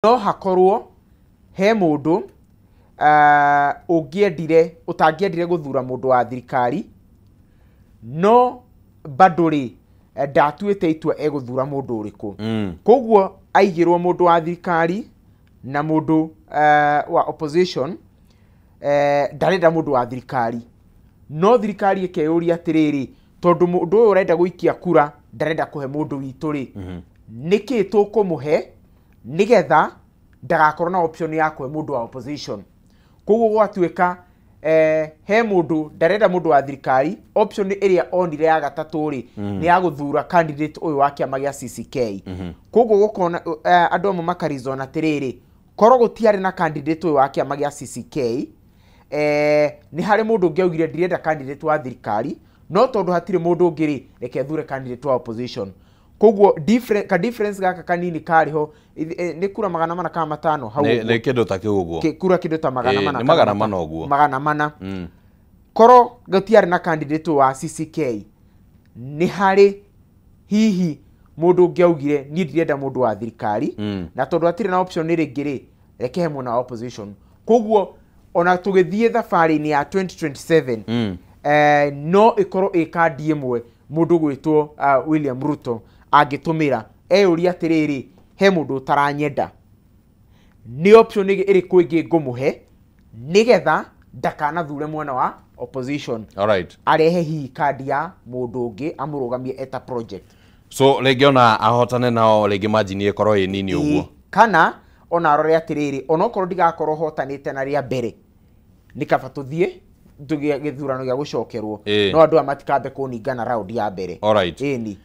No hakorwo he mũndũ ũngĩendire ũtangĩendire gũthura mũndũ wa thirikari, no bado rĩ ndatuĩte itua egũthura mũndũ ũrĩkũ. Koguo aigĩrwo mũndũ wa thirikari na mũndũ wa opposition, ndarenda mũndũ wa thirikari, no thirikari ĩkeyũria atĩrĩrĩ, tondũ mũndũ ũyũ ũrenda gũikia kura ndarenda kũhe mũndũ witũ rĩ, nĩkĩ tũkũmũhe nĩgetha ndagakorwo na option ya kũhe mũndũ wa opposition. Koguo gwatuĩka he mũndũ ndarenda mũndũ wa thirikari, option ĩrĩa onire ya gatatũ rĩ, nĩ ya gũthura candidate ũyũ wa kĩama gĩa CCK. Koguo gũkona andũ amwe makarizona atĩrĩrĩ, korwo gũtiarĩ na candidate ũyũ wa kĩama gĩa CCK, nĩ harĩ mũndũ ũngĩ augire ndirenda candidate wa thirikari, no tondũ hatirĩ mũndũ ũngĩ rĩ, reke thure candidate wa opposition. Koguo ka difference gaka kanini karĩ ho nĩ kura 400 kana 500 hau. Nĩ kĩndũ ta kĩu ũguo. Kura kĩndũ ta 400. Nĩ 400 ũguo. 400. Korwo gũtiarĩ na candidate wa CCK, nĩ harĩ hihi mũndũ ũngĩ augire niĩ ndirenda mũndũ wa thirikari, na tondũ hatirĩ na option ĩrĩ rĩ, reke he mwena wa opposition. Koguo ona tũgĩthiĩ thabarĩ-inĩ ya 2027, no ĩkorwo ĩ kandi ĩmwe mũndũ gwĩtwo William Ruto angĩtũmĩra eyũria atĩrĩrĩ, he mũndũ ũtaranyenda, nĩ option ĩrĩkũ ĩngĩ ngũmũhe nĩgetha ndakanathure mwena wa opposition. Alright. Arehe hihi kandi ya mũndũ ũngĩ amũrũgamie eta project. So rĩngĩ ona ahotane nao, rĩngĩ margin ĩkorwo ĩ nini ũguo. Kana ona arore atĩrĩrĩ, onokorwo ndigakorwo hotanĩte na rĩa mbere, nĩ kaba tũthiĩ tũgĩe gĩthurano gĩa gũcokerwo, no andũ aya matikambe kũningana round ya mbere. Alright. Ĩni.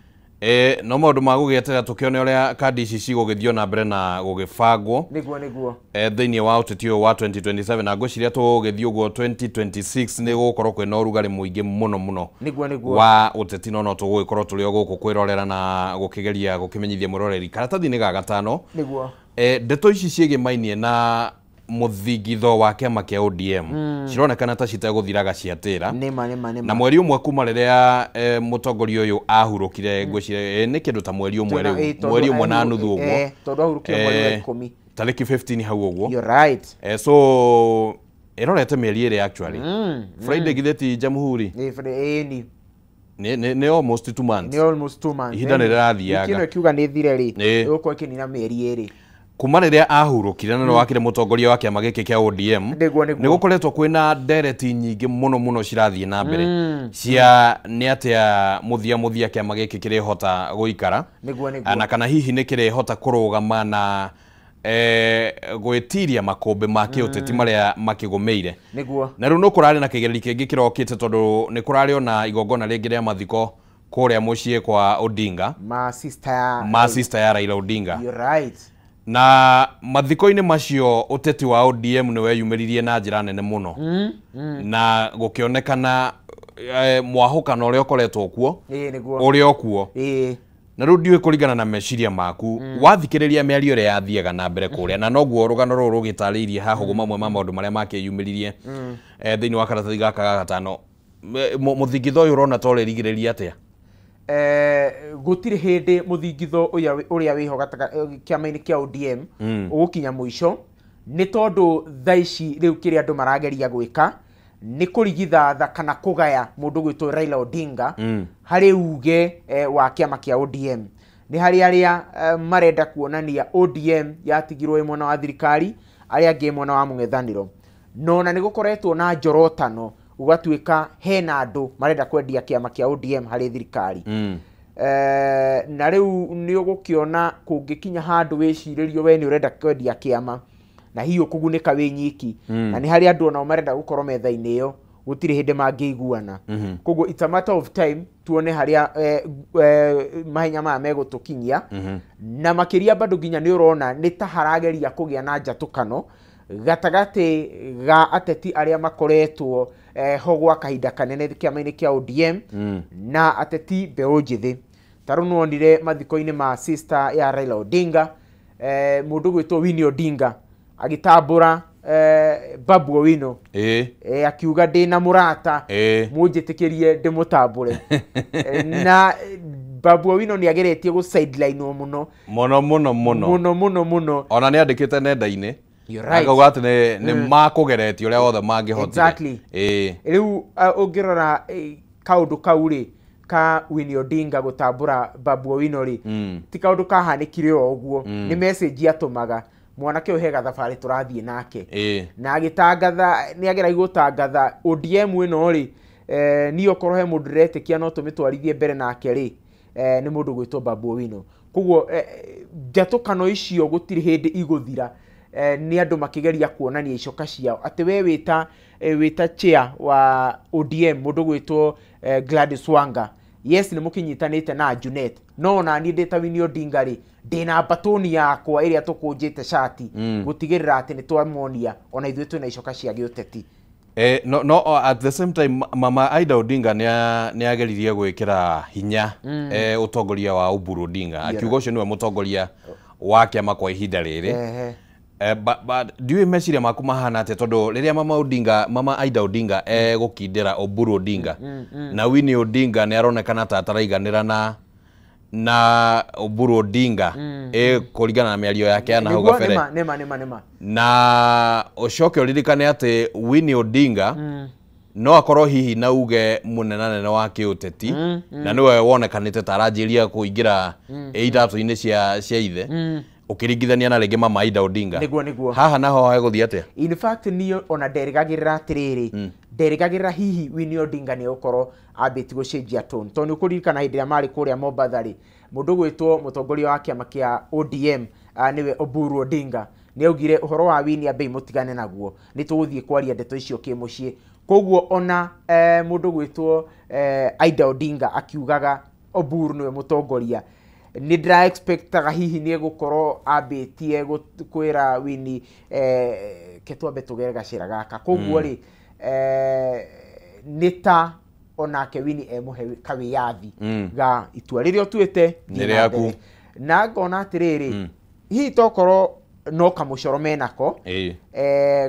No maũndũ ma gũgĩeterera tũkĩone ũrĩa kandi ici cigũgĩthiĩ na mbere na gũgĩbangwo. Nĩguo nĩguo. Thĩinĩ wa ũteti ũyũ wa 2027, na ngwĩciria tũgũgĩthiĩ ũguo 2026 nĩ gũgũkorwo kwĩna ũrugarĩ mũingĩ mũno mũno Nĩguo nĩguo. wa ũteti, no tũgũgĩkorwo tũrĩ o gũkũ kwĩrorera na gũkĩgeria gũkĩmenyithia mwĩroreri. Karatathi-inĩ ga gatano, Nĩguo. Ndeto ici ciĩgĩmainie na mũthingitho wa kĩama kĩa ODM cironekana ta citegũthiraga ciatĩra. Nĩma nĩma nĩma. Na mweri ũmwe kuma rĩrĩa mũtongoria ũyũ ahurũkire, ngwĩciria nĩ kĩndũ ta mweri ũmwe rĩu, mweri ũmwe na nuthu ũguo. Tondũ ahurũkire mweri wa 10. Tarĩki 15 hau ũguo. You're right. So ĩrorete mĩeri ĩrĩ actually. Friday githĩ ti Jamhuri? Ĩni. Nĩ almost 2 months. Nĩ almost 2 months. Ihinda nĩ rĩrathiaga. Wiki ĩno ĩkiuga nĩ thire rĩ, ĩgũkorwo ĩkĩnina mĩeri 2. Kuma rĩrĩa ahurũkire na wakire mũtongoria wa kĩama gĩkĩ kĩa ODM, nĩ gũkoretwo kwĩna ndereti nyingĩ mũno mũno cirathiĩ na mbere cia nĩ atĩa mũthia kĩama gĩkĩ kĩrĩhota gũikara, na kana hihi nĩ kĩrĩhota kũrũgama na gwĩtiria makũmbĩ ma kĩũteti marĩa makĩgũmĩire. Nĩguo. Na rĩu no kũrarĩ na kĩgereri kĩngĩ kĩrokĩte, tondũ nĩ kũrarĩ ona igongona rĩngĩ rĩa mathiko kũrĩa mũciĩ kwa Odinga, ma sister ya Raila Odinga. You're right. Na mathiko-inĩ macio ũteti wa ODM nĩ weyumĩririe na njĩra nene mũno, na gũkĩonekana mwahũkano ũrĩa ũkoretwo kuo, ũrĩa ũkuo. Na rĩu ndiũĩ kũringana na meciria maku, wathikĩrĩria mĩario ĩrĩa yathiaga na mbere kũrĩa, na noguo rũgano rũrũ rũgĩtarĩirie haha ũguo mamwe ma maũndũ marĩa makĩyumĩririe thĩinĩ wa karatathi gaka ga gatano, mũthingitho ũyũ ũrona ta ũrĩrigĩrĩria atĩa? Gũtirĩ hĩndĩ mũthingitho ũrĩa wĩho kĩama-inĩ kĩa ODM ũgũkinya mũico, nĩ tondũ thaa ici rĩu kĩrĩa andũ marageria gwĩka nĩ kũrigithatha kana kũgaya mũndũ gwĩtwo Raila Odinga harĩ uge wa kĩama kĩa ODM. Nĩ harĩ arĩa marenda kuonania ODM yatigirwo ĩ mwena wa thirikari, arĩa angĩ mwena wa mũng'ethanĩro. No na nĩ gũkoretwo na njorotano, gũgatuĩka hena andũ marenda kwendia kĩama kĩa ODM harĩ thirikari. Na rĩu nĩ ũgũkĩona kũngĩkinya handũ wĩcirĩrio we nĩ ũrenda kwendia kĩama na hihi ũkũgunĩka wĩ nyiki, na nĩ harĩ andũ onao marenda gũkorwo metha-inĩ ĩyo, gũtirĩ hĩndĩ mangĩiguana. Koguo it's a matter of time tuone harĩa mahenya maya megũtũkinyia. Na makĩria bado nginya nĩ ũrona nĩ ta harageria kũgĩa na njatũkano gatagatĩ ga ateti arĩa makoretwo ho gwa kahinda kanene kĩama-inĩ kĩa ODM na ateti mbeũ njĩthĩ. Ta rĩu nĩwonire mathiko-inĩ ma sister ya Raila Odinga, mũndũ gwĩtwo Winnie Odinga agĩtambũra Babu Owino, akiuga ndĩna mũrata, mũnjĩtĩkĩrie ndĩmũtambũre. Na Babu Owino nĩ ageretie gũ sideline mũno mũno mũno mũno mũno mũno mũno. Ona nĩ andĩkĩte nenda-inĩ akauga atĩ nĩ makũgeretie ũrĩa wothe mangĩhotire. Exactly. Rĩu ũngĩrora kaũndũ kau rĩ ka Winnie Odinga gũtambũra Babu Owino rĩ, ti kaũndũ kahanĩkire o ũguo, nĩ message atũmaga mwanake ũyũ he gathabarĩ tũrathiĩ nake. Na agĩtangatha, nĩ ageragia gũtangatha ODM ĩno rĩ, niĩ okorwo he mũndũ ndĩretĩkia no tũmĩtwarithie mbere nake rĩ, nĩ mũndũ gwĩtwo Babu Owino. Koguo njatũkano icio gũtirĩ hĩndĩ igũthira. Nĩ andũ makĩgeria kuonania icoka ciao atĩ we wĩta chair wa ODM mũndũ gwĩtwo Gladys Wanga, yes nĩ mũkĩnyitanĩte na Junet, no ona niĩ ndĩ ta Winnie Odinga rĩ, ndĩna batoni yakwa ĩrĩa tũkũnjĩte cati gũtigĩrĩra atĩ nĩ twamonia ona ithuĩ twĩna icoka cia gĩũteti. No at the same time Mama Aida Odinga nĩ ageririe gwĩkĩra hinya ũtongoria wa Oburu Odinga, akiuga ũcio nĩwe mũtongoria wa kĩama kwa ihinda rĩrĩ. But ndiũĩ meciria maku mahana atĩa tondũ rĩrĩa Mama Aida Odinga egũkindĩra Oburu Odinga na Winnie Odinga nĩ aronekana ta ataraiganĩra na Oburu Odinga kũringana na mĩario yake ya nahau gabere. Nĩma. Na ũcoke ũririkane atĩ Winnie Odinga no akorwo hihi na uge mũnenanene wa kĩũteti na nĩwe wonekanĩte ta aranjĩria kũingĩra iratũ-inĩ cia ithe ũkĩringithania na rĩngĩ Mama Aida Odinga. Nĩguo. Haha naho hegũthiĩ atĩa? In fact niĩ ona nderĩgagĩrĩra atĩrĩrĩ, nderĩgagĩrĩra hihi Winnie Odinga nĩ egũkorwo ambĩtie gũcenjia tone, tondũ nĩ ũkũririkana hĩndĩ ĩrĩa marĩ kũrĩa Mombatha rĩ, mũndũ gwĩtwo mũtongoria wa kĩama kĩa ODM nĩwe Oburu Odinga nĩ augire ũhoro wa Winnie ambei mũtigane naguo, nĩ tũgũthiĩ kwaria ndeto icio kĩmũciĩ. Koguo ona mũndũ gwĩtwo Aida Odinga akiugaga Oburu nĩwe mũtongoria, nĩ ndĩra expectaga hihi nĩ egũkorwo ambĩtie kwĩra Winnie ke twambe tũgere gacĩra gaka. Koguo rĩ nĩ ta onake Winnie emũhe kawĩyathi ga itua rĩrĩa ũtuĩte nĩ rĩaku. Na ngona atĩrĩrĩ, hihi tokorwo no kamũcoro menako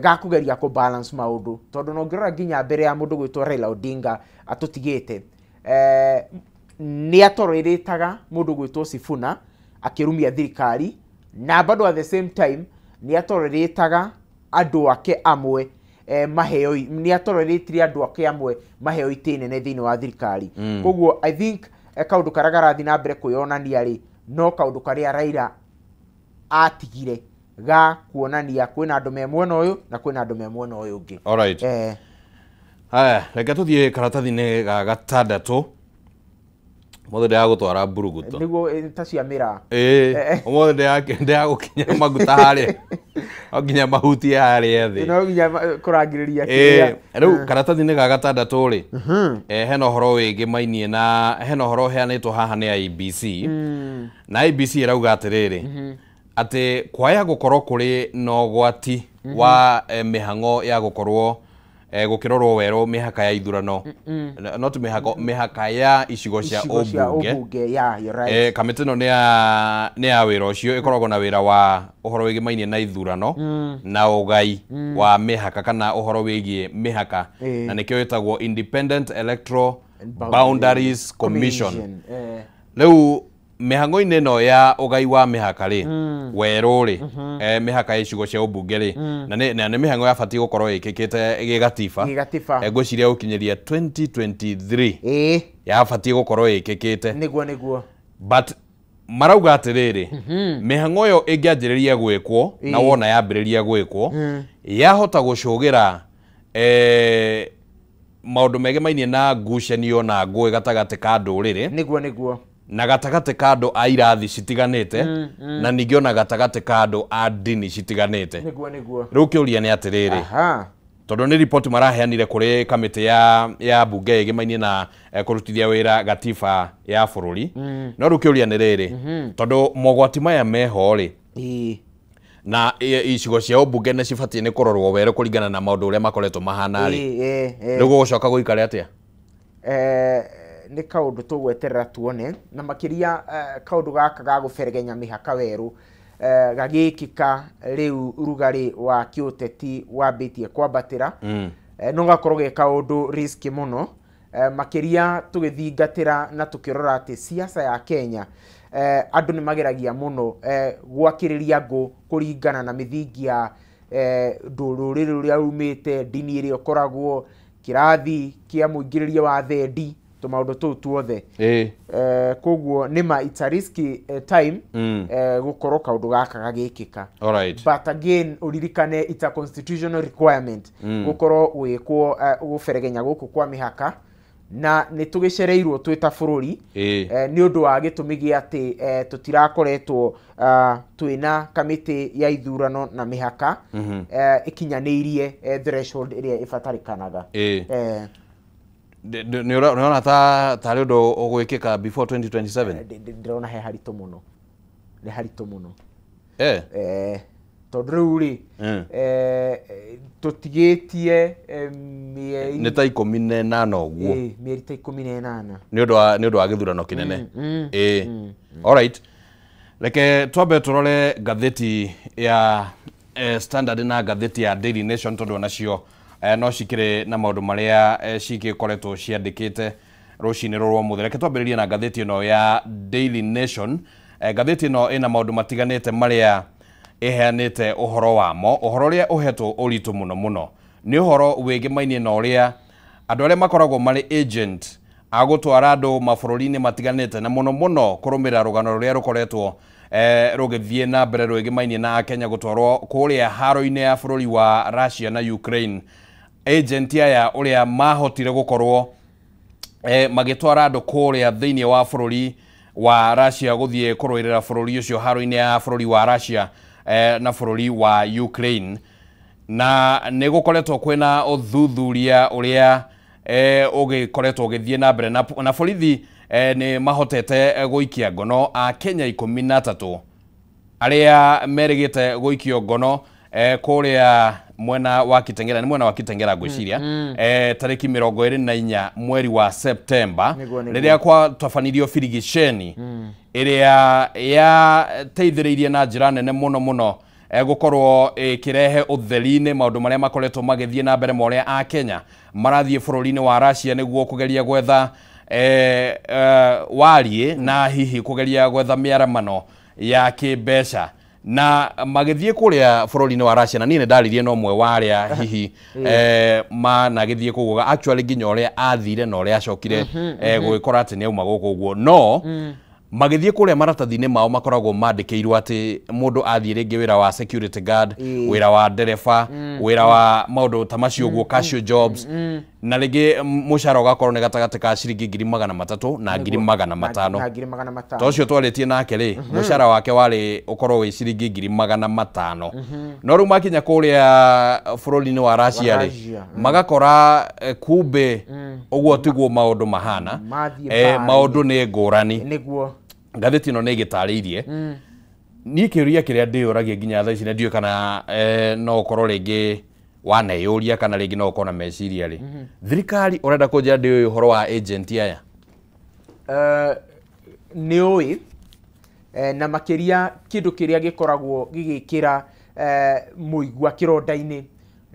gakũgeria kũ balance maũndũ, tondũ no ngĩrora nginya mbere ya mũndũ gwĩtwo Raila Odinga atũtigĩte, nĩ atoreretaga mũndũ gwĩtwo Sifuna akĩrumia thirikari, na bado at the same time nĩ atoreretaga andũ ake amwe maheo, nĩ atoreretire andũ ake amwe maheo itĩ nene thĩinĩ wa thirikari. Koguo I think kaũndũ karĩa karathiĩ na mbere kwĩyonania rĩ, no kaũndũ karĩa Raila atigire ga kuonania kwĩna andũ me mwena ũyũ na kwĩna andũ me mwena ũyũ ũngĩ. Alright. Haya, reke tũthiĩ karatathi-inĩ ga gatandatũ. Ũmũthĩ ndĩragũtwara mburuguto. Nĩguo ta cia mĩraa. Ũmũthĩ ndĩragũkinya maguta harĩa. No nginya mahutie harĩa thĩ. No nginya kũrangĩrĩria kĩrĩa. Rĩu karatathi-inĩ ga gatandatũ rĩ, hena ũhoro wĩgĩmainie na hena ũhoro ũheanĩtwo haha nĩ IEBC. Na IEBC ĩrauga atĩrĩrĩ, atĩ kwaya gũkorwo kũrĩ na ũgwati wa mĩhang'o ya gũkorwo gũkĩrorwo werũ mĩhaka ya ithurano, not mĩhaka ya icigo cia ũmbunge. Kamĩtĩ ĩno nĩ ya wĩra ũcio, ĩkoragwo na wĩra wa ũhoro wĩgĩmainie na ithurano na ũgai wa mĩhaka kana ũhoro wĩgiĩ mĩhaka, na nĩkĩo ĩtagwo Independent Electoral Boundaries Commission. Rĩu mĩhang'o-inĩ ĩno ya ũgai wa mĩhaka rĩ, werũ rĩ, mĩhaka ya icigo cia ũmbunge rĩ, na nĩ mĩhang'o yabatiĩ gũkorwo ĩkĩkĩte gĩgatiba, ngwĩciria gũkinyĩria 2023 yabatiĩ gũkorwo ĩkĩkĩte. Nĩguo. But marauga atĩrĩrĩ, mĩhang'o ĩyo ĩngĩanjĩrĩria gwĩkwo na wona yambĩrĩria gwĩkwo, yahota gũcũgĩra maũndũ megemainie na ngucanio na ngũĩ gatagatĩ ka ndũrĩrĩ. Nĩguo. Na gatagatĩ ka andũ a irathi citiganĩte, na ningĩ ona gatagatĩ ka andũ a ndini citiganĩte. Nĩguo. Rĩu kĩũria nĩ atĩrĩrĩ, tondũ nĩ riboti maraheanire kũrĩ kamĩtĩ ya bunge ĩgĩmainie na kũrutithia wĩra gatiba ya bũrũri. No rĩu kĩũria nĩ rĩrĩ, tondũ mogwati maya meho rĩ, na icigo cia ũmbunge nĩ cibatiĩ nĩ kũrorwo werũ kũringana na maũndũ ũrĩa makoretwo mahana rĩ, rĩu gũgũcoka gũikare atĩa? Nĩ kaũndũ tũgweterera tuone, na makĩria kaũndũ gaka ga gũberegenya mĩhaka werũ gagĩkĩka rĩu rugarĩ wa kĩũteti wambĩtie kwambatĩra, no gakorwo ge kaũndũ riski mũno, Makiria tugithingatira na tukirora ati siasa ya Kenya andu ni mageragia muno gwakiriria ngu kuringana na mithingi ya ndururi ruria rumite, ndini iria ukoragwo, kirathi kia muingiriria wa thendi, tumaundu tuu tuothe. Koguo nima it's a risky time gukorwo kaundu gaka gagikika. Alright. But again uririkane it's a constitutional requirement gukorwo gwikwo guberegenya guku kwa mihaka, na nĩ tũgĩcereirwo twĩ ta bũrũri nĩ ũndũ wa gĩtũmi gĩa atĩ tũtirakoretwo twĩna kamĩtĩ ya ithurano na mĩhaka ĩkinyanĩirie threshold ĩrĩa ĩbatarĩkanaga. Nĩ ũrona ta tarĩ ũndũ ũgwĩkĩka before 2027? Ndĩrona he haritũ mũno, nĩ haritũ mũno. Tondũ rĩu rĩ tũtigĩtie mĩeri nĩ ta 18 ũguo, mĩeri ta 18 nĩ ũndũ wa gĩthurano kĩnene. Alright, reke twambe tũrore ngathĩti ya Standard na ngathĩti ya Daily Nation tondũ onacio no cikĩrĩ na maũndũ marĩa cigĩkoretwo ciandĩkĩte rũcinĩ rũrũ ũmũthĩ. Reke twambĩrĩrie na ngathĩti ĩno ya Daily Nation. Ngathĩti ĩno ĩna maũndũ matiganĩte marĩa iheanĩte ũhoro wamo. Ũhoro ũrĩa ũhetwo ũritũ mũno mũno nĩ ũhoro wĩgĩmainie na ũrĩa andũ arĩa makoragwo marĩ agent a gũtwara andũ mabũrũri-inĩ matiganĩte, na mũno mũno kũrũmĩrĩra rũgano rũrĩa rũkoretwo rũgĩthiĩ na mbere rwĩgĩmainie na Akenya gũtwarwo kũrĩa haro-inĩ ya bũrũri wa Russia na Ukraine. Agent aya ũrĩa mahotire gũkorwo magĩtwara andũ kũrĩa thĩinĩ wa bũrũri wa Russia gũthiĩ kũrũĩrĩra bũrũri ũcio haro-inĩ ya bũrũri wa Russia na bũrũri wa Ukraine, na nĩ gũkoretwo kwĩna ũthuthuria ũrĩa ũgĩkoretwo ũgĩthiĩ na mbere, na borithi nĩ mahotete gũikia ngono a Kenya 13 arĩa merĩgĩte gũikio ngono kũrĩa mwena wa Kitengela, nĩ mwena wa Kitengela ngwĩciria, tarĩki 24 mweri wa Septemba, rĩrĩa kwatabanirio birigiceni ĩrĩa yateithĩrĩirie na njĩra nene mũno mũno gũkorwo ĩkĩrehe ũtheri-inĩ maũndũ marĩa makoretwo magĩthiĩ na mbere ma ũrĩa a Kenya marathiĩ bũrũri-inĩ wa Russia nĩguo kũgeria gwetha wariĩ na hihi kũgeria gwetha mĩaramano ya kĩmbeca, na magĩthiĩ kũrĩa bũrũri-inĩ wa Russia. Na niĩ nĩ ndaririe na ũmwe wa arĩa hihi managĩthiĩ kũu, actually nginya ũrĩa athire na ũrĩa acokire gũgĩkora atĩ nĩ auma gũkũ ũguo. No magĩthiĩ kũrĩa maratathi-inĩ mao makoragwo mandĩkĩirwo atĩ mũndũ athiĩ rĩngĩ wĩra wa security guard, wĩra wa ndereba, wĩra wa maũndũ ta macio ũguo, casual jobs, na rĩngĩ mũcara ũgakorwo nĩ gatagatĩ ka ciringi 300,000 na 500,000. To ũcio twarĩtie nake rĩ, mũcara wake warĩ ũkorwo wĩ ciringi 500,000. No rĩu makinya kũrĩa bũrũri-inĩ wa Russia rĩ, magakora kumbe ũguo tiguo maũndũ mahana, maũndũ nĩ ngũrani. Nĩguo ngathĩti ĩno nĩ ĩgĩtarĩirie. Niĩ kĩũria kĩrĩa ndĩyũragia nginya thaa ici na ndiũĩ kana no ũkorwo rĩngĩ waneyũria kana rĩngĩ no ũkorwo na meciria rĩ, thirikari ũrenda kũnjĩra ndĩũĩ ũhoro wa agent aya? Nĩ ũĩ, na makĩria kĩndũ kĩrĩa gĩkoragwo gĩgĩkĩra mũigua kĩronda-inĩ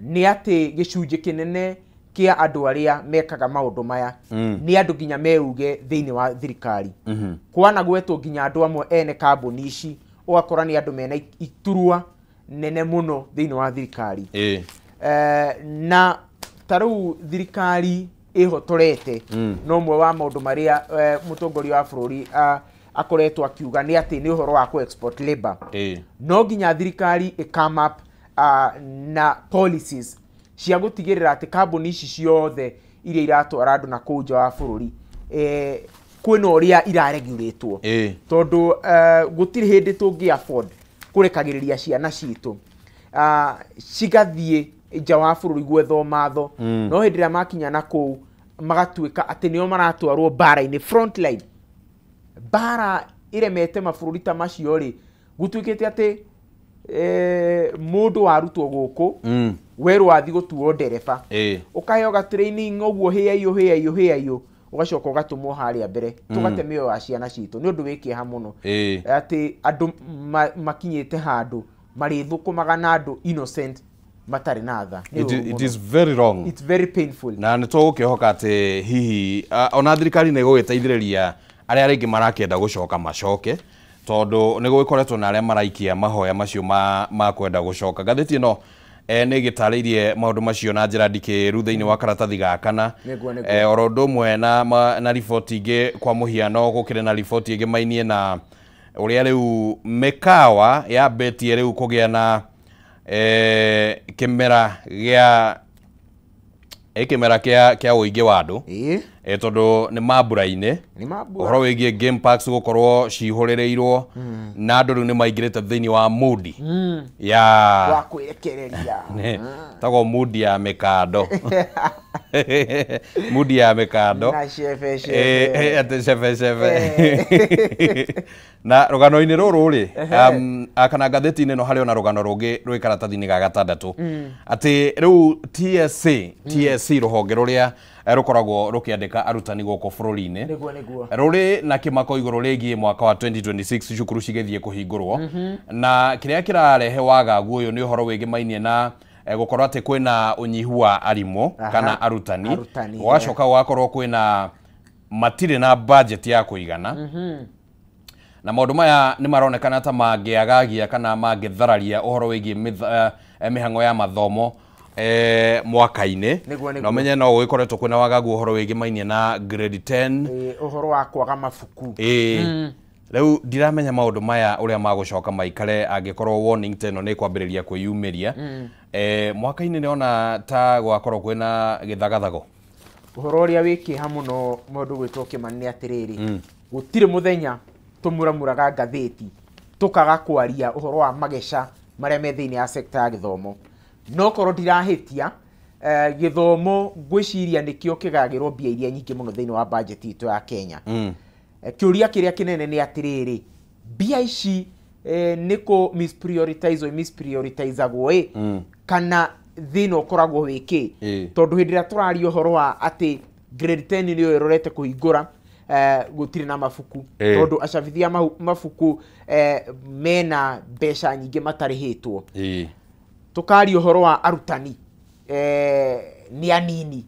nĩ atĩ gĩcunjĩ kĩnene kĩa andũ arĩa mekaga maũndũ maya nĩ andũ nginya meuge thĩinĩ wa thirikari. Kwana gwetwo nginya andũ amwe ene kambuni ici, ũgakora nĩ andũ mena iturwa nene mũno thĩinĩ wa thirikari. Na ta rĩu thirikari ĩhotorete no ũmwe wa maũndũ marĩa mũtongoria wa bũrũri akoretwo akiuga nĩ atĩ nĩ ũhoro wa kũ export labor. No nginya thirikari ĩ come up na policies cia gũtigĩrĩra atĩ kambuni ici ciothe iria iratwara andũ na kũu nja wa bũrũri kwĩna ũrĩa iraregulatwo, tondũ gũtirĩ hĩndĩ tũngĩ afford kũrekagĩrĩria ciana citũ cigathiĩ nja wa bũrũri gwetha ũmatho, no hĩndĩ ĩrĩa makinya na kũu magatuĩka atĩ nĩo maratwarwo mbara-inĩ frontline. Mbara ĩremete mabũrũri ta macio rĩ, gũtuĩkĩte atĩ mũndũ warutwo gũkũ werwo wathiĩ gũtuo ndereba, ũkaheo ga training ũguo hĩaiyo hĩaiyo hĩaiyo, ũgacoka ũgatũmwo harĩa mbere tũgate mĩoyo ya ciana citũ. Nĩ ũndũ wĩ kĩeha mũno atĩ andũ makinyĩte handũ marĩthũkũmaga na andũ innocent matarĩ na tha. It is very wrong. It's very painful. Na nĩ tũgũkĩhoka atĩ hihi ona thirikari nĩ ĩgũgĩteithĩrĩria arĩa rĩngĩ marakĩenda gũcoka macoke, tondũ nĩ gũgĩkoretwo na arĩa maraikia mahoya macio ma kwenda gũcoka. Ngathĩti ĩno nĩ ĩgĩtarĩirie maũndũ macio na njĩra ndikĩru thĩinĩ wa karatathi ga kana. Oro ũndũ ũmwe na riboti ingĩ, kwa mũhiano gũkĩrĩ na riboti ĩngĩ mainie na ũrĩa rĩu mĩkawa yambĩtie rĩu kũgĩa na kĩmera gĩa kĩmera kĩa ũingĩ wa andũ, tondũ nĩ mambura-inĩ, ũhoro wĩgiĩ game parks gũkorwo cihũrĩrĩirwo na andũ rĩu nĩ maingĩrĩte thĩinĩ wa mudi ya wa kwĩrekereria, tagwo mudi ya mĩkando. Mudi ya mĩkando na shebe shebe, atĩ shebe shebe. Na rũgano-inĩ rũrũ rĩ, kana ngathĩti-inĩ ĩno harĩ ona rũgano rũngĩ rwĩ karatathi-inĩ ga gatandatũ, atĩ rĩu TSC rũhonge rũrĩa rũkoragwo rũkĩandĩka arutani gũkũ bũrũri-inĩ rũrĩ na kĩmako igũrũ rĩgiĩ mwaka wa 2026 cukuru cigĩthiĩ kũhingũrwo, na kĩrĩa kĩrarehe wagagu ũyũ nĩ ũhoro wĩgĩmainie na gũkorwo atĩ kwĩna ũnyihu wa arimũ kana arutani, gũgacoka gũgakorwo kwĩna matirĩ na budget ya kũigana, na maũndũ maya nĩ maronekana ta mangĩagagia kana mangĩthararia ũhoro wĩgiĩ mĩhang'o ya mathomo mwaka-inĩ. Na ũmenye no gũgĩkoretwo kwĩna wagagu ũhoro wĩgĩmainie na grade 10, ũhoro wa kwaga mabuku. Rĩu ndiramenya maũndũ maya ũrĩa magũcoka maikare angĩkorwo warning ta ĩno nĩ kwambĩrĩria kwĩyumĩria. Mwaka-inĩ nĩona ta gwakorwo kwĩna gĩthagathago. Ũhoro ũrĩa wĩ kĩeha mũno mũndũ gwĩtwo Kĩmani nĩ atĩrĩrĩ, gũtirĩ mũthenya tũmuramuraga ngathĩti tũkaga kwaria ũhoro wa mageca marĩa me thĩinĩ ya sector ya gĩthomo. No korwo ndirahĩtia, gĩthomo ngwĩciria nĩkĩo kĩgagĩrwo mbia iria nyingĩ mũno thĩinĩ wa budget itũ ya Kenya. Kĩũria kĩrĩa kĩnene nĩ atĩrĩrĩ, mbia ici nĩ kũ misprioritize misprioritizagwo ĩ, kana thĩna ũkoragwo wĩ kĩ? Tondũ hĩndĩ ĩrĩa tũraria ũhoro wa atĩ grade 10 nĩyo ĩrorete kũhingũra, gũtirĩ na mabuku, tondũ acabithia mabuku mena mbeca nyingĩ matarĩhĩtwo. Tũkaria ũhoro wa arutani nĩ anini.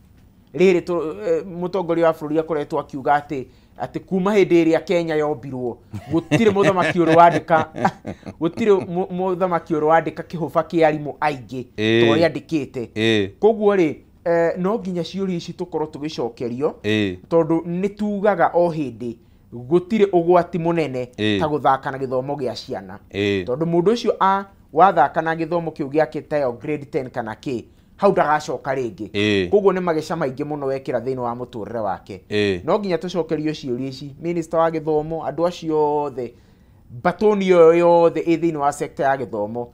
Rĩrĩ mũtongoria wa bũrũri akoretwo akiuga atĩ kuma hĩndĩ ĩrĩa Kenya yombirwo gũtirĩ mũthamaki ũrĩ wandĩka, gũtirĩ mũthamaki ũrĩ wandĩka kĩhũba kĩa arimũ aingĩ ta ũrĩa andĩkĩte. Koguo rĩ, no nginya ciũria ici tũkorwo tũgĩcokerio, tondũ nĩ tugaga o hĩndĩ gũtirĩ ũgwati mũnene ta gũthaka na gĩthomo gĩa ciana, tondũ mũndũ ũcio wathaka na gĩthomo kĩu gĩake tayo grade 10 kana kĩ, hau ndagacoka rĩngĩ. Koguo nĩ mageca maingĩ mũno wekĩra thĩinĩ wa mũtũrĩre wake. No nginya tũcokerio ciũria ici, minister wa gĩthomo, andũ acio othe, batoni ĩyo yothe ĩ thĩinĩ wa sector ya gĩthomo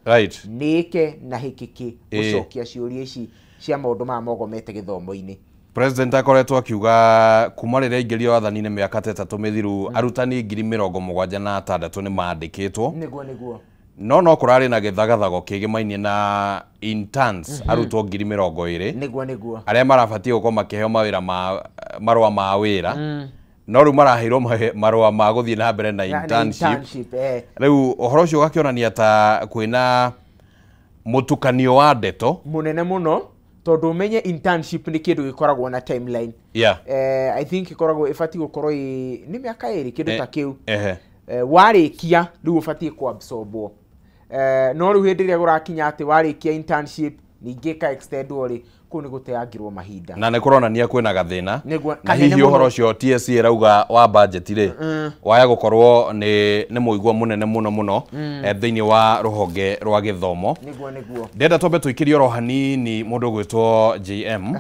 nĩĩke na hĩkĩkĩ gũcokia ciũria ici cia maũndũ maya mogomete gĩthomo-inĩ. President akoretwo akiuga kuma rĩrĩa aingĩrio wathani-inĩ mĩaka ta ĩtatũ mĩthiru, arutani 76,000 nĩ mandĩkĩtwo. Nĩguo nĩguo. No kũrarĩ na gĩthagathago kĩgĩmainie na interns arutwo 20,000. Nĩguo nĩguo. Arĩa marabatiĩ gũkorwo makĩheo mawĩra ma marũa ma wĩra, no rĩu maraheirwo marũa ma gũthiĩ na mbere na internship. Rĩu ũhoro ũcio ũgakĩonania ta kwĩna mũtukanio wa ndeto mũnene mũno, tondũ ũmenye internship nĩ kĩndũ gĩkoragwo na timeline. I think ĩkoragwo ĩbatiĩ gũkorwo nĩ mĩaka ĩrĩ kĩndũ ta kĩu. Warĩkia rĩu ũbatiĩ kũabsorbwo. No rĩu hĩndĩ ĩrĩa gũrakinya atĩ warĩkia internship ningĩ ka extendwo rĩ, kũu nĩ gũteangĩrwo mahinda. Na nĩ kũronania kwĩna gathĩna. Na hihi ũhoro ũcio TSC ĩrauga wa budget rĩ, waya gũkorwo nĩ mũigua mũnene mũno mũno thĩinĩ wa rũhonge rwa gĩthomo. Nĩguo nĩguo. Ndĩrenda twambe tũikĩrie oro hanini mũndũ ũgwĩtwo JM.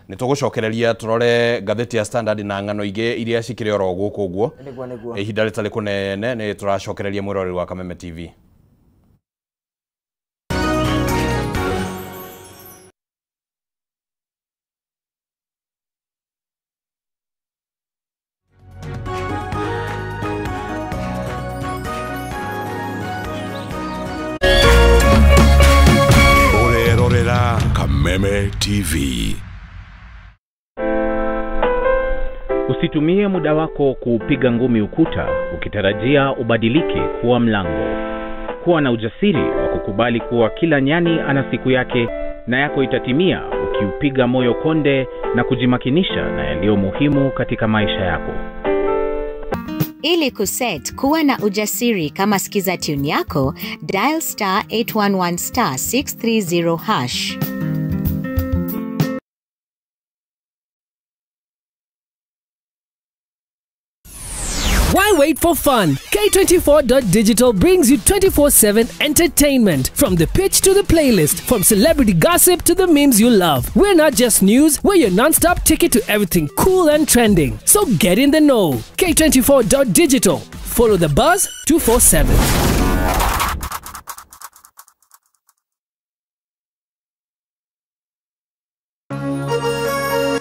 Nĩ tũgũcokereria tũrore ngathĩti ya Standard na ng'ano ingĩ iria cikĩrĩ oro gũkũ ũguo. Nĩguo nĩguo. Ihinda rĩtarĩ kũnene nĩ tũracokereria mwĩroreri wa Kameme TV. Kameme TV. Usitumie muda wako kuupiga ngumi ukuta ukitarajia ubadilike kuwa mlango. Kuwa na ujasiri wa kukubali kuwa kila nyani ana siku yake Na yako itatimia ukiupiga moyo konde na kujimakinisha na yaliyo muhimu katika maisha yako. Ili kuset kuwa na ujasiri kama Skiza tune yako, dial star 811 star 630 hash. Why wait for fun? K24.digital brings you 24/7 entertainment. From the pitch to the playlist, from celebrity gossip to the memes you love. We're not just news, we're your non-stop ticket to everything cool and trending. So get in the know. K24.digital. Follow the buzz 247.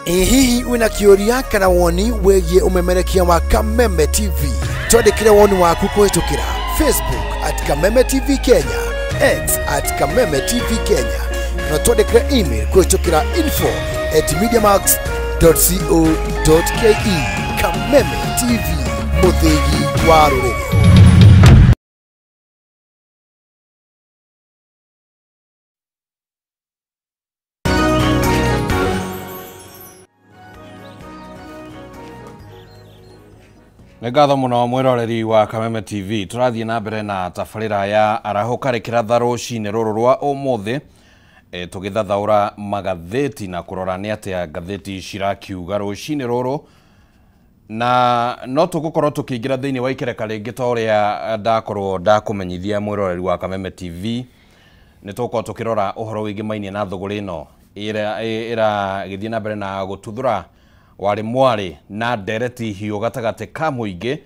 Hihi wina kĩũria kana woni wĩgiĩ ũmemerekia wa Kameme TV? Twandĩkĩre woni waku kũhĩtũkĩra Facebook at Kameme TV Kenya, X at Kameme TV Kenya, na twandĩkĩre email kũhĩtũkĩra info@mediamax.co.ke. Kameme TV, mũthĩgi wa rũrĩrĩ. Nĩ ngatho mũno mwĩroreri wa Kameme TV. Tũrathiĩ na mbere na tabarĩra ya arahũka rĩkĩratha rũcinĩ rũrũ rwa ũmũthĩ, tũgĩthathaũra magathĩti na kũrora nĩ atĩa ngathĩti cirakiuga rũcinĩ rũrũ, na no tũgũkorwo tũkĩingĩra thĩinĩ wa ikereka rĩngĩ ta ũrĩa ndakorwo ndakũmenyithia mwĩroreri wa Kameme TV. Nĩ tũgũkorwo tũkĩrora ũhoro wĩgĩmainie na thũgũrĩ ĩno ĩragĩthiĩ na mbere na gũtuthũra warĩ mwarĩ na ndereti hiũ gatagatĩ ka mũingĩ,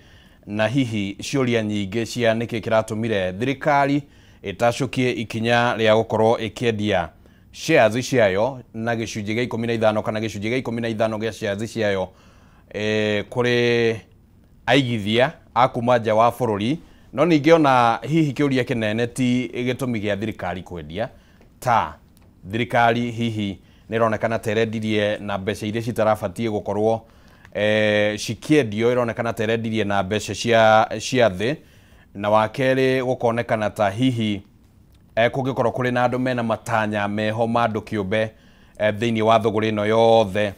na hihi ciũria nyingĩ cia nĩkĩ kĩratũmire thirikari ĩtacũkie ikinya rĩa gũkorwo ĩkĩendia shares ciayo na gĩcunjĩ gĩa 15 kana gĩcunjĩ gĩa 15 gĩa shares ciayo kũrĩ aigithia a kuma nja wa bũrũri. No ningĩ ona hihi kĩũria kĩnene ti gĩtũmi gĩa thirikari kwendia, ta thirikari hihi nĩ ĩronekana ta ĩrendirie na mbeca iria citarabatie gũkorwo cikĩendio, ĩronekana ta ĩrendirie na mbeca cia thĩ, na wa kerĩ gũkonekana ta hihi kũngĩkorwo kũrĩ na andũ mena matanya meho ma andũ kĩũmbe thĩinĩ wa thũgũrĩ ĩno yothe.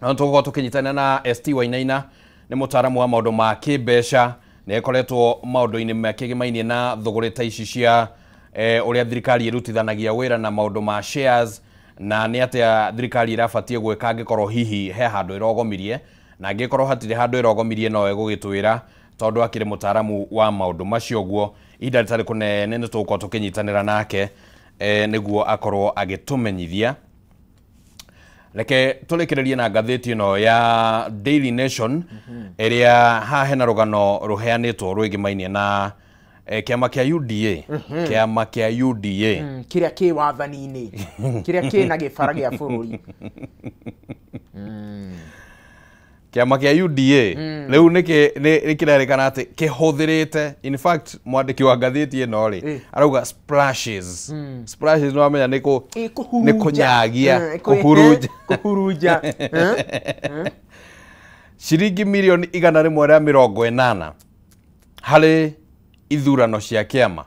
No tũgũkorwo tũkĩnyitanĩra na ST Wainaina, nĩ mũtaaramu wa maũndũ ma kĩmbeca, nĩ ekoretwo maũndũ-inĩ makĩgĩmainie na thũgũrĩ ta ici cia ũrĩa thirikari ĩrutithanagia wĩra na maũndũ ma shares, na nĩ atĩa thirikari ĩrabatie gwĩka angĩkorwo hihi he handũ ĩrogomirie, na angĩkorwo hatirĩ handũ ĩrogomirie no ĩgũgĩtwĩra, tondũ akĩrĩ mũtaaramu wa maũndũ macio. Ũguo ihinda rĩtarĩ kũnene nĩ tũgũkorwo tũkĩnyitanĩra nake nĩguo akorwo agĩtũmenyithia. Reke tũrĩkĩrĩrie na ngathĩti ĩno ya Daily Nation, ĩrĩa haha hena rũgano rũheanĩtwo rwĩgĩmainie na kĩama kĩa UDA, kĩama kĩa UDA kĩrĩa kĩ wathani-inĩ, kĩrĩa kĩ na gĩbara gĩa bũrũri. Kĩama kĩa UDA rĩu nĩ kĩrerĩkana atĩ kĩhũthĩrĩte, in fact mwandĩki wa ngathĩti ĩno rĩ arauga splashes. Splashes no amenya nĩ kũnyagia, kũhurunja ciringi mirioni 180 harĩ ithurano cia kĩama.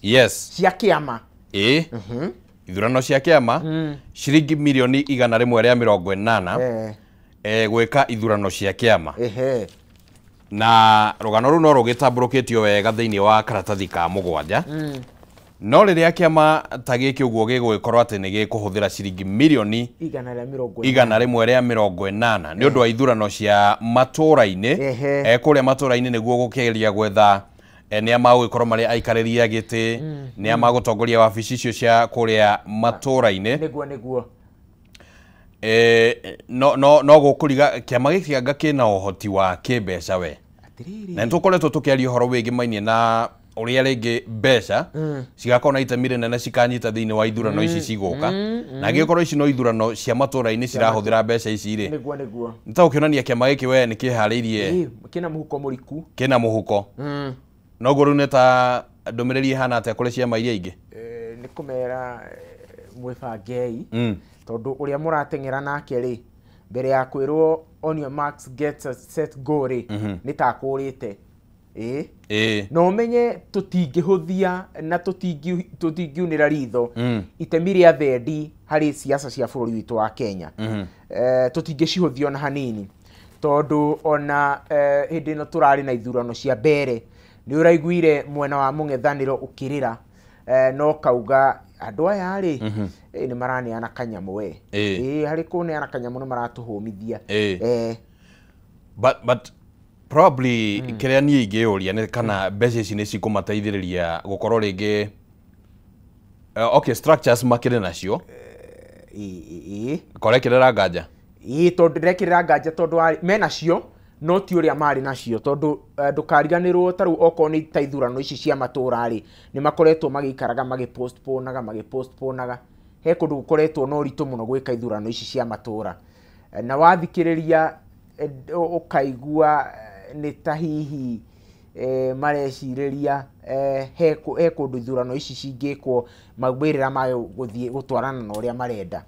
Yes, cia kĩama. Ithurano cia kĩama ciringi mirioni 180 gwĩka ithurano cia kĩama. Na rũgano rũu no rũgĩtambũrũkĩtio wega thĩinĩ wa karatathi ka 7. No rĩrĩa kĩama ta gĩkĩ ũguo gĩgũgĩkorwo atĩ nĩ gĩkũhũthĩra ciringi mirioni 180 nĩ ũndũ wa ithurano cia matũũra-inĩ, kũrĩa matũũra-inĩ nĩguo gũkĩgeria gwetha nĩa magũgĩkorwo marĩ aikarĩria gĩtĩ, nĩa magũtongoria wabici icio cia kũrĩa matũũra-inĩ. Nĩguo nĩguo. No gũkũriga kĩama gĩkĩ anga kĩna ũhoti wa kĩmbeca we. Na nĩ tũkoretwo tũkĩaria ũhoro wĩgĩmainie na ũrĩa rĩngĩ mbeca cigakorwo na itemi rĩnene cikanyita thĩinĩ wa ithurano ici cigũka, na angĩkorwo ici no ithurano cia matũũra-inĩ cirahũthĩra mbeca ici rĩ, nĩguo nĩguo nĩ ta gũkĩonania kĩama gĩkĩ we nĩ kĩharĩirie, kĩna mũhuko mũriku, kĩna mũhuko. Noguo rĩu nĩ ta ndũmĩrĩri ĩhana atĩa kũrĩ ciama iria ingĩ? Nĩ kũmera mwĩbangei, tondũ ũrĩa mũrateng'era nake rĩ, mbere ya kwĩrwo on your marks get set go rĩ, nĩ ta akũrĩte. Na ũmenye tũtingĩhũthia na tũtingiunĩra ritho itemi rĩa thendi harĩ siasa cia bũrũri witũ wa Kenya. Tũtingĩcihũthia ona hanini, tondũ ona hĩndĩ ĩno tũrarĩ na ithurano cia mbere nĩ ũraiguire mwena wa mũng'ethanĩro ũkĩrĩra, no kauga andũ aya rĩ, nĩ maraneana kanyamũ we. Harĩ kũneana kanyamũ nĩ maratũhũmithia. But probably kĩrĩa niĩ ingĩyũria nĩ kana mbeca ici nĩ cikũmateithĩrĩria gũkorwo rĩngĩ, okay, structures makĩrĩ nacio. Korekĩrĩra nganja. Ĩĩ, tondũ ndĩrekĩrĩra nganja tondũ menacio no ti ũrĩa marĩ nacio, tondũ ndũkariganĩrwo ta rĩu okorwo nĩ ta ithurano ici cia matũra rĩ, nĩ makoretwo magĩikaraga magĩpostponaga. He kũndũ gũkoretwo na ũritũ mũno gwĩka ithurano ici cia matũra, na wathikĩrĩria ũkaigua nĩ ta hihi marecirĩria he kũndũ ithurano ici cingĩkwo maumĩrĩra mayo gũthiĩ gũtwarana na ũrĩa marenda.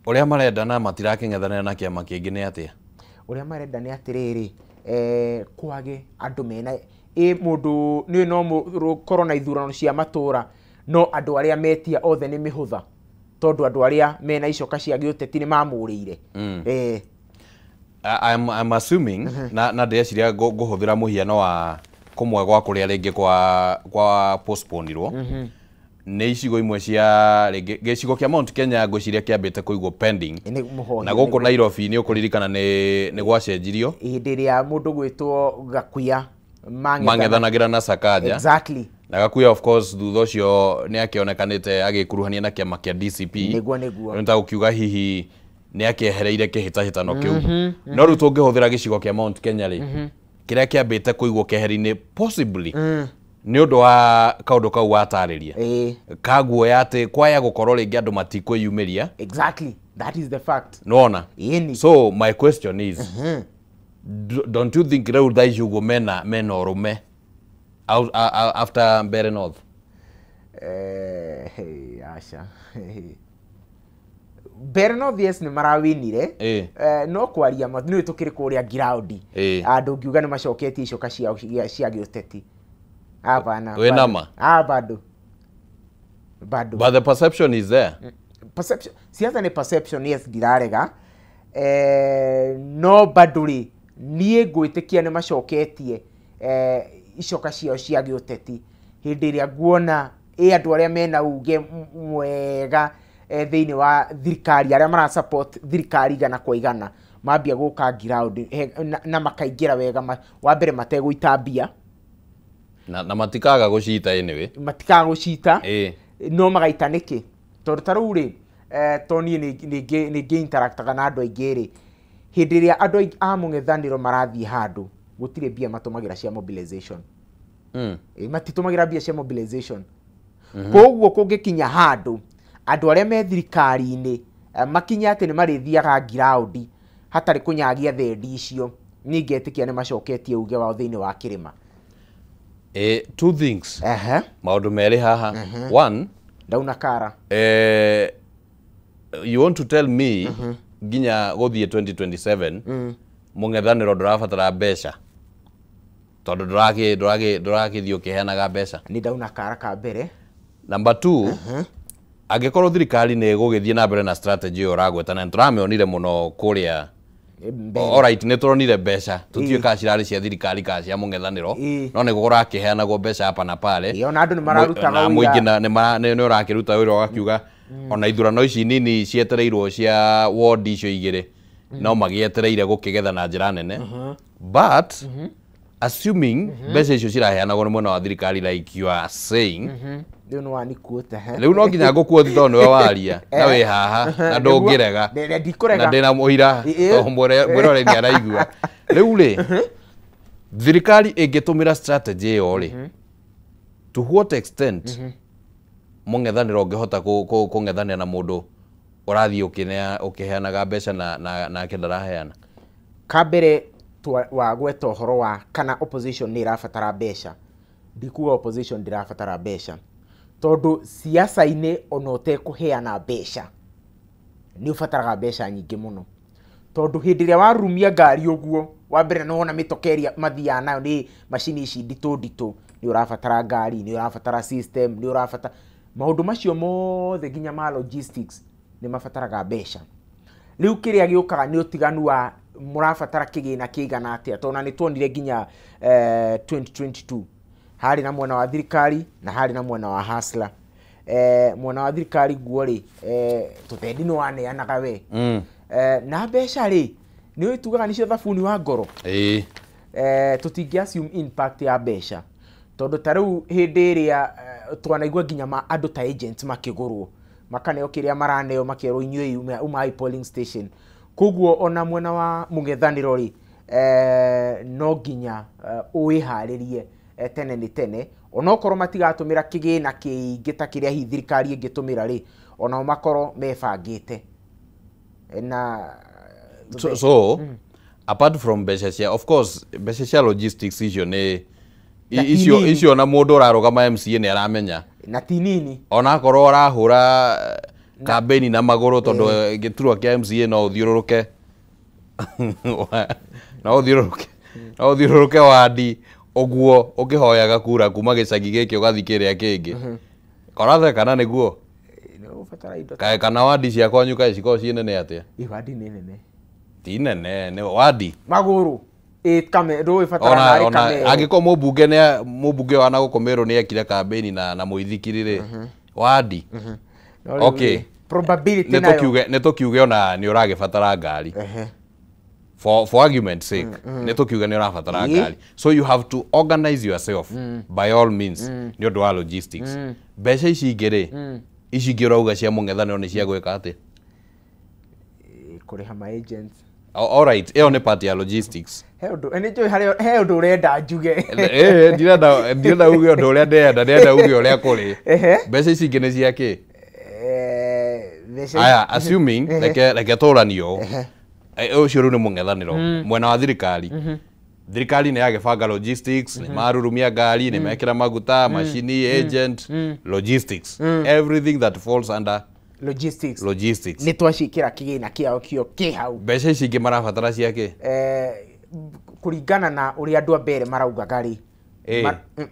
Ũrĩa marenda na matirakĩng'ethanĩra na kĩama kĩngĩ nĩ atĩa? Ũrĩa marenda nĩ atĩrĩrĩ, kwage andũ mena mũndũ nĩ no gũkorwo na ithurano cia matũra no andũ arĩa metia othe nĩ mĩhũtha, tondũ andũ arĩa mena icoka cia gĩũteti nĩ mamũrĩire. I'm assuming na ndĩreciria ngũhũthĩra mũhiano wa kũmwe gwa kũrĩa rĩngĩ kwa postponirwo nĩ icigo imwe cia rĩngĩ gĩcigo kĩa Mount Kenya ngwĩciria kĩambĩte kũigwo pending, na gũkũ Nairobi nĩ ũkũririkana nĩ gwacenjirio hĩndĩ ĩrĩa mũndũ gwĩtwo Gakuya mang'ethanagĩra na Sakaja. Exactly. Na Gakuya of course thutha ũcio nĩ akĩonekanĩte agĩkuruhania na kĩama kĩa DCP. Nĩguo nĩguo. Nĩ ta gũkiuga hihi nĩ akĩehereire kĩhĩtahĩtano kĩu. No rĩu tũngĩhũthĩra gĩcigo kĩa Mount Kenya rĩ, kĩrĩa kĩambĩte kũigwo keheri-inĩ possibly nĩ ũndũ wa kaũndũ kau watarĩria, kaguoya atĩ kwaya gũkorwo rĩngĩ andũ matikwĩyumĩria. Exactly, that is the fact. Nĩwona? So my question is, don't you think rĩu thaa ici ũguo mena ũrũme after Mbeere North? Aca. Mbeere North yes nĩ marawinire, no kwaria nĩ tũkĩrĩ kũrĩa ground andũ ngiuga nĩ macoketie icoka ciao cia gĩũteti. Hapana. Wĩna ma? Bado. Bado. But the perception is there. Perception, siasa nĩ perception, yes, ndirarega. No bado rĩ, niĩ ngwĩtĩkia nĩ macoketie icoka ciao cia gĩũteti hĩndĩ ĩrĩa nguona andũ arĩa mena uge mwega thĩinĩ wa thirikari, arĩa mara support thirikari igana kwa igana mambia gũka ground na makaingĩra wega, wa mbere mategũita mbia na matikaga gũcita anyway, matikaga gũcita no magaita nĩkĩ? Tondũ ta rĩu rĩ, to niĩ nĩ ngĩ-interactaga na andũ aingĩ rĩ, hĩndĩ ĩrĩa andũ a mũng'ethanĩro marathiĩ handũ gũtirĩ mbia matũmagĩra cia mobilization. Matitũmagĩra mbia cia mobilization. Koguo kũngĩkinya handũ andũ arĩa me thirikari-inĩ makinya atĩ nĩ marĩthiaga ground hatarĩ kũnyagia thendi icio, niĩ ngetĩkia nĩ macoketie uge wao thĩinĩ wa kĩrĩma. Two things. Maũndũ merĩ haha. One, ndauna kara. You want to tell me nginya gũthiĩ 2027 mũng'ethanĩro ndũrabatara mbeca tondũ ndũrakĩthiĩ ũkĩheanaga mbeca. Nĩ ndauna kara ka mbere. Number 2, angĩkorwo thirikari nĩ ĩgũgĩthiĩ na mbere na strategy ĩyo ũragweta, na nĩtũramĩonire mũno kũrĩa. Alright, nĩ tũronire mbeca tũtiũĩ kana cirarĩ cia thirikari kana cia mũng'ethanĩro, no nĩ kũrakĩheanagwo mbeca hapa na pale. Ona andũ nĩ mararutaga wĩra, mũingĩ nĩ ũrakĩruta wĩra ũgakiuga ona ithurano ici nini cietereirwo cia ward icio igĩrĩ no magĩetereire gũkĩgetha na njĩra nene. But assuming mbeca icio ciraheanagwo nĩ mwena wa thirikari like you are saying, Rĩu nĩ wanikuote, rĩu no nginya ngũkuote tondũ nĩwe waria na wĩ haha na ndũngĩrega na ndĩna mũira tondũ mwĩroreri nĩ araigua. Rĩu rĩ, thirikari ĩngĩtũmĩra strategy ĩyo rĩ, to what extent mũng'ethanĩro ũngĩhota kũng'ethanĩra na mũndũ ũrathiĩ ũkĩheanaga mbeca nake ndaraheana? Kambere wagweta ũhoro wa kana opposition nĩ ĩrabatara mbeca. Ndikuga opposition ndĩrabatara mbeca, tondũ siasa-inĩ ona ũtekũheana mbeca nĩ ũbataraga mbeca nyingĩ mũno, Tondũ hĩndĩ ĩrĩa warurumia ngari ũguo, wa mbere nĩ wona mĩtoka ĩrĩa mathiaga nayo nĩ macini ici nditũ nditũ, nĩ ũrabatara ngari, nĩ ũrabatara system, nĩ ũrabatara maũndũ macio mothe nginya ma logistics nĩ mabataraga mbeca. Rĩu kĩrĩa gĩũkaga nĩ ũtiganu wa mũrabatara kĩgĩna kĩigana atĩa, tondũ ona nĩ tuonire nginya 2022 harĩ na mwena wa thirikari na harĩ na mwena wa hustler. Mwena wa thirikari guo rĩ, tũtendi nĩ waneanaga we. Na mbeca rĩ, nĩ tugaga nĩcio thabuni wa ngoro. Tũtingĩ assume impact ya mbeca, tondũ ta rĩu hĩndĩ ĩrĩa twanaigua nginya andũ ta agents makĩgũrwo, makaneo kĩrĩa maraneo, makerwo inyuĩ umai polling station. Koguo ona mwena wa mũng'ethanĩro rĩ, no nginya ũwĩharĩrie tene nĩ tene, onokorwo matigatũmĩra kĩgĩna kĩingĩ ta kĩrĩa hihi thirikari ĩngĩtũmĩra rĩ, onao makorwo mebangĩte. Na so apart from mbeca cia, of course mbeca cia logistics icio nĩ icio na mũndũ ũrarũgama MCA nĩ aramenya na ti nini, onakorwo arahũra kambeni na magũrũ, tondũ gĩturwa kĩa MCA no ũthiũrũrũke no ũthiũrũrũke wandi ũguo ũkĩhoyaga kura kuma gĩcagi gĩkĩ ũgathiĩ kĩrĩa kĩngĩ. Korathe kana nĩguo kana wandi cia kwanyu kaĩ cikoragwo ciĩ nene atĩa? Wandi nĩ nene. Ti nene, nĩ wandi magũrũ. Angĩkorwo mũmbunge nĩ mũmbunge wa nagũkũ Meru nĩ ekire kambeni na mũithikiri rĩ, wandi. Okay, probability nayo nĩ tũkiuge ona nĩ ũragĩbatara ngari. For argument's sake, nĩ tũkiuge nĩ ũrabatara ngari. So you have to organize yourself by all means nĩ ũndũ wa logistics. Mbeca ici ingĩ rĩ, ici ingĩ ũrauga cia mũng'ethanĩro nĩ cia gwĩka atĩa? Kũrĩha ma agents. All right, ĩyo nĩ part ya logistics. He ũndũ ũrenda njuge. Ndirenda uge ũndũ ũrĩa ndĩrenda uge ũrĩa kũrĩ. Mbeca ici ingĩ nĩ cia kĩ? Aya, assuming reke tũranie ũũ, ũcio rĩu nĩ mũng'ethanĩro mwena wa thirikari. Thirikari nĩ yagĩbanga logistics, nĩ marurumia ngari, nĩ mekĩra maguta, macini, agent, logistics, everything that falls under logistics. Logistics nĩ twaciĩkĩra kĩgĩna kĩao kĩo kĩ hau. Mbeca ici ingĩ marabatara cia kĩ? Kũringana na ũrĩa andũ a mbere maraugaga rĩ,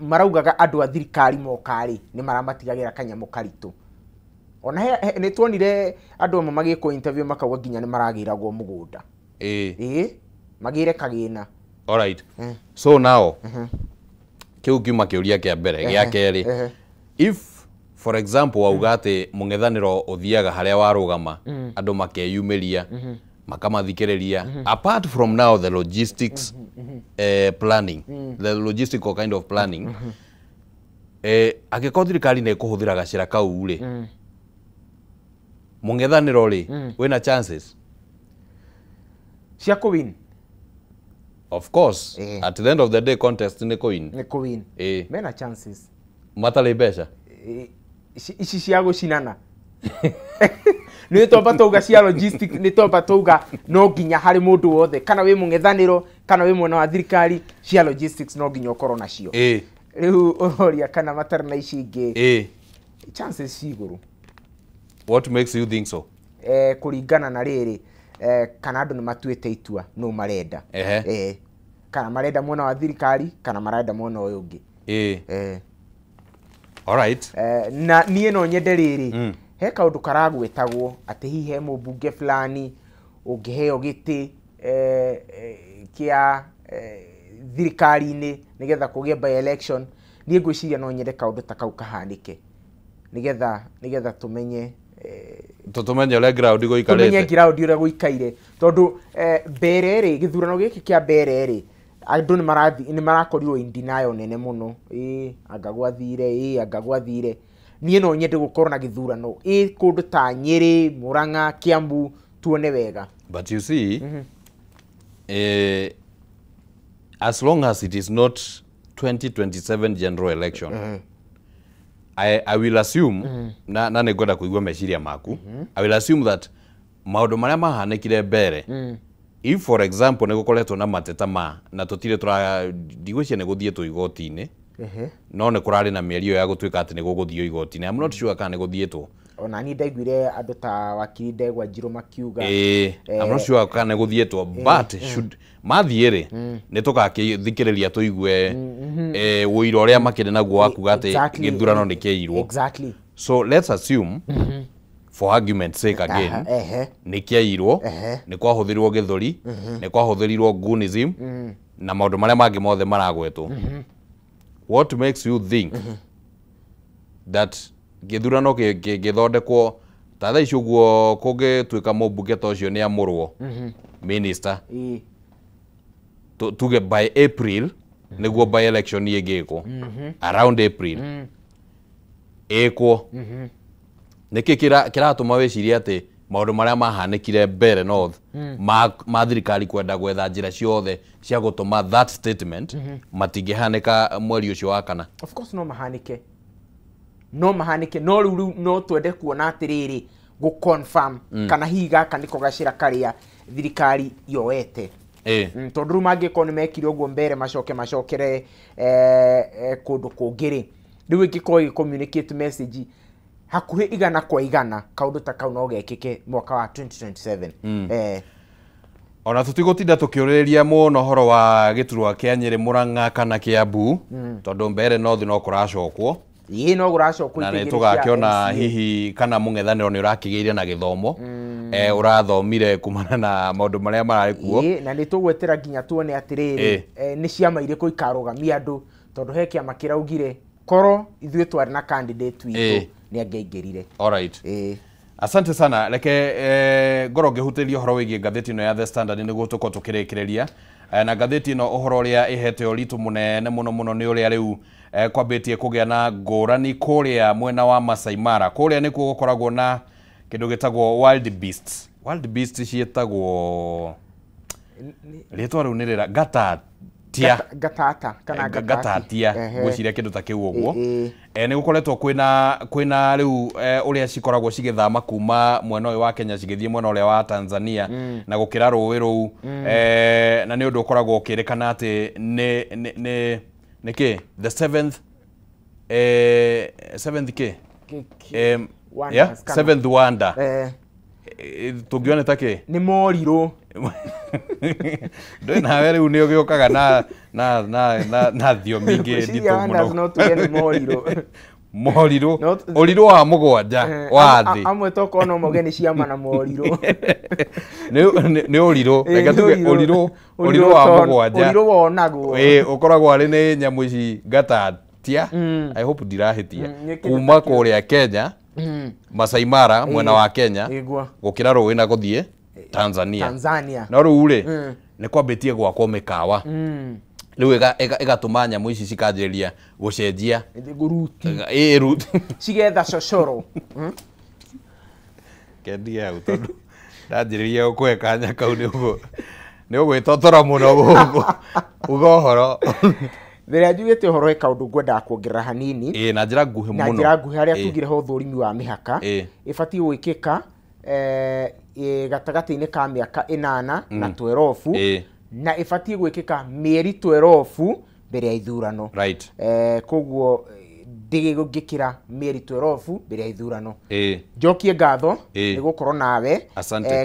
maraugaga andũ a thirikari moka rĩ, nĩ maramatigagĩra kanyamũ karitũ. Ona nĩ tuonire andũ amwe magĩkwo interview makauga nginya nĩ maragĩragwo mũgũnda. Magĩre kagĩna. All right. So now kĩu kiuma kĩũria kĩa mbere. Gĩa kerĩ, if for example wauga atĩ mũng'ethanĩro ũthiaga harĩa warũgama, andũ makeyumĩria, makamathikĩrĩria, apart from now the logistics planning, the logistical kind of planning, angĩkorwo thirikari nĩ ĩkũhũthĩra gacĩra kau rĩ, mũng'ethanĩro rĩ, wĩna chances cia kũwin? Of course, at the end of the day contest nĩ kũwin. Nĩ kũwin. Mena chances. Matarĩ mbeca. Ici cia gũcinana. Nĩ twamba tauga cia logistics, nĩ twamba tauga no nginya harĩ mũndũ wothe, kana wĩ mũng'ethanĩro kana wĩ mwena wa thirikari, cia logistics no nginya ũkorwo nacio. Rĩu ũroria kana matarĩ na ici ingĩ, chances ci igũrũ. What makes you think so? Kũringana na rĩrĩ, kana andũ nĩ matuĩte itua no marenda. Kana marenda mwena wa thirikari kana marenda mwena ũyũ ũngĩ. All right. Na niĩ no nyende rĩrĩ, he kaũndũ karagwetagwo atĩ hihi he mũmbunge fulani ũngĩheo gĩtĩ kĩa thirikari-inĩ nĩgetha kũgĩe by election. Niĩ ngwĩciria no nyende kaũndũ ta kau kahanĩke nĩgetha tũmenye tũmenye ũrĩa ground gũikarĩte, tũmenye ground ũrĩa gũikaire, tondũ mbere rĩ, gĩthurano gĩkĩ kĩa mbere rĩ, andũ nĩ marakorirwo in denial nene mũno. Anga gwathire, anga gwathire. Niĩ no nyende gũkorwo na gĩthurano kũndũ ta Nyĩrĩ, Murang'a, Kiambu, tuone wega. But you see, as long as it is not 2027 general election, I will assume, na nĩ ngwenda kũigua meciria maku, I will assume that maũndũ marĩa mahanĩkire mbere, if for example nĩ gũkoretwo na mateta ma na tũtirĩ ndigwĩciria nĩ gũthiĩtwo igoti-inĩ, No nĩ kũrarĩ na mĩario ya gũtuĩka atĩ nĩ gũgũthio igoti-inĩ. I'm not sure kana nĩ gũthiĩtwo. Ona niĩ ndaiguire andũ ta wakiri Ndegwa Njirũ makiuga. I'm not sure kana nĩ gũthiĩtwo, but should mathiĩ rĩ, nĩ tũgakĩthikĩrĩria tũigue ũira ũrĩa makĩrĩ naguo wa kuga atĩ gĩthurano nĩ kĩairwo. Exactly. So let's assume for argument's sake again, nĩ kĩairwo, nĩ kwahũthĩrirwo gĩthũri, nĩ kwahũthĩrirwo goonism, na maũndũ marĩa mangĩ mothe maragwetwo. What makes you think that gĩthurano gĩthondekwo ta thaa ici ũguo kũngĩtuĩka mũmbunge ta ũcio nĩ amũrwo minister, tuge by April nĩguo by election ĩngĩkwo, around April ĩkwo, nĩkĩ kĩratũma wĩcirie atĩ maũndũ marĩa mahanĩkire Mbeere North ma thirikari kwenda gwetha njĩra ciothe cia gũtũma that statement matingĩhanĩka mweri ũcio wa kana? Of course no mahanĩke, no mahanĩke, no rĩu no twende kuona atĩrĩrĩ gũ confirm kana hihi gaka nĩko gacĩra karĩa thirikari yoete. Tondũ rĩu mangĩkorwo nĩ mekire ũguo mbere macoke macokere kũndũ kũngĩ rĩ, rĩu ĩngĩkorwo ĩgĩ communicate message hakuhĩ 100 kwa 100 kaũndũ ta kau no gekĩke mwaka wa 2027. Ona tũtigũtinda tũkĩũrĩrĩria mũno ũhoro wa gĩturwa kĩa Nyĩrĩ, Mũrang'a kana Kĩambu, tondũ Mbeere North no kũracokwo. Ĩĩ no kũracokwo, na nĩ tũgakĩona hihi kana mũng'ethanĩro nĩ ũrakĩgĩire na gĩthomo ũrathomire kumana na maũndũ marĩa mararĩ kuo. Na nĩ tũgwetera nginya tuone atĩrĩrĩ nĩ ciama irĩkũ ikarũgamia andũ, tondũ he kĩama kĩraugire korwo ithuĩ twarĩ na candidate witũ nĩ angĩaingĩrire. Alright. Asante sana. Reke ngorwo ngĩhutĩria ũhoro wĩgiĩ ngathĩti ĩno ya The Standard nĩguo tũkorwo tũkĩrĩkĩrĩria. Na ngathĩti ĩno ũhoro ũrĩa ĩhete ũritũ mũnene mũno mũno nĩ ũrĩa rĩu kwambĩtie kũgĩa na ngũrani kũrĩa mwena wa Masai Mara. Kũrĩa nĩkuo gũkoragwo na kĩndũ gĩtagwo wild beasts. Wild beasts ciĩtagwo rĩtwa rĩu nĩ rĩra gatatia. Gatata kana gatatia, ngwĩciria kĩndũ ta kĩu ũguo. Nĩ gũkoretwo kwĩna rĩu ũrĩa cikoragwo cigĩthama kuma mwena ũyũ wa Kenya cigĩthiĩ mwena ũrĩa wa Tanzania na gũkĩra rũĩ rũu, na nĩ ũndũ ũkoragwo ũkĩrĩkana atĩ nĩ kĩ the seventh kĩ yeah, seventh wonder. Tũngĩone ta kĩ nĩ morirũ. Ndũĩ nawe rĩu nĩ ũgĩũkaga na thiomi ingĩ nditũ mũno. No tuge nĩ morirũ. Morirũ, ũrirũ wa mũgwanja wa thĩ. Amwe tokorwo no mauge nĩ ciama na morirũ. Nĩ ũrirũ, reke tuge ũrirũ wa mũgwanja. Ũrirũ wonagwo. Ũkoragwo arĩ nĩ nyamũ ici gatatia, I hope ndirahĩtia, kuma kũrĩa Kenya, Masai Mara mwena wa Kenya, gũkĩra rũĩ na gũthiĩ Tanzania. No rĩu rĩ, nĩ kwambĩtie gwakwo mĩkawa. Rĩu ĩgatũma nyamũ ici cikanjĩrĩria gũcenjia route. Cigetha cocoro. Kendia hau tondũ ndanjĩrĩria gũkũhe kanya kau nĩ ũgwĩtotora mũno gũkũ uga ũhoro. Rĩrĩa njugĩte ũhoro he kaũndũ ngwendaga kuongerera hanini. Na njĩra nguhĩ mũno. Na njĩra nguhĩ harĩa tugire ho ũthũrimi wa mĩhaka ĩbatiĩ gwĩkĩka gatagatĩ-inĩ ka mĩaka 8 na 12, na ĩbatiĩ gwĩkĩka mĩeri 12 mbere ya ithurano. Right. Koguo ndĩgĩkĩra mĩeri 12 mbere ya ithurano. Njokie ngatho nĩ gũkorwo nawe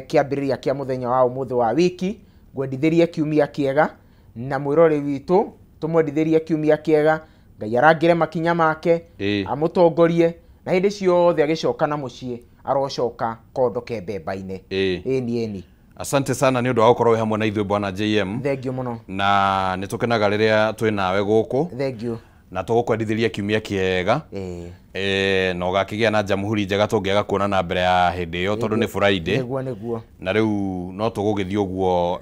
kĩambĩrĩria kĩa mũthenya wa ũmũthĩ wa wiki. Ngwendithĩrie kiumia kĩega na mwĩrore witũ tũmwendithĩrie kiumia kĩega. Ngai arangĩre makinya make, amũtongorie, na hĩndĩ ciothe agĩcoka na mũciĩ arocoka kondo ke mbemba-inĩ. Ĩni. Asante sana nĩ ũndũ wa gũkorwo wĩ hamwe na ithuĩ bwana JM. Thank you mũno. Na nĩ tũkenaga rĩrĩa twĩ nawe gũkũ. Thank you. Na tũgũkwendithĩria kiumia kĩega. Na ũgakĩgĩa na jamhuri njega tũngĩaga kuonana mbere ya hĩndĩ ĩyo tondũ nĩ Friday. Nĩguo. Na rĩu no tũgũgĩthiĩ ũguo,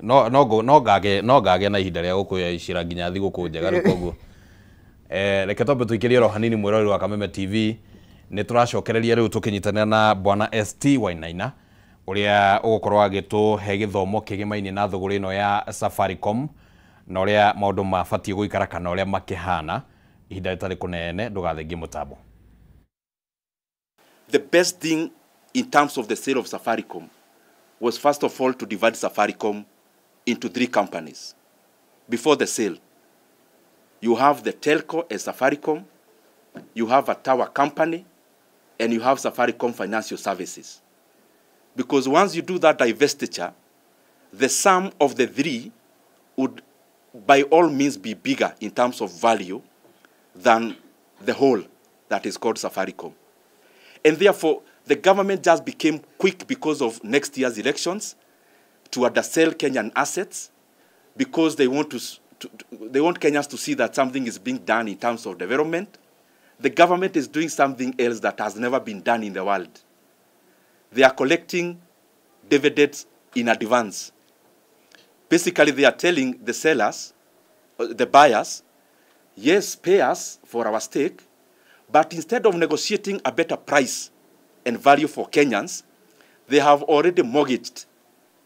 no ngagĩa na ihinda rĩa gũkũicĩra nginya thigũkũ njega rĩu koguo. Reke twambe tũikĩrie oro hanini mwĩroreri wa Kameme TV. Nĩ tũracokereria rĩu tũkĩnyitanĩra na bwana ST Wainaina ũrĩa ũgũkorwo agĩtũhe gĩthomo kĩgĩmaine na thũgũrĩ ĩno ya Safaricom na ũrĩa maũndũ mabatiĩ gũikara kana ũrĩa makĩhana ihinda rĩtarĩ kũnene. Ndũgathengie mũtambo. The best thing in terms of the sale of Safaricom was first of all to divide Safaricom into 3 companies before the sale. You have the telco as Safaricom, you have a tower company, and you have Safaricom Financial Services. Because once you do that divestiture, the sum of the three would by all means be bigger in terms of value than the whole that is called Safaricom. And therefore, the government just became quick because of next year's elections to undersell Kenyan assets, because they want they want Kenyans to see that something is being done in terms of development. The government is doing something else that has never been done in the world. They are collecting dividends in advance. Basically, they are telling the sellers, the buyers, yes, pay us for our stake, but instead of negotiating a better price and value for Kenyans, they have already mortgaged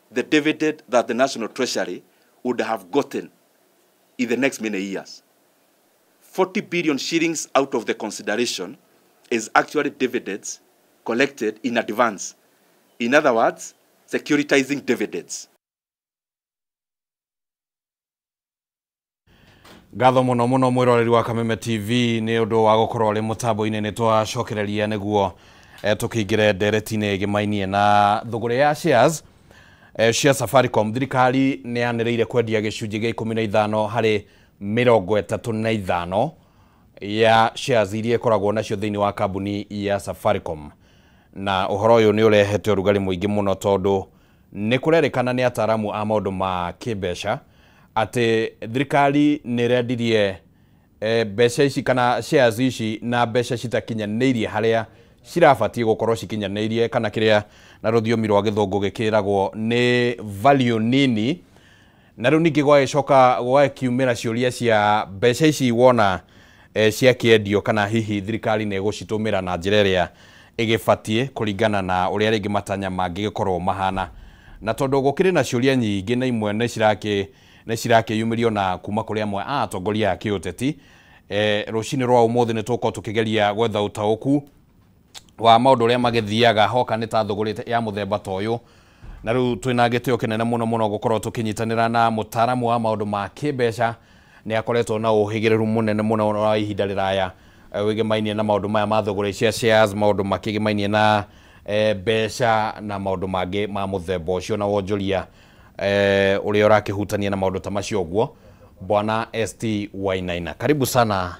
the dividend that the National Treasury would have gotten in the next many years. 40 billion shillings out of the consideration is actually dividends collected in advance. In other words, securitizing dividends. Ngatho muno muno mwiroreri wa Kameme TV ni undu wa gukorwo ri mutambo-ini ni twacokereria niguo tukiingire ndereti-ini igimainie na thuguri ya shares cia Safaricom. Thirikari ni yaniriire kwendia gicunji gia 15 hari 35 ya shares iria ikoragwo nacio thiini wa kambuni ya Safaricom, na uhoro uyu ni urehete urugari muingi muno tondu ni kurerikana ni ataramu a maundu ma kimbeca ati thirikari ni rendirie mbeca ici kana shares ici na mbeca citakinyanĩirie haria cirabatie gukorwo cikinyanĩirie, kana kiria na rũthiomi rwa gĩthũngũ gĩkĩragwo nĩ value nini. Na rĩu ningĩ gwagĩcoka gwagĩkiumĩra ciũria cia mbeca ici wona ciakĩendio kana hihi thirikari nĩ ĩgũcitũmĩra na njĩra ĩrĩa ĩgĩbatiĩ kũringana na ũrĩa rĩngĩ matanya mangĩgĩkorwo mahana. Na tondũ gũkĩrĩ na ciũria nyingĩ na imwe nĩ cirakĩyumĩrio na kuma kũrĩ amwe a atongoria a kĩũteti, rũcinĩ rwa ũmũthĩ nĩ tũgũkorwo tũkĩgeria gwetha ũtaũku wa maũndũ ũrĩa magĩthiaga hoka nĩ ta thũgũrĩ ya mũthemba ta ũyũ. Na rĩu twĩna gĩtĩo kĩnene mũno mũno gũkorwo tũkĩnyitanĩra na mũtaaramu wa maũndũ ma kĩmbeca. Nĩ akoretwo na ũhĩgĩrĩru mũnene mũno wa ihinda rĩraya wĩgĩmainie na maũndũ maya ma thũgũrĩ cia shares, maũndũ makĩgĩmainie na mbeca na maũndũ mangĩ ma mũthemba ũcio na wonjoria ũrĩa ũrakĩhutania na maũndũ ta macio ũguo, Bwana ST Wainaina. Karibu sana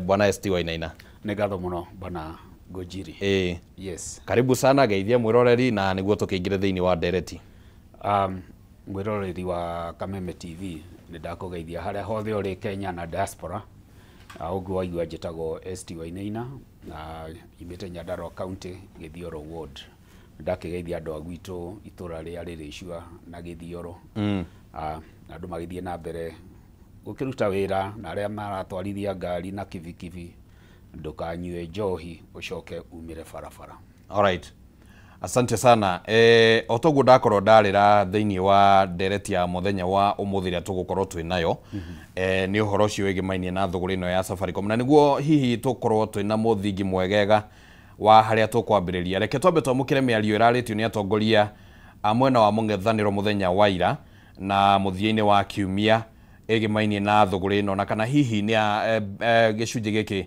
Bwana ST Wainaina. Nĩ ngatho mũno Bwana Ngũnjiri. Yes. Karibu sana, geithia mwiroreri na niguo tukiingire thiini wa ndereti. Mwiroreri wa Kameme TV nĩ ndakũgeithia harĩa hothe ũrĩ Kenya na diaspora. Ũguo waigua njĩtagwo ST Wainaina na nyumĩte Nyandarua County, Gĩthioro Ward. Ndakĩgeithia andũ a gwitũ itũra rĩa rĩrĩ na Gĩthioro. Andũ magĩthiĩ na mbere gũkĩruta wĩra na arĩa maratwarithia ngari na kibikibi, ndũkanyue njohi ucoke umire barabara. Alright. Asante sana. Otoguo ndakorwo ndarĩra thĩinĩ wa ndereti ya mũthenya wa ũmũthĩ ĩrĩa tũgũkorwo twĩ nayo, nĩ ũhoro ũcio wĩgĩmainie na thũgũrĩ ĩno ya Safaricom, na nĩguo hihi tũkorwo twĩ na mũthingi mwegega wa harĩa tũkwambĩrĩria. Reke twambe twamũkĩre mĩario ĩrarĩtio nĩ atongoria a mwena wa mũng'ethanĩro mũthenya wa ira na mũthia-inĩ wa kiumia ĩgĩmainie na thũgũrĩ ĩno, na kana hihi nĩ gĩcunjĩ gĩkĩ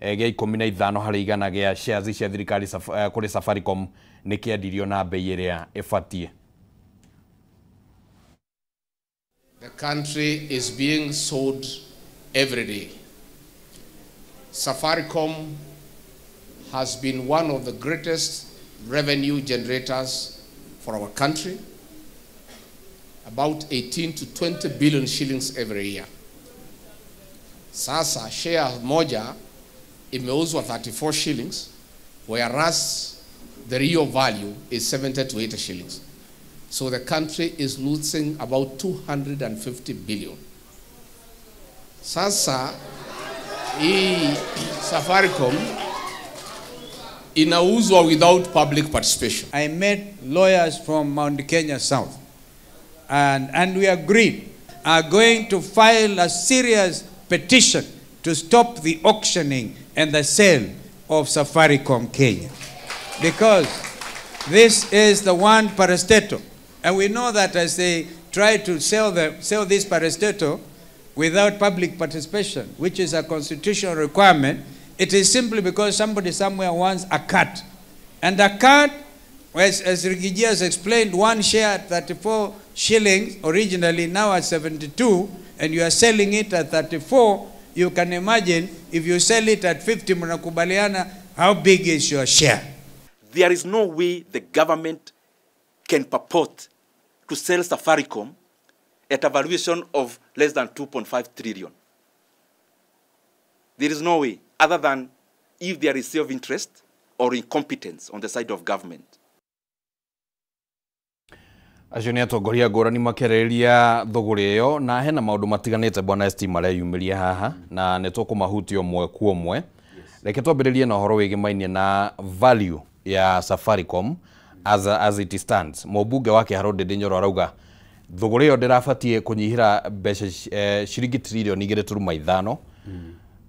gĩa 15 harĩ igana gĩa shares cia thirikari kũrĩ Safaricom nĩ kĩendirio na bei ĩrĩa ĩbatiĩ. The country is being sold every day. Safaricom has been one of the greatest revenue generators for our country, about 18 to 20 billion shillings every year. Sasa share moja imeuzwa 34 shillings, whereas the real value is 70 to 80 shillings. So the country is losing about 250 billion. Sasa hii Safaricom inauzwa without public participation. I met lawyers from Mount Kenya South, and we agreed are going to file a serious petition to stop the auctioning and the sale of Safaricom Kenya. Because this is the one parastatal. And we know that as they try to sell this parastatal, without public participation, which is a constitutional requirement. It is simply because somebody somewhere wants a cut. And a cut, as Riggy G has explained, one share at 34 shillings originally, now at 72, and you are selling it at 34. You can imagine if you sell it at 50, mnakubaliana, how big is your share? There is no way the government can purport to sell Safaricom at a valuation of less than 2.5 trillion. There is no way, other than if there is self-interest or incompetence on the side of government. Acio nĩ atongoria ngũrani makĩarĩrĩria thũgũrĩ ĩyo na hena maũndũ matiganĩte bwana ST mareyumĩria haha na nĩ tũkũmahutia ũmwe kwa ũmwe. Reke twambĩrĩrie na ũhoro wĩgĩmainie na value ya Safaricom as it stands. Mũmbunge wa Kĩharũ Ndindi Nyoro arauga thũgũrĩ ĩyo ndĩrabatiĩ kũnyihĩra mbeca ciringi tririoni 2.5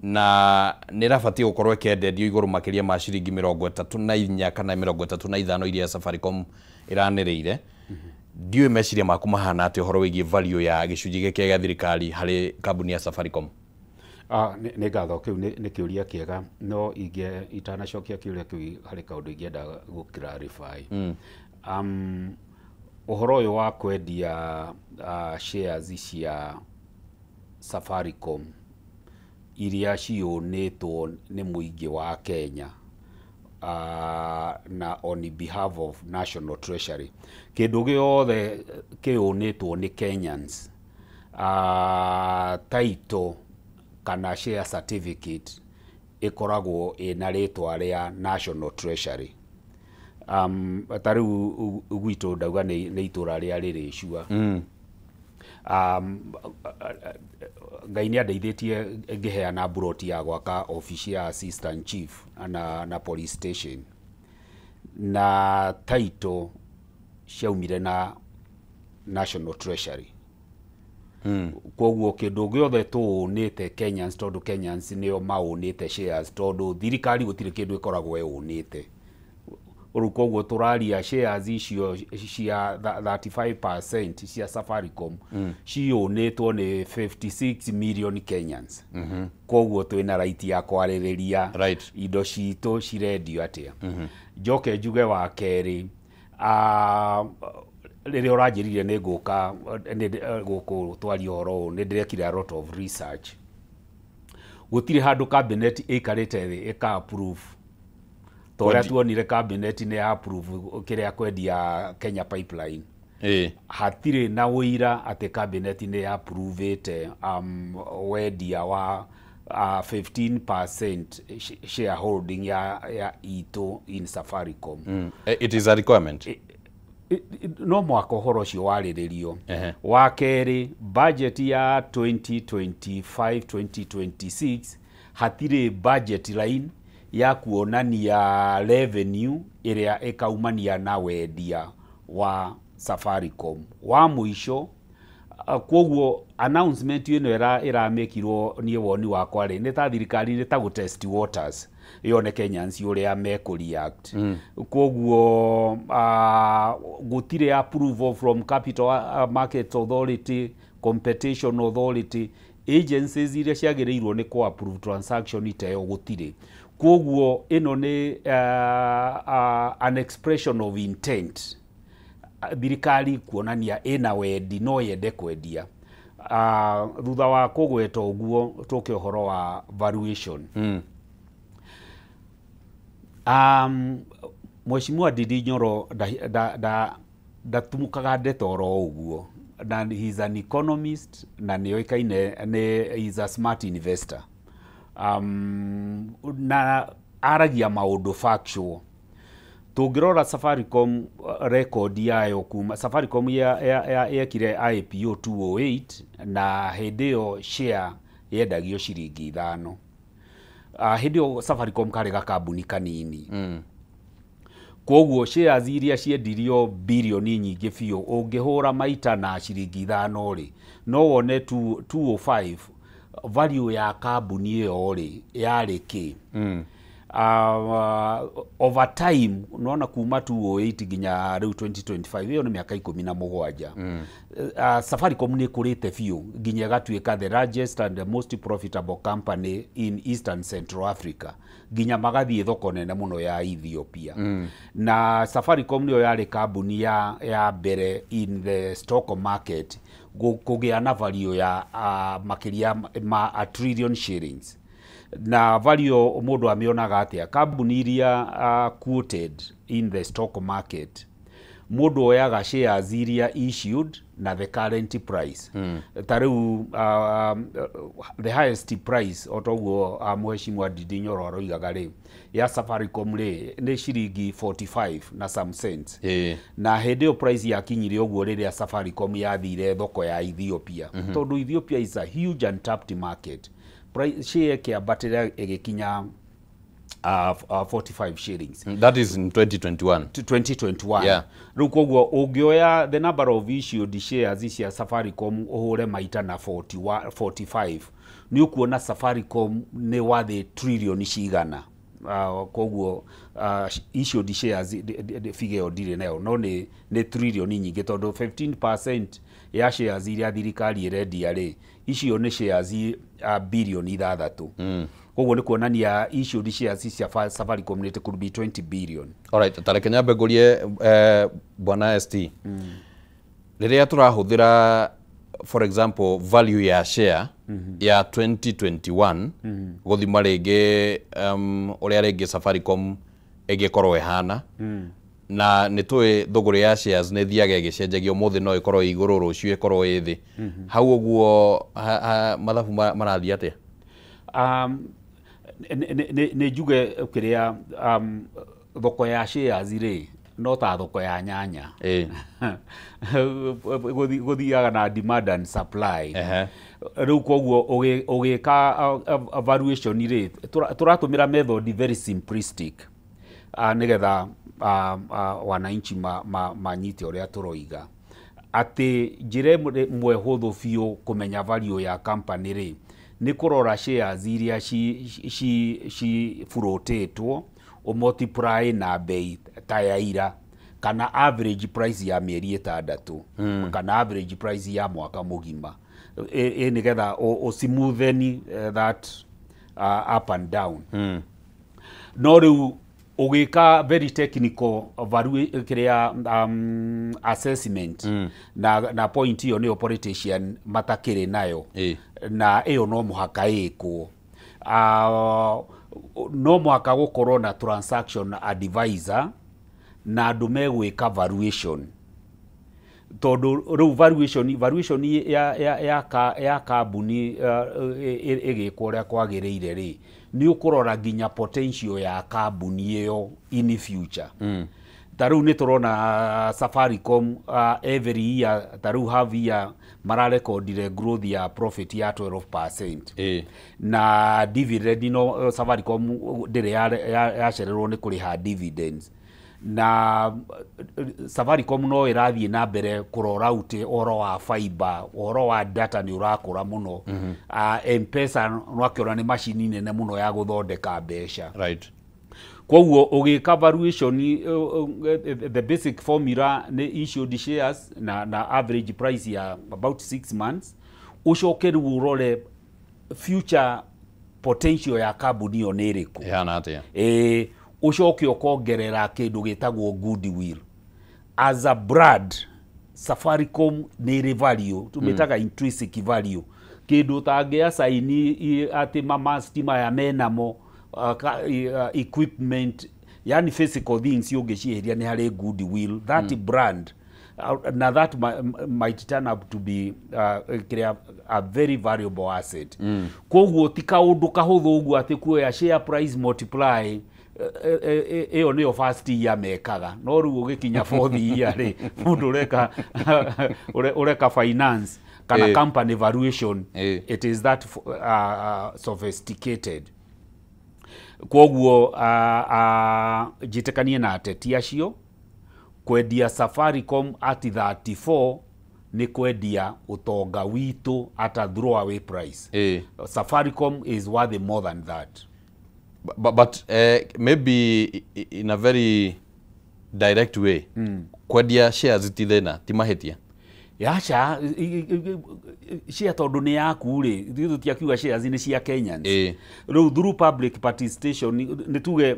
na nĩ ĩrabatiĩ gũkorwo ĩkĩenderio igũrũ makĩria ma ciringi 34 kana 35 iria Safaricom ĩranĩrĩire. Ndiũĩ meciria maku mahana atĩa ũhoro wĩgiĩ value ya gĩcunjĩ gĩkĩ gĩa thirikari harĩ kambuni ya Safaricom? Nĩ ngatho, kĩu nĩ kĩũria kĩega, no itanacokia kĩũria kĩu harĩ kaũndũ ingĩenda gũ clarify. Ũhoro ũyũ wa kwendia shares cia Safaricom iria ciũnĩtwo nĩ mũingĩ wa Kenya na on behalf of National Treasury, kĩndũ gĩothe kĩũnĩtwo nĩ Kenyans, title kana share certificate ĩkoragwo ĩna rĩtwa rĩa National Treasury. Ta rĩu gwitũ ndauga nĩ itũra rĩa rĩrĩcua. Ngai nĩ andeithĩtie ngĩheana mburoti ya gwaka obici ya assistant chief na police station, na title ciaumire na National Treasury. Koguo kĩndũ gĩothe tũũnĩte Kenyans, tondũ Kenyans nĩo maũnĩte shares, tondũ thirikari gũtirĩ kĩndũ ĩkoragwo ĩũnĩte. Rĩu koguo tũraria shares icio cia 35% cia Safaricom ciũnĩtwo nĩ 56 million Kenyans. Koguo twĩna right ya kwarĩrĩria indo citũ cirendio atĩa. Njoke njuge wa kerĩ, rĩrĩa ũranjĩrire nĩ ngũka gũkũ twaria ũhoro ũyũ, nĩ ndĩrekire a lot of research. Gũtirĩ handũ cabinet ĩikarĩte thĩ ĩka approve. Torĩa tuonire cabinet nĩ approve kĩrĩa kwendia Kenya Pipeline. Hatirĩ na ũira atĩ cabinet nĩ approve-ĩte wendia wa 15% shareholding ya itũ in Safaricom. It is a requirement. No mwaka ũhoro ũcio warĩrĩrio. Wa kerĩ, budget ya 2025-2026 hatirĩ budget line ya kuonania revenue ĩrĩa ĩkaumania na wendia wa Safaricom. Wa mũico, koguo announcement ĩno ĩramĩkirwo niĩ woni wakwa rĩ, nĩ ta thirikari nĩ ta gũ test waters yone Kenyans ũrĩa mekũ react. Koguo gũtirĩ approval from Capital Markets Authority, Competition Authority, agencies iria ciagĩrĩirwo nĩ kũ approve transaction ta ĩyo gũtirĩ. Koguo ĩno nĩ an expression of intent, thirikari kuonania ĩna wendi no yende kwendia. Thutha wa kũgweta ũguo tũke ũhoro wa valuation. Mheshimiwa Ndindi Nyoro ndatumukaga ndeto oro ũguo, na he is an economist na nĩoĩkaine nĩ he is a smart investor. Na aragia maũndũ factual. Tũngĩrora Safaricom record yayo kuma Safaricom yekire IPO 2008 na hĩndĩ ĩyo share yendagio ciringi 5. Hĩndĩ ĩyo Safaricom karĩ gakambuni kanini. Koguo shares iria ciendirio bilioni nyingĩ biũ, ũngĩhũra maita na ciringi 5 rĩ, no wone 205 value ya kambuni ĩyo rĩ yarĩ kĩ. Over time nona kuma 2008 nginya rĩu 2025, ĩyo nĩ mĩaka 17. Safaricom nĩ ĩkũrĩte biũ nginya ĩgatuĩka the largest and the most profitable company in Eastern Central Africa, nginya magathiĩ thoko nene mũno ya Ethiopia. Na Safaricom nĩyo yarĩ kambuni ya mbere in the stock market kũgĩa na value ya makĩria ma a trillion shillings. Na value mũndũ amĩonaga atĩa? Kambuni iria quoted in the stock market, mũndũ oyaga shares iria issued na the current price. Ta rĩu the highest price, o toguo Mheshimiwa Ndindi Nyoro aroigaga rĩ, ya Safaricom rĩ, nĩ ciringi 45 na some cents. Na hĩndĩ ĩyo price yakinyire ũguo rĩrĩa Safaricom yathire thoko ya Ethiopia, tondũ Ethiopia is a huge untapped market. Price share ĩkĩambatĩra ĩgĩkinya 45 shillings. That is in 2021. 2021. Yeah. Rĩu koguo ũngĩoya the number of issued shares cia Safaricom ũhũre maita na 41, 45, nĩ ũkuona Safaricom nĩ wathĩ trillion cigana. Koguo issued shares figure ĩyo ndirĩ nayo, no nĩ trillion nyingĩ, tondũ 15% ya shares iria thirikari ĩrendia rĩ, icio nĩ shares billion 6. Koguo nĩ kuonania issued shares cia Safaricom nĩ could be 20 billion. Alright, tareke nyambe ngũrie bwana ST. Rĩrĩa tũrahũthĩra, for example, value ya share ya 2021 gũthima rĩngĩ ũrĩa rĩngĩ Safaricom ĩngĩkorwo ĩhana, na nĩ tũĩ thũgũrĩ ya shares nĩ ĩthiaga ĩgĩcenjagia, ũmũthĩ no ĩkorwo ĩ igũrũ, rũciũ ĩkorwo ĩ thĩ. Hau ũguo mathabu marathiĩ atĩa? Nĩ njuge kĩrĩa, thoko ya shares rĩ, no ta thoko ya nyanya, gũthiaga na demand and supply. Rĩu koguo ũgĩka valuation rĩ, tũratũmĩra method very simplistic, nĩgetha wananchi manyite ũrĩa tũroiga. Atĩ njĩra ĩmwe hũthũ biũ kũmenya value ya company rĩ, nĩ kũrora shares iria ci floatĩtwo, ũmultiply na bei ta ya ira, kana average price ya mĩeri 6, kana average price ya mwaka mũgima, nĩgetha ũsmootheni that up and down. No rĩu ũgĩka very technical value kĩrĩa assessment, na point ĩyo nĩyo politician matakĩrĩ nayo, na ĩyo no mũhaka ĩkwo. No mũhaka gũkorwo na transaction advisor na andũ megwĩka valuation, tondũ rĩu valuation ya kambuni ĩgĩkwo ũrĩa kwagĩrĩire rĩ, nĩ ũkũrora nginya potential ya kambuni ĩyo in future. Ta rĩu nĩ tũrona Safaricom every year, ta rĩu half year mararekondire growth ya profit ya 12%. Na dividend, no Safaricom ndĩrĩ yacererwo nĩ kũrĩha dividends. Na Safaricom no ĩrathiĩ na mbere kũrora out ũhoro wa fiber, ũhoro wa data nĩ ũrakũra mũno. M-Pesa no akĩona nĩ macini nene mũno ya gũthondeka mbeca. Koguo ũgĩka valuation, the basic formula nĩ issued shares na average price ya about 6 months, ũcoke rĩu ũrore future potential ya kambuni ĩyo nĩ ĩrĩkũ. Ĩhana atĩa? Ũcoke ũkongerera kĩndũ gĩtagwo goodwill. As a brand, Safaricom nĩ ĩrĩ value, tũmĩtaga intrinsic value, kĩndũ ũtangĩacaini atĩ mamasti maya menamo, equipment, yani physical things ũngĩcieheria, nĩ harĩ goodwill, that brand, na that might turn up to be kĩrĩa, a very valuable asset. Koguo ti kaũndũ kahũthũ ũguo atĩ kuoya share price multiply. Ĩyo nĩyo first year mekaga, no rĩu ũgĩkinya fourth year rĩ, mũndũ ũreka finance kana company valuation, it is that sophisticated. Koguo njĩtĩkanie na ateti acio, kwendia Safaricom at 34 nĩ kwendia ũtonga witũ at a throwaway price. Safaricom is worth more than that. But maybe in a very direct way, kwendia shares ti thĩna, ti mahĩtia. Yaca share tondũ nĩ yaku rĩ, ithuĩ tũtiakiuga shares nĩ cia Kenyans. Rĩu through public participation nĩ tuge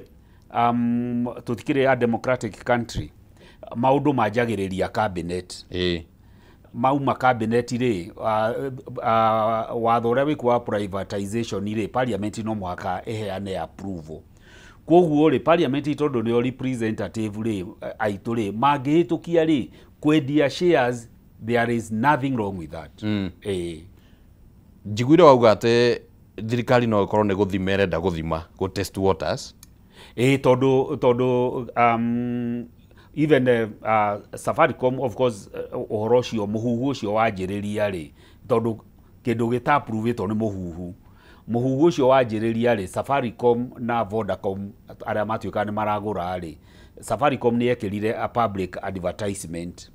tũtikĩrĩ a democratic country, maũndũ manjagĩrĩria cabinet. Mauma cabinet rĩ, watho ũrĩa wĩkuo wa privatization rĩ, parliament no mũhaka ĩheane approval. Koguo rĩ, parliament tondũ nĩo representative rĩ aitũ rĩ, mangĩhĩtũkia rĩ kwendia shares, there is nothing wrong with that. Njiguire wauga atĩ thirikari no ĩkorwo nĩ gũthima ĩrenda gũthima, gũ test waters. Tondũ even Safaricom of course, ũhoro ũcio mũhuhu ũcio wanjĩrĩria rĩ, tondũ kĩndũ gĩta-approvĩtwo nĩ mũhuhu, mũhuhu ũcio wanjĩrĩria rĩ, Safaricom na Vodacom arĩa matuĩka nĩ maragũra rĩ, Safaricom nĩ yekĩrire a public advertisement,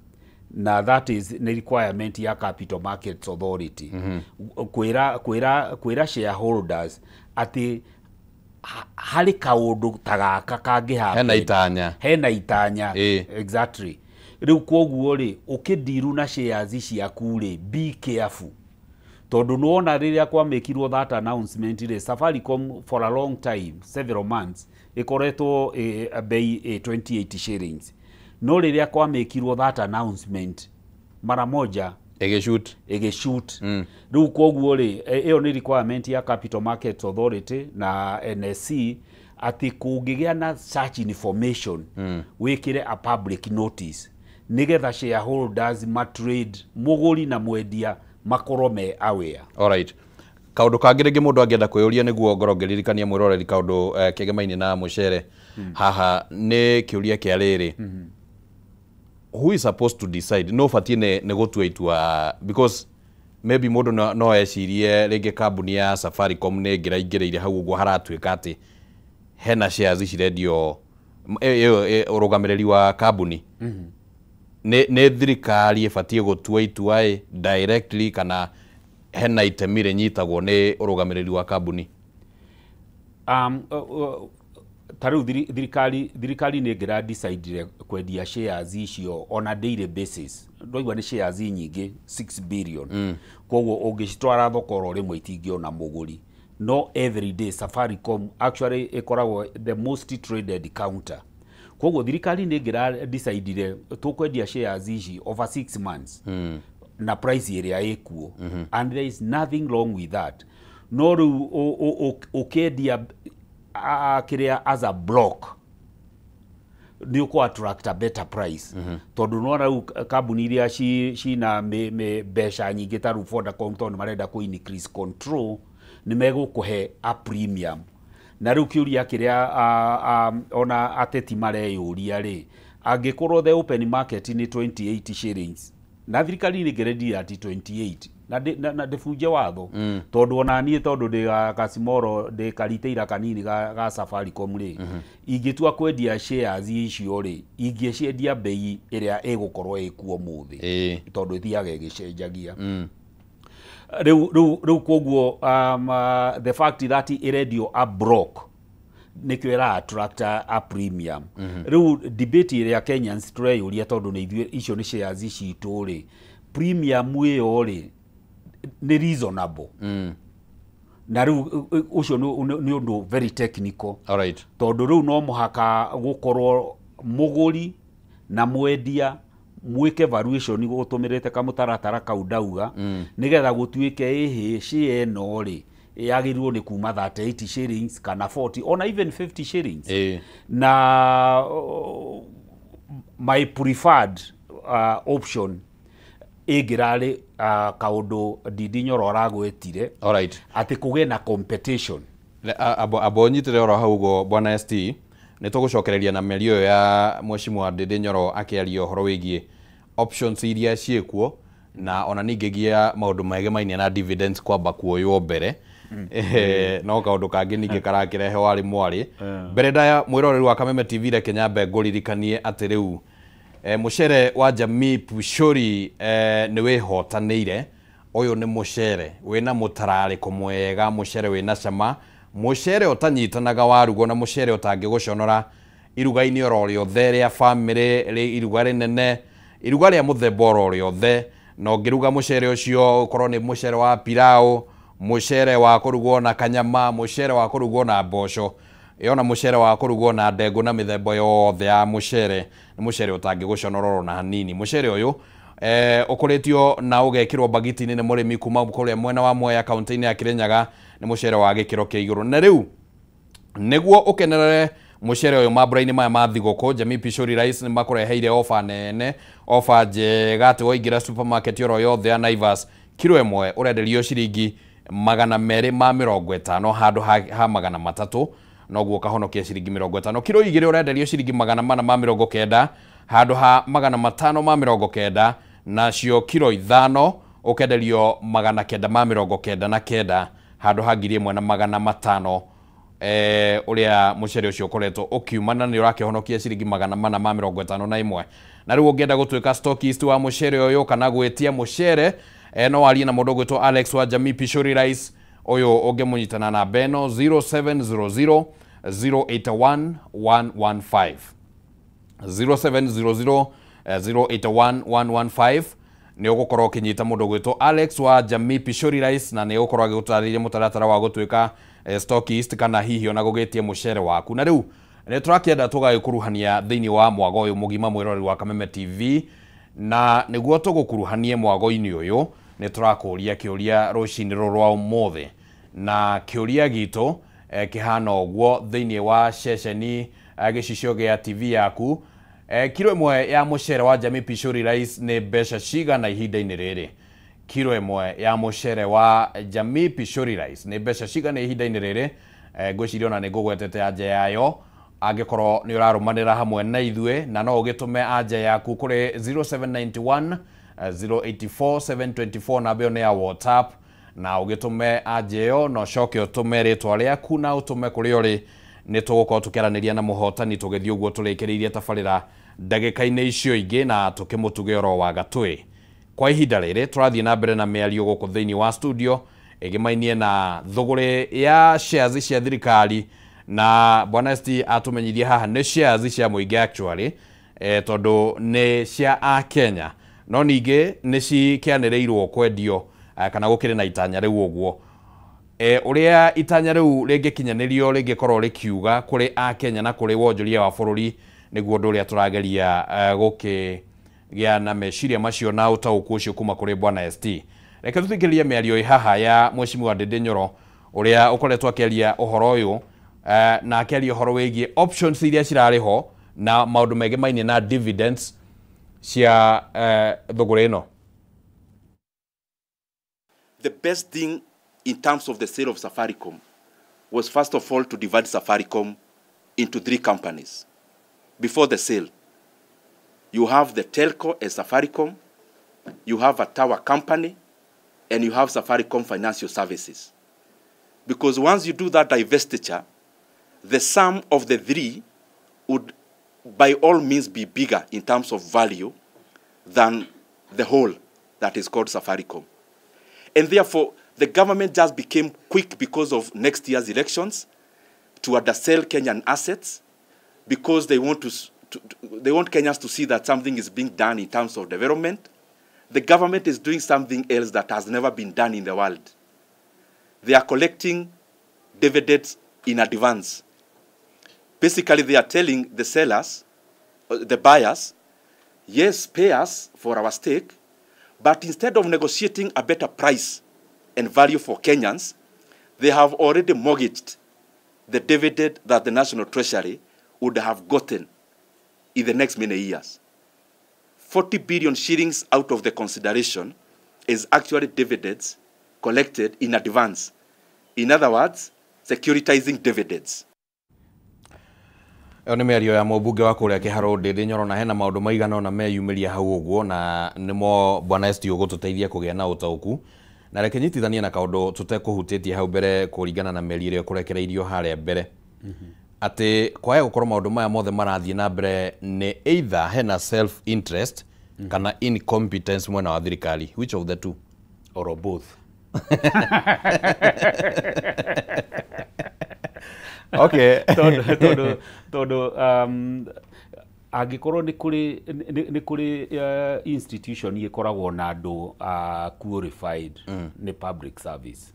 na that is nĩ requirement ya Capital Markets Authority, kwĩra shareholders atĩ harĩ kaũndũ ta gaka kangĩ happen. Hena itanya. Hena itanya. Exactly. Rĩu koguo rĩ, ũkĩndiru na shares ciaku rĩ, be careful, tondũ nĩwona rĩrĩa kwamĩkirwo that announcement rĩ, Safaricom for a long time, several months, ĩkoretwo bei 28 shillings, no rĩrĩa kwamĩkirwo that announcement, mara moja ĩgĩshoot. Ĩgĩshoot. Rĩu koguo rĩ, ĩyo nĩ requirement ya Capital Markets Authority na NSE atĩ kũngĩgĩa na such information, wĩkĩre a public notice nĩgetha shareholders matrade, mũgũri na mwendia makorwo me aware. Alright. Kaũndũ kangĩ rĩngĩ mũndũ angĩenda kwĩyũria nĩguo ngorwo ngĩririkania mwĩroreri kaũndũ kĩgemaine na mũcere haha nĩ kĩũria kĩa rĩrĩ, who is supposed to decide no batiĩ nĩ gũtua itua? Because maybe mũndũ no ecirie rĩngĩ kambuni ya Safaricom nĩ ĩngĩraingĩrĩire hau ũguo haratuĩka atĩ hena shares cirendio, ĩyo ũrũgamĩrĩri wa kambuni nĩ thirikari ĩbatiĩ gũtua itua directly, kana hena itemi rĩnyitagwo nĩ ũrũgamĩrĩri wa kambuni? Ta rĩu thirikari nĩ ĩngĩra decide kwendia shares icio on a daily basis. Ndwaigua nĩ shares nyingĩ, 6 billion, koguo ũngĩcitwara thoko oro rĩmwe itingĩona mũgũri, no every day Safaricom actually ĩkoragwo the most traded counter. Koguo thirikari nĩ ĩngĩra decidire tũkwendia shares ici over 6 months na price ĩrĩa ĩkuo, and there is nothing wrong with that. No rĩu ũkĩendia kĩrĩa as a block nĩ ũkũ attract a better price, tondũ nĩwona rĩu kambuni iria cina mbeca nyingĩ ta rĩu Vodacom, tondũ nĩ marenda kũ increase control, nĩ megũkũhe a premium. Na rĩu kĩũria kĩrĩa ona ateti mareyũria rĩ, angĩkorwo the open market nĩ 28 shillings na thirikari nĩ ĩngĩrendia ati 28 na ndĩbunje watho, tondũ ona niĩ tondũ ndĩ gacimoro, ndĩ kariteira kanini ga Safaricom rĩ, ingĩtua kwendia shares icio rĩ, ingĩciendia bei ĩrĩa ĩgũkorwo ĩkuo ũmũthĩ, tondũ ĩthiaga ĩgĩcenjagia. Rĩu koguo the fact that ĩrendio a block nĩkĩo ĩra attract a premium. Rĩu debate ĩrĩa Kenyans tũreyũria, tondũ nĩ ithuĩ icio nĩ shares citũ rĩ, premium ĩyo rĩ nĩ reasonable? Na rĩu ũcio nĩ ũndũ very technical, tondũ rĩu no mũhaka gũkorwo mũgũri na mwendia mwĩke valuation gũtũmĩrĩte kamũtaratara kau ndauga, nĩgetha gũtuĩke ĩhĩ share ĩno rĩ yagĩrĩirwo nĩ kuma 38 shillings kana 40, ona even 50 shillings. Na my preferred option ĩngĩrarĩ kaũndũ Ndindi Nyoro aragwetire, atĩ kũgĩe na competition. Abo nyitĩrĩre oro hau ũguo, bwana ST, nĩ tũgũcokereria na mĩario ĩyo ya Mheshimiwa Ndindi Nyoro akĩaria ũhoro wĩgiĩ options iria ciĩkuo, na ona ningĩgia maũndũ megemainie na dividends kwamba kuoywo mbere. No kaũndũ kangĩ ningĩ karakĩrehe warĩ mwarĩ mbere ndaya. Mwĩroreri wa Kameme TV, reke nyambe ngũririkanie atĩ rĩu mũcere wa Jamii Pishori nĩ wĩhotanĩire. Ũyũ nĩ mũcere wĩna mũtararĩko mwega, mũcere wĩna cama. Mũcere ũtanyitanaga warugwo na mũcere ũtangĩgũconora iruga-inĩ oro rĩothe rĩa bamĩrĩ, iruga rĩnene, iruga rĩa mũthemba oro rĩothe. Na ũngĩruga mũcere ũcio ũkorwo nĩ mũcere wa pilau, mũcere wa kũrugwo na kanyama, mũcere wa kũrugwo na mboco, yona mũcere wa kũrugwo na ndengũ na mĩthemba yothe ya mũcere, nĩ mũcere ũtangĩgũconora oro na hanini. Mũcere ũyũ ũkũrĩtio na ũgekĩrwo mbagiti-inĩ nĩ mũrĩmi kuma kũrĩa mwena wa Mwea kaunti-inĩ ya Kirinyaga, nĩ mũcere wa gĩkĩro kĩa igũrũ. Na rĩu nĩguo ũkenerere mũcere ũyũ mambura-inĩ maya ma thigũkũ, Jamii Pishori Rice nĩ makũreheire ofa nene, ofa njega atĩ waingĩra supermarket oro yothe ya Naivas, kiro ĩmwe ũrenderio ciringi 250 handũ ha 300, noguo ũkahonokia ciringi 50. Kiro igĩrĩ ũrenderio ciringi 490 handũ ha 590, nacio kiro 5 ũkenderio 999 handũ ha 1500. Ũrĩa mũcere ũcio ũkoretwo ũkiuma na nĩ ũrakĩhonokia ciringi 451. Na rĩu ũngĩenda gũtuĩka stockist wa mũcere ũyũ kana gwĩtia mũcere, no warie na mũndũ ũgwĩtwo Alex wa Jamii Pishori Rice ũyũ ũngĩmũnyita na namba ĩno 0700 081 115, 0700 081 115. Nĩ ũgũkorwo ũkĩnyita mũndũ ũgwĩtwo Alex wa Jamii Pishori Rice na nĩ ũgũkorwo agĩgũtarĩria mũtaratara wa gũtuĩka stockist kana hihi ona gũgĩtie mũcere waku. Na rĩu nĩ tũrakĩenda tũgagĩkuruhania thĩinĩ wa mwago ũyũ mũgima mwĩroreri wa Kameme TV, na nĩguo tũgũkuruhanie mwago-inĩ ũyũ nĩ tũrakũria kĩũria rũcinĩ rũrũ rwa ũmũthĩ, na kĩũria gitũ kĩhana ũguo thĩinĩ wa ceceni gĩcicio gĩa TV yaku. Kiro ĩmwe ya mũcere wa Jamii Pishori Rice nĩ mbeca cigana ihinda-inĩ rĩrĩ? Kiro ĩmwe ya mũcere wa Jamii Pishori Rice nĩ mbeca cigana ihinda-inĩ rĩrĩ? Ngwĩciria ona nĩ ngũgwetete anja yayo, angĩkorwo nĩ ũrarũmanĩra hamwe na ithuĩ, na no ũgĩtũme anja yaku kũrĩ 0791 084 724, namba ĩyo nĩ ya WhatsApp, na ũgĩtũme anja ĩyo na ũcoke ũtũme rĩtwa rĩaku na ũtũme kũrĩa ũrĩ. Nĩ tũgũkorwo tũkĩaranĩria na mũhotani tũgĩthiĩ ũguo tũrĩkĩrĩirie tabarĩra ndagĩka-inĩ icio ingĩ na tũkĩmũtuge oro wa gatũĩ. Kwa ihinda rĩrĩ tũrathiĩ na mbere na mĩario gũkũ thĩinĩ wa studio ĩgĩmainie na thũgũrĩ ya shares cia thirikari, na Bwana ST atũmenyithia haha nĩ shares cia mũingĩ actually, tondũ nĩ cia a Kenya, no ningĩ nĩ cikĩanĩrĩirwo kwendio kana gũkĩrĩ na itanya rĩu ũguo. Ũrĩa itanya rĩu rĩngĩkinyanĩrio rĩngĩkorwo rĩkiuga kũrĩ a Kenya na kũrĩ wonjoria wa bũrũri, nĩguo ũndũ ũrĩa tũrageria gũkĩgĩa na meciria macio na ũtaũku ũcio kuma kũrĩ Bwana ST. Reke tũthikĩrĩrie mĩario ĩ haha ya Mheshimiwa Ndindi Nyoro ũrĩa ũkoretwo akĩaria ũhoro ũyũ, na akĩaria ũhoro wĩgiĩ options iria cirarĩ ho na maũndũ megemaine na dividends cia thũgũrĩ ĩno. The best thing in terms of the sale of Safaricom was first of all to divide Safaricom into three companies. Before the sale, you have the telco as Safaricom, you have a tower company, and you have Safaricom Financial Services. Because once you do that divestiture, the sum of the three would by all means be bigger in terms of value than the whole that is called Safaricom. And therefore, the government just became quick because of next year's elections to undersell Kenyan assets, because they want they want Kenyans to see that something is being done in terms of development. The government is doing something else that has never been done in the world. They are collecting dividends in advance. Basically, they are telling the sellers, the buyers, yes, pay us for our stake, but instead of negotiating a better price and value for Kenyans, they have already mortgaged the dividend that the National Treasury would have gotten in the next many years. 40 billion shillings out of the consideration is actually dividends collected in advance. In other words, securitizing dividends. Ĩyo nĩ mĩario ya mũmbunge wa kũrĩa Kĩharũ Ndindi Nyoro, na hena maũndũ maigana ũna meyumĩria hau ũguo, na nĩmo Bwana ST ũgũtũteithia kũgĩa na ũtaũku. Na reke nyitithanie na kaũndũ tũtekũhutĩtie hau mbere kũringana na mĩario ĩrĩa ĩkũrekereirio harĩa mbere, atĩ kwaya gũkorwo maũndũ maya mothe marathiĩ na mbere nĩ either hena self interest kana incompetence mwena wa thirikari. Which of the two? Or both. Okay. Tondu angĩkorwo nĩ kũrĩ institution ĩkoragwo na andũ qualified nĩ public service,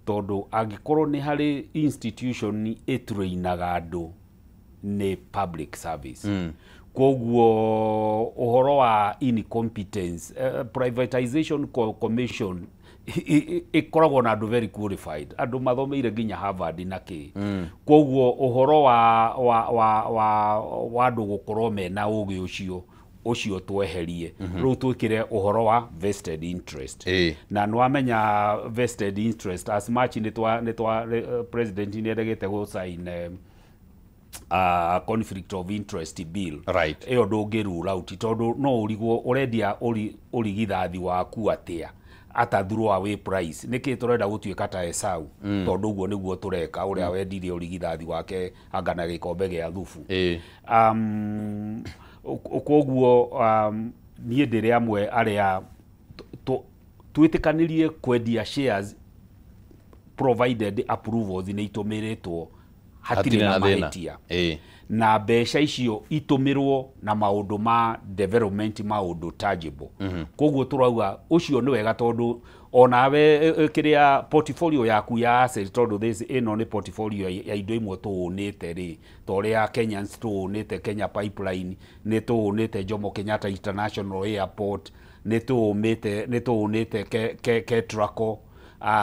tondũ angĩkorwo nĩ harĩ institution ĩtrainaga andũ nĩ public service. Koguo ũhoro wa incompetence, privatization commission ĩkoragwo na andũ very qualified, andũ mathomeire nginya Harvard na kĩ. Koguo ũhoro wa andũ gũkorwo mena ũgĩ ũcio tweherie, rĩu twĩkĩre ũhoro wa vested interest. Na nĩwamenya vested interest as much nĩ twa president nĩaregete gũ sign conflict of interest bill. Right. Ĩyo ndũngĩ rule out tondũ no ũrigwo ũrendia ũrigithathi waku atĩa ata throw away price. Nĩkĩ tũrenda gũtuĩka ta Esau? Tondũ ũguo nĩguo tũreka, ũrĩa wendirie ũrigithathi wake anga na gĩkombe gĩa thubu. Koguo niĩ ndĩrĩ amwe arĩa twĩtĩkanĩrie kwendia shares provided approvals nĩ itũmĩrĩtwo hatirĩ na mahĩtia, na mbeca icio itũmĩrwo na maũndũ ma development, maũndũ tangible. Koguo tũrauga ũcio nĩ wega tondũ onawe kĩrĩa portfolio yaku ya asset, tondũ this ĩno nĩ portfolio ya indo imwe tũũnĩte rĩ, ta ũrĩa Kenyans tũũnĩte Kenya Pipeline, nĩ tũũnĩte Jomo Kenyatta International Airport, nĩ tũũnĩte Ketraco,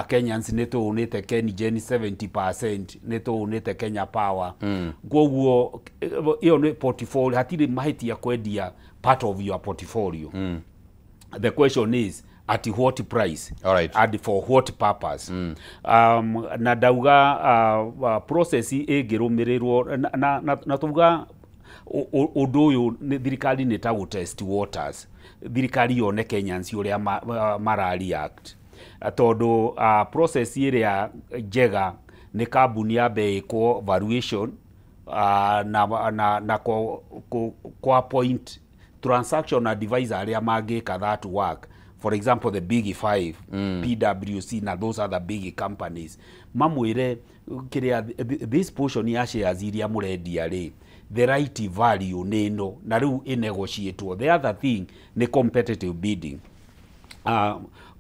Kenyans nĩ tũũnĩte KenGen 70%, nĩ tũũnĩte Kenya Power. Koguo ĩyo nĩ portfolio, hatirĩ mahĩtia kwendia part of your portfolio. The question is at what price? All right. And for what purpose? Na ndauga process ĩngĩrũmĩrĩrwo na tuga ũndũ ũyũ nĩ thirikari nĩ ta gũ test waters, thirikari yone Kenyans ũrĩa mara react, tondũ process ĩrĩa njega nĩ kambuni yambe ĩkwo valuation na kwa point transaction advisor arĩa mangĩka that work, for example the big five, PwC na those other big companies, mamwĩre kĩrĩa this portion ya shares iria mũrendia rĩ, the right value nĩ ĩno, na rĩu ĩnegotiatwo. The other thing nĩ competitive bidding.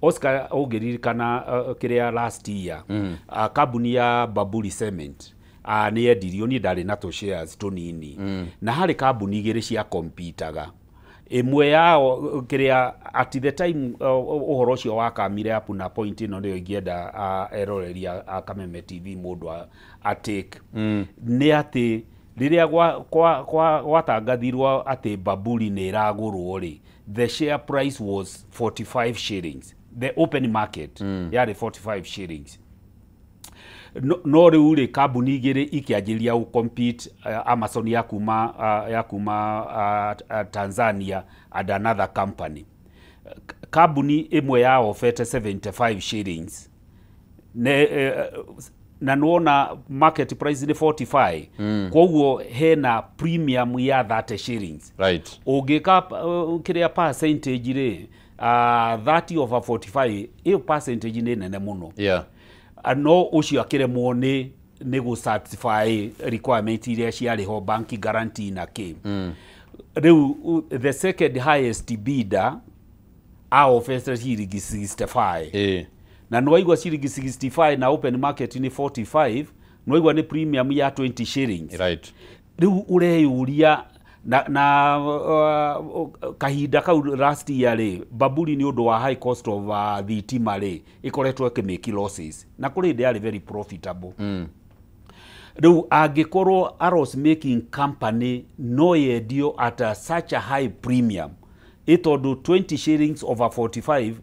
Oscar ũngĩririkana kĩrĩa last year, kambuni ya Baburi Cement nĩ yendirio, niĩ ndarĩ na tũ shares tũnini, na harĩ kambuni igĩrĩ cia competaga. Ĩmwe yao kĩrĩa at the time ũhoro ũcio wakamire up na point ĩno nĩyo ingĩenda eroreri a Kameme TV mũndũ atake, nĩ atĩ rĩrĩa gwatangathirwo atĩ Baburi nĩ ĩragũrwo rĩ, the share price was 45 shillings, the open market yarĩ 45 shillings. No rĩu rĩ, kambuni igĩrĩ ikĩanjĩrĩria gũ compete, Amazon ya kuma Tanzania and another company. Kambuni ĩmwe ya ofete 75 shillings na nĩwona market price nĩ 45, koguo hena premium ya 30 shillings. Right. Ũngĩka kĩrĩa percentage rĩ, 30 over 45, ĩyo percentage nĩ nene mũno. Yeah. No ũcio akĩremwo nĩ gũ satisfy requirement iria ciarĩ ho, bank guarantee na kĩ. Rĩu the second highest bidder a ofete ciringi 65. Na nĩwaigua ciringi 65 na open market nĩ 45, nĩwaigua nĩ premium ya 20 shillings. Right. Rĩu ũreyũria na kahinda kau last year rĩ, Baburi nĩ ũndũ wa high cost of thitima rĩ, ĩkoretwo ĩkĩmake losses, na kũrĩ hĩndĩ yarĩ very profitable. Rĩu angĩkorwo a loss making company no yendio at such a high premium, ĩtondũ 20 shillings over 45,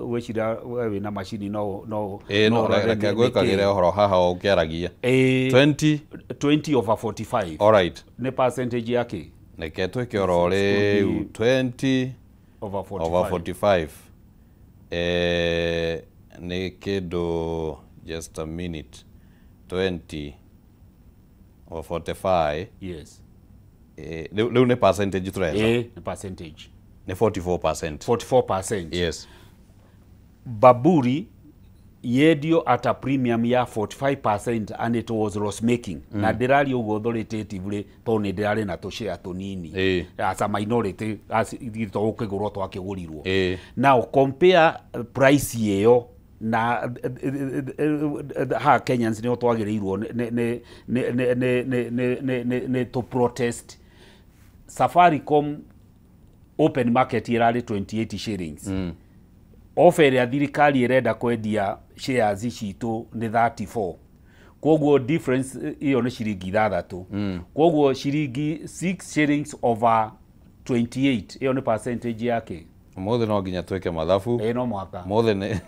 weciria we wĩna macini no no reke gwĩkagĩre ũhoro haha ũkĩaragia. 20 over 45. All right. Nĩ percentage yake. Reke twĩke oro rĩu 20 over 45. Over 45. Nĩ kĩndũ, just a minute, 20 over 45. Yes. Rĩu nĩ percentage tũretha. Nĩ percentage. Nĩ 44%. 44%. Yes. Baburi Yendio at a premium ya 45% and it was loss making. Na ndĩraria ũguo authoritatively tondũ nĩ ndĩrarĩ na tũshare tũnini as a minority, as tũkĩgũrwo twakĩgũrirwo. Now compare price ĩyo na ha Kenyans nĩo twagĩrĩirwo nĩ to protest. Safaricom open market ĩrarĩ 28 shillings. Offer ĩrĩa thirikari ĩrenda kwendia shares citũ nĩ 34. Koguo difference ĩyo nĩ ciringi 6. Koguo ciringi 6 shillings over 28 ĩyo nĩ percentage yake. Ũmũthĩ no nginya twĩke mathabu. No mũhaka. Ũmũthĩ nĩ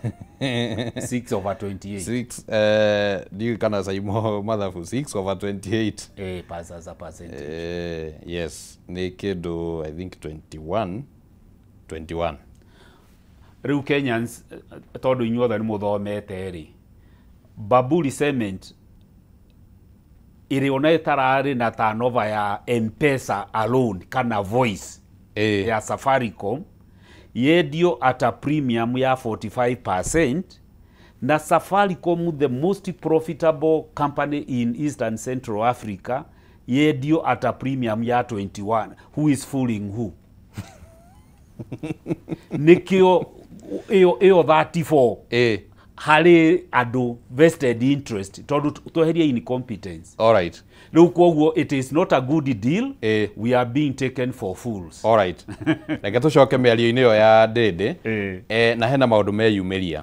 6 over 28. 6 ndiũĩ kana Saimo mathabu 6 over 28. As a percentage. Yes, nĩ kĩndũ I think 21. Rĩu Kenyans tondũ inyuothe nĩ mũthomete rĩ, Bamburi Cement ĩrĩ ona ĩtararĩ na turnover ya M-Pesa alone kana voice ya Safaricom yendio at a premium ya 45% na Safaricom, the most profitable company in Eastern Central Africa, yendio at a premium ya 21. Who is fooling who? Nĩkĩo ĩyo 34 harĩ andũ vested interest tondũ tweherie incompetence. All right. Rĩu koguo it is not a good deal. We are being taken for fools. All right. Reke tũcoke mĩario-inĩ ĩyo ya Ndĩndĩ. Na hena maũndũ meyumĩria.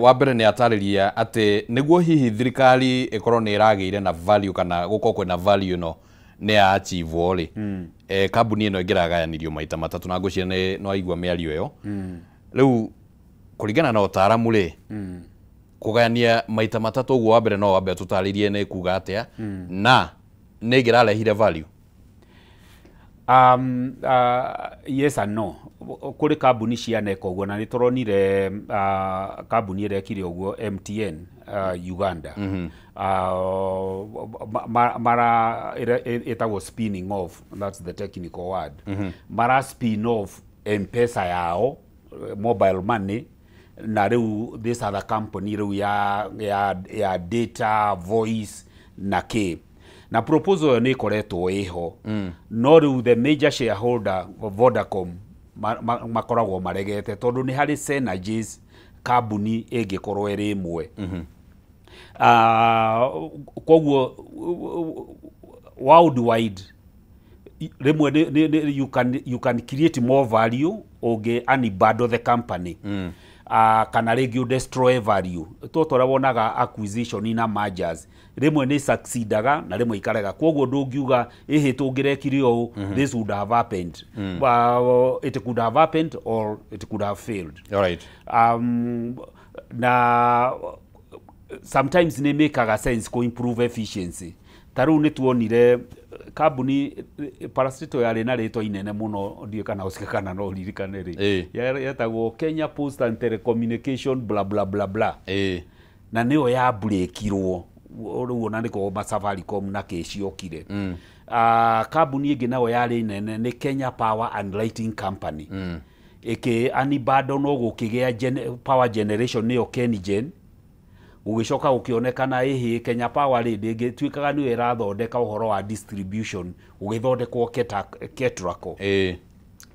Wa mbere nĩ atarĩria atĩ nĩguo hihi thirikari ĩkorwo nĩ ĩragĩire na value kana gũkorwo kwĩna value ĩno nĩ ya achieve rĩ, kambuni ĩno ĩngĩragayanirio maita matatũ na ngwĩciria nĩ waigua mĩario ĩyo. Rĩu kũringana na ũtaaramu rĩ, kũgayania maita matatũ ũguo wa mbere no wambe tũtarĩrie nĩ kuga atĩa, na nĩ ĩngĩrarehire value? Yes and no. Kũrĩ kambuni cianeka ũguo na nĩ tũronire kambuni ĩrĩa ĩkire ũguo MTN Uganda. Mara ĩtagwo spinning off, that's the technical word. Mara spin off M-Pesa yao, mobile money, na rĩu this other company rĩu ya data voice na kĩ. Na proposal ĩyo nĩ ĩkoretwo ĩho. No rĩu the major shareholder Vodacom makoragwo maregete tondũ nĩ harĩ synergies kambuni ĩngĩkorwo ĩrĩ ĩmwe. Koguo worldwide rĩmwe you can create more value ũngĩ unbundle the company. Kana rĩngĩ destroy value. Tũtora wonaga acquisition na mergers rĩmwe nĩ succeedaga na rĩmwe ikarega. Koguo ndũngiuga ĩhĩ tũngĩrekire ũũ, this would have happened. It could have happened or it could have failed. All right. Na sometimes nĩ mĩkaga sense kũ improve efficiency. Ta rĩu nĩ tuonire kambuni paracetamol yarĩ na rĩtwa inene mũno, ndiũĩ kana ũcike kana no ũririkane rĩ, yetagwo Kenya Post and Telecommunication bla bla bla bla. Na nĩyo yambũrĩkirwo rĩu ona nĩko Safaricom na kĩ ciokire. Kambuni ĩngĩ nayo yarĩ nene nĩ Kenya Power and Lighting Company. Ĩkĩ anibado no gũkĩgĩa power generation nĩyo KenGen. Gũgĩcoka gũkĩonekana ĩhĩ Kenya Power rĩ ndĩngĩtuĩkaga nĩyo ĩrathondeka ũhoro wa distribution, gũgĩthondekwo Ketraco.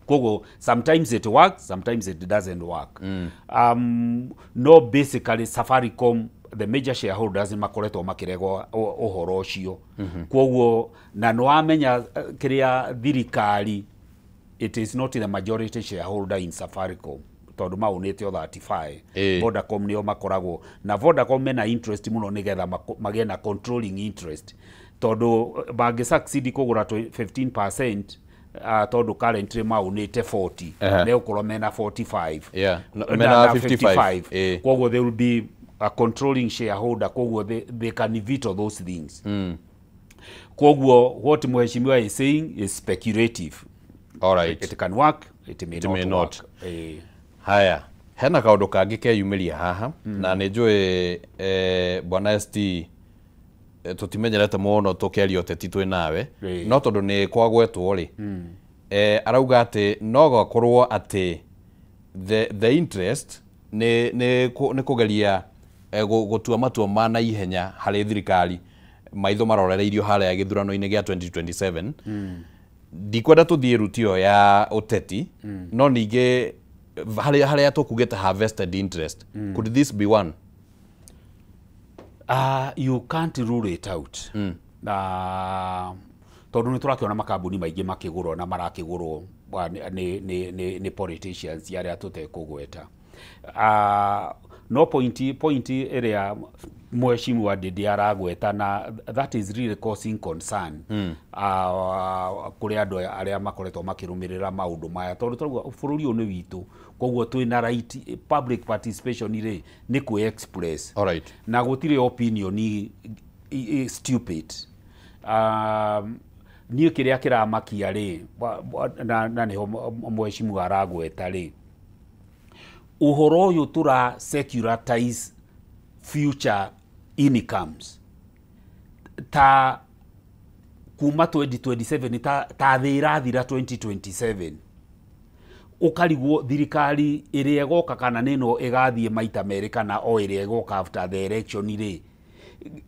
Koguo sometimes it works, sometimes it doesn't work. No basically Safaricom the major shareholders makoretwo makiregwo ũhoro ũcio. Koguo na nĩ wamenya kĩrĩa thirikari, it is not the majority shareholder in Safaricom tondũ maunĩte o 35. Vodacom nĩo makoragwo na Vodacom mena interest mũno nĩgetha magĩe na controlling interest tondũ bangĩ succeed kũgũra 15% tondũ currently maunĩte 40, megũkorwo mena 45. Yeah, mena 55. Koguo they will be a controlling shareholder, koguo they can veto those things. Koguo what Mheshimiwa is saying is speculative. All right. It can work, it may not work. Haya, hena kaũndũ kangĩ keyumĩria haha, na nĩ njũĩ bwana ST tũtimenyerete mũno tũkĩaria ũteti twĩ nawe, no tondũ nĩ kwagwetwo rĩ, arauga atĩ no gakorwo atĩ the interest nĩ kũgeria gũtua matua ma na ihenya harĩ thirikari maitho marorereirio harĩa gĩthurano-inĩ gĩa 2027. Ndikwenda tũthiĩ ruti ĩyo ya ũteti, no ningĩ harĩa tũkugĩte harvested interest, could this be one? You can't rule it out. Tondũ nĩ tũrakĩona makambuni maingĩ makĩgũrwo na marakĩgũrwo nĩ politicians arĩa tũtekũgweta. No point ĩrĩa mheshimiwa Ndindi aragweta na that is really causing concern kũrĩ andũ arĩa makoretwo makĩrũmĩrĩra maũndũ maya, tondũ tũrauga bũrũri ũyũ nĩ witũ, koguo twĩna right public participation rĩ nĩ kwĩ express. All right. Na gũtirĩ opinion stupid. Niĩ kĩrĩa kĩramakia rĩ na nĩho mheshimiwa aragweta rĩ, ũhoro ũyũ tũra securitize future incomes ta kuma 2027 ta thĩ ĩrathira 2027, ũkarigwo thirikari ĩrĩa ĩgoka kana nĩ ĩno ĩgathiĩ maita merĩ kana o ĩrĩa ĩgoka after the election rĩ,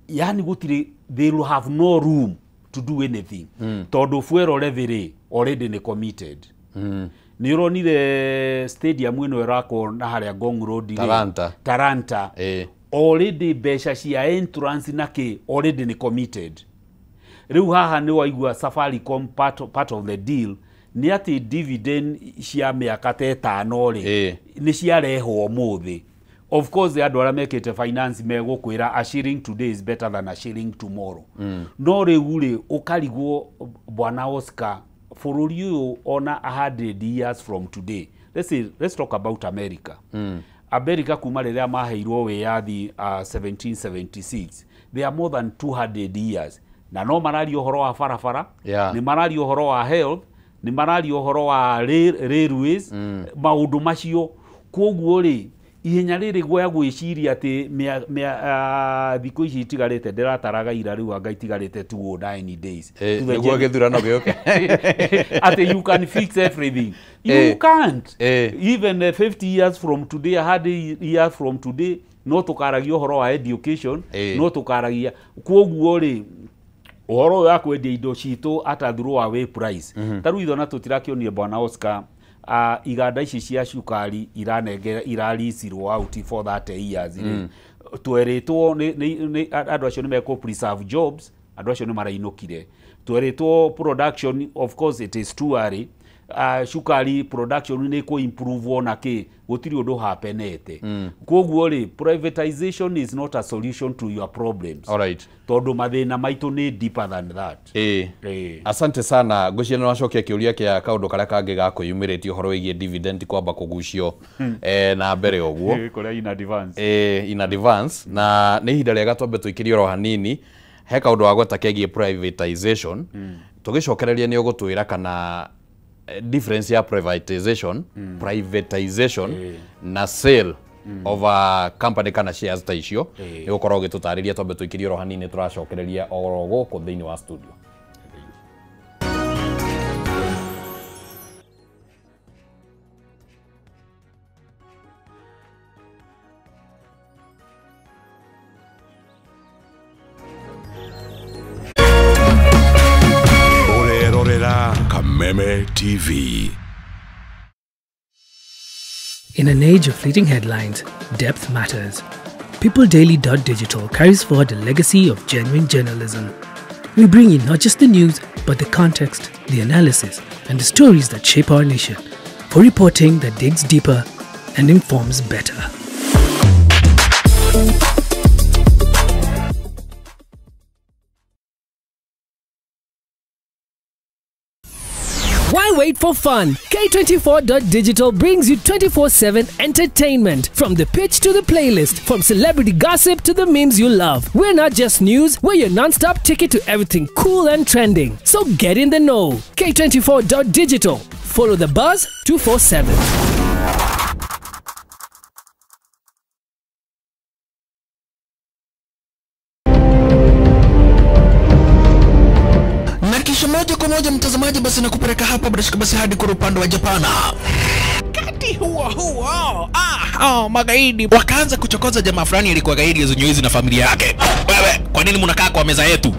yani gũtirĩ, they will have no room to do anything. Tondũ fuel levy rĩ already nĩ committed. Nĩ ũronire stadium ĩno ĩrakwo na harĩa Ngong Road rĩ, Talanta already mbeca cia entrance na kĩ already nĩ committed. Rĩu haha nĩ waigua Safaricom part of the deal nĩ atĩ dividend cia mĩaka ta ĩtano rĩ nĩ ciarehwo ũmũthĩ. Of course andũ arĩa mekĩte finance megũkwĩra a shilling today is better than a shilling tomorrow. No rĩu rĩ ũkarigwo bwana Oscar, bũrũri ũyũ ona 100 years from today, let's talk about America. America kuma rĩrĩa maheirwo wĩyathi 1776, they are more than 200 years na no mararia ũhoro wa barabara, nĩ mararia ũhoro wa health, nĩ mararia ũhoro wa railways, maũndũ macio. Koguo rĩ ihenya rĩrĩ gwa gwĩciria atĩ thikũ ici itigarĩte, ndĩrataraga ira rĩu anga itigarĩte 209 days nĩguo gĩthurano gĩũke, atĩ you can fix everything. You can't. Even 50 years from today, 100 years from today, no tũkaragia ũhoro wa education, no tũkaragia. Koguo rĩ ũhoro ũyũ wa kwendia indo citũ at a throw away price, ta rĩu ithona tũtirakĩonire bwana Oscar, iganda ici cia cukari iranengera irarisirwo out for 30 years rĩ, twerĩtwo nĩ andũ acio nĩ mekũ preserve jobs, andũ acio nĩ marainũkire. Twerĩtwo production, of course it is too early, cukari production nĩ kũ improve ona kĩ, gũtirĩ ũndũ hapenete. Koguo rĩ privatization is not a solution to your problems. All right. Tondũ mathĩna maitũ nĩ deeper than that. Asante sana. Ngwĩciria nĩ wacokia kĩũria kĩa kaũndũ karĩa kangĩ gakwĩyumĩrĩtie ũhoro wĩgiĩ dividend kwamba kũgucio na mbere ũguo kũrĩa in advance. In advance. Na nĩ ihinda rĩega twambe tũikĩrie oro hanini he kaũndũ wagweta kegiĩ privatization. Tũgĩcokereria nĩ ũgũtwĩra kana difference ya privatization, privatization na sale of a company kana shares ta icio nĩ gũkorwo ũgĩtũtarĩria. Twambe tũikĩrie oro hanini, tũracokereria oro gũkũ thĩinĩ wa studio. Kameme TV. In an age of fleeting headlines, depth matters. PeopleDaily.digital carries forward the legacy of genuine journalism. We bring you not just the news, but the context, the analysis, and the stories that shape our nation, for reporting that digs deeper and informs better. Why wait for fun? K24.digital brings you 24/7 entertainment. From the pitch to the playlist, from celebrity gossip to the memes you love. We're not just news, we're your non-stop ticket to everything cool and trending. So get in the know. K24.digital. Follow the buzz 247. Moja kwa moja mtazamaji, basi nakupeleka hapa bila shaka basi hadi kwa upande wa Japana. Kati Wakati huo huo, magaidi wakaanza kuchokoza jamaa fulani alikuwa gaidi zenye na familia yake. Wewe, kwa nini mnakaa kwa meza yetu?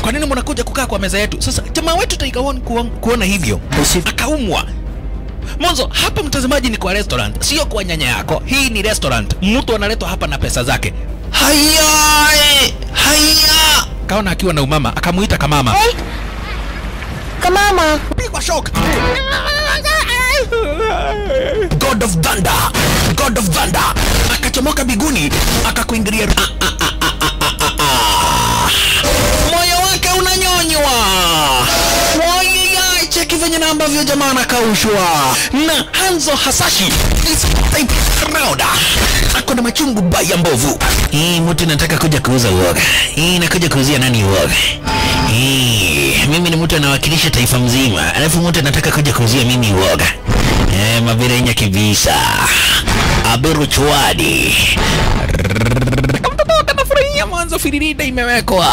Kwa nini mnakuja kukaa kwa meza yetu? Sasa jamaa wetu Tiger One kuona hivyo akaumwa. Mwanzo hapa mtazamaji ni kwa restaurant, sio kwa nyanya yako. Hii ni restaurant. Mtu analetwa hapa na pesa zake. Haya! Haya! Kaona akiwa na umama, akamuita kamama. Hey. Kamama. Pigwa shock. God of Thunder. God of Thunder. Akachomoka biguni, akakuingilia. Moyo wake unanyonywa. Cheki venye na ambavyo jamaa anakaushwa. Na Hanzo Hasashi is type round. Ako na machungu baya mbovu. Hii mtu nataka kuja kuuza uoga. Hii nakuja kuuzia nani uoga? Hii mimi ni mtu anawakilisha taifa mzima. Alafu mtu anataka kuja kuuzia mimi uoga. Mabirenya kibisa. Aberu chwadi. Kanafurahia mwanzo firirida imewekwa.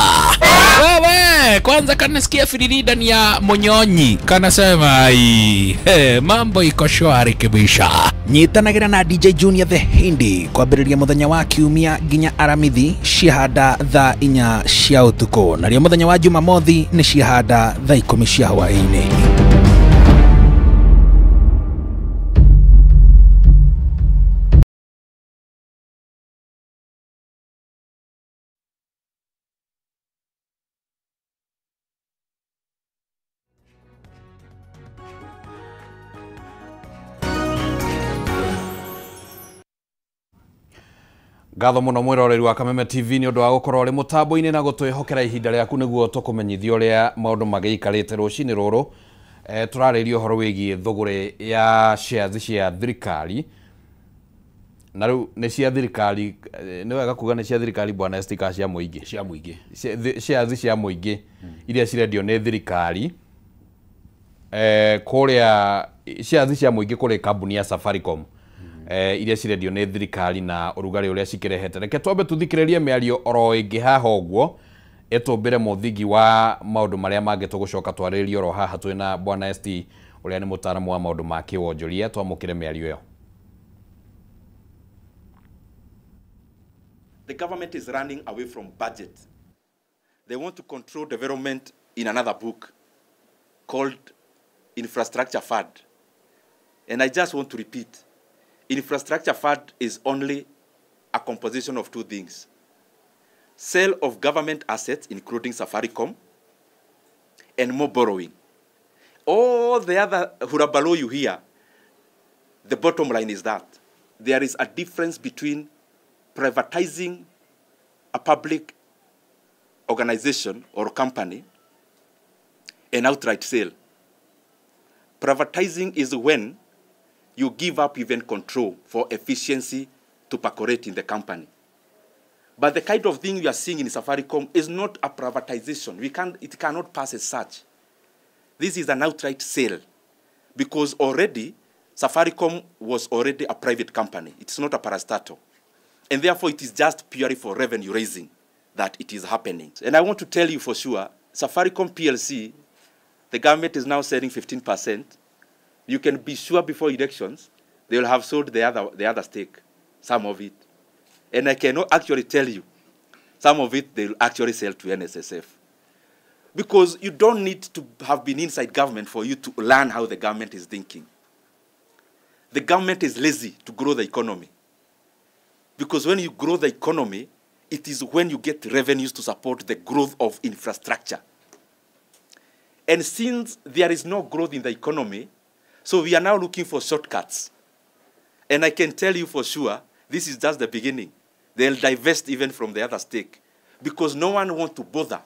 Wewe kwanza kanasikia firirida ni ya monyonyi. Kanasema ai, mambo iko shwari kabisa. Nyitanagira na DJ Junior the Hindi kwambĩrĩria mũthenya wa kiumia nginya Aramithi ciahanda thaa 4 cia ũtukũ, narĩo mũthenya wa Jumamothi nĩ ciahanda thaa 10 cia hwaĩ-inĩ. Ngatho muno mwiroreri wa Kameme TV ni undu wa gukorwo uri mutambo-ini na gutwihokera ihinda riaku niguo tukumenyithia uria maundu magiikarite rucini ruru. Turariria uhoro wigie thuguri ya shares cia thirikari, na riu ni cia thirikari, ni wega kuga ni cia thirikari bwana ST cia muingi, cia muingi, shares cia muingi iria cirendio ni thirikari kuria shares cia muingi kuri kambuni ya Safaricom iria cirendio ni thirikari na urugari uria cikirehete. Reke twambe tuthikiririe miario oro ingi haha uguo itumbire muthingi wa maundu maria mangi tugucoka twariririe oro haha twina bwana ST uria ni mutaramu wa maundu ma kiwonjoria. Twamukire miario iyo. The government is running away from budget. They want to control development in another book called Infrastructure Fund. And I just want to repeat, Infrastructure Fund is only a composition of two things: sale of government assets, including Safaricom, and more borrowing. All the other hurabalo you hear, the bottom line is that there is a difference between privatizing a public organization or company and outright sale. Privatizing is when you give up even control for efficiency to percolate in the company. But the kind of thing you are seeing in Safaricom is not a privatization. It cannot pass as such. This is an outright sale, because already Safaricom was already a private company. It's not a parastatal. And therefore, it is just purely for revenue raising that it is happening. And I want to tell you for sure, Safaricom PLC, the government is now selling 15%. You can be sure before elections, they will have sold the other stake, some of it. And I cannot actually tell you, some of it they will actually sell to NSSF. Because you don't need to have been inside government for you to learn how the government is thinking. The government is lazy to grow the economy. Because when you grow the economy, it is when you get revenues to support the growth of infrastructure. And since there is no growth in the economy, so we are now looking for shortcuts. And I can tell you for sure, this is just the beginning. They'll divest even from the other stake. Because no one wants to bother.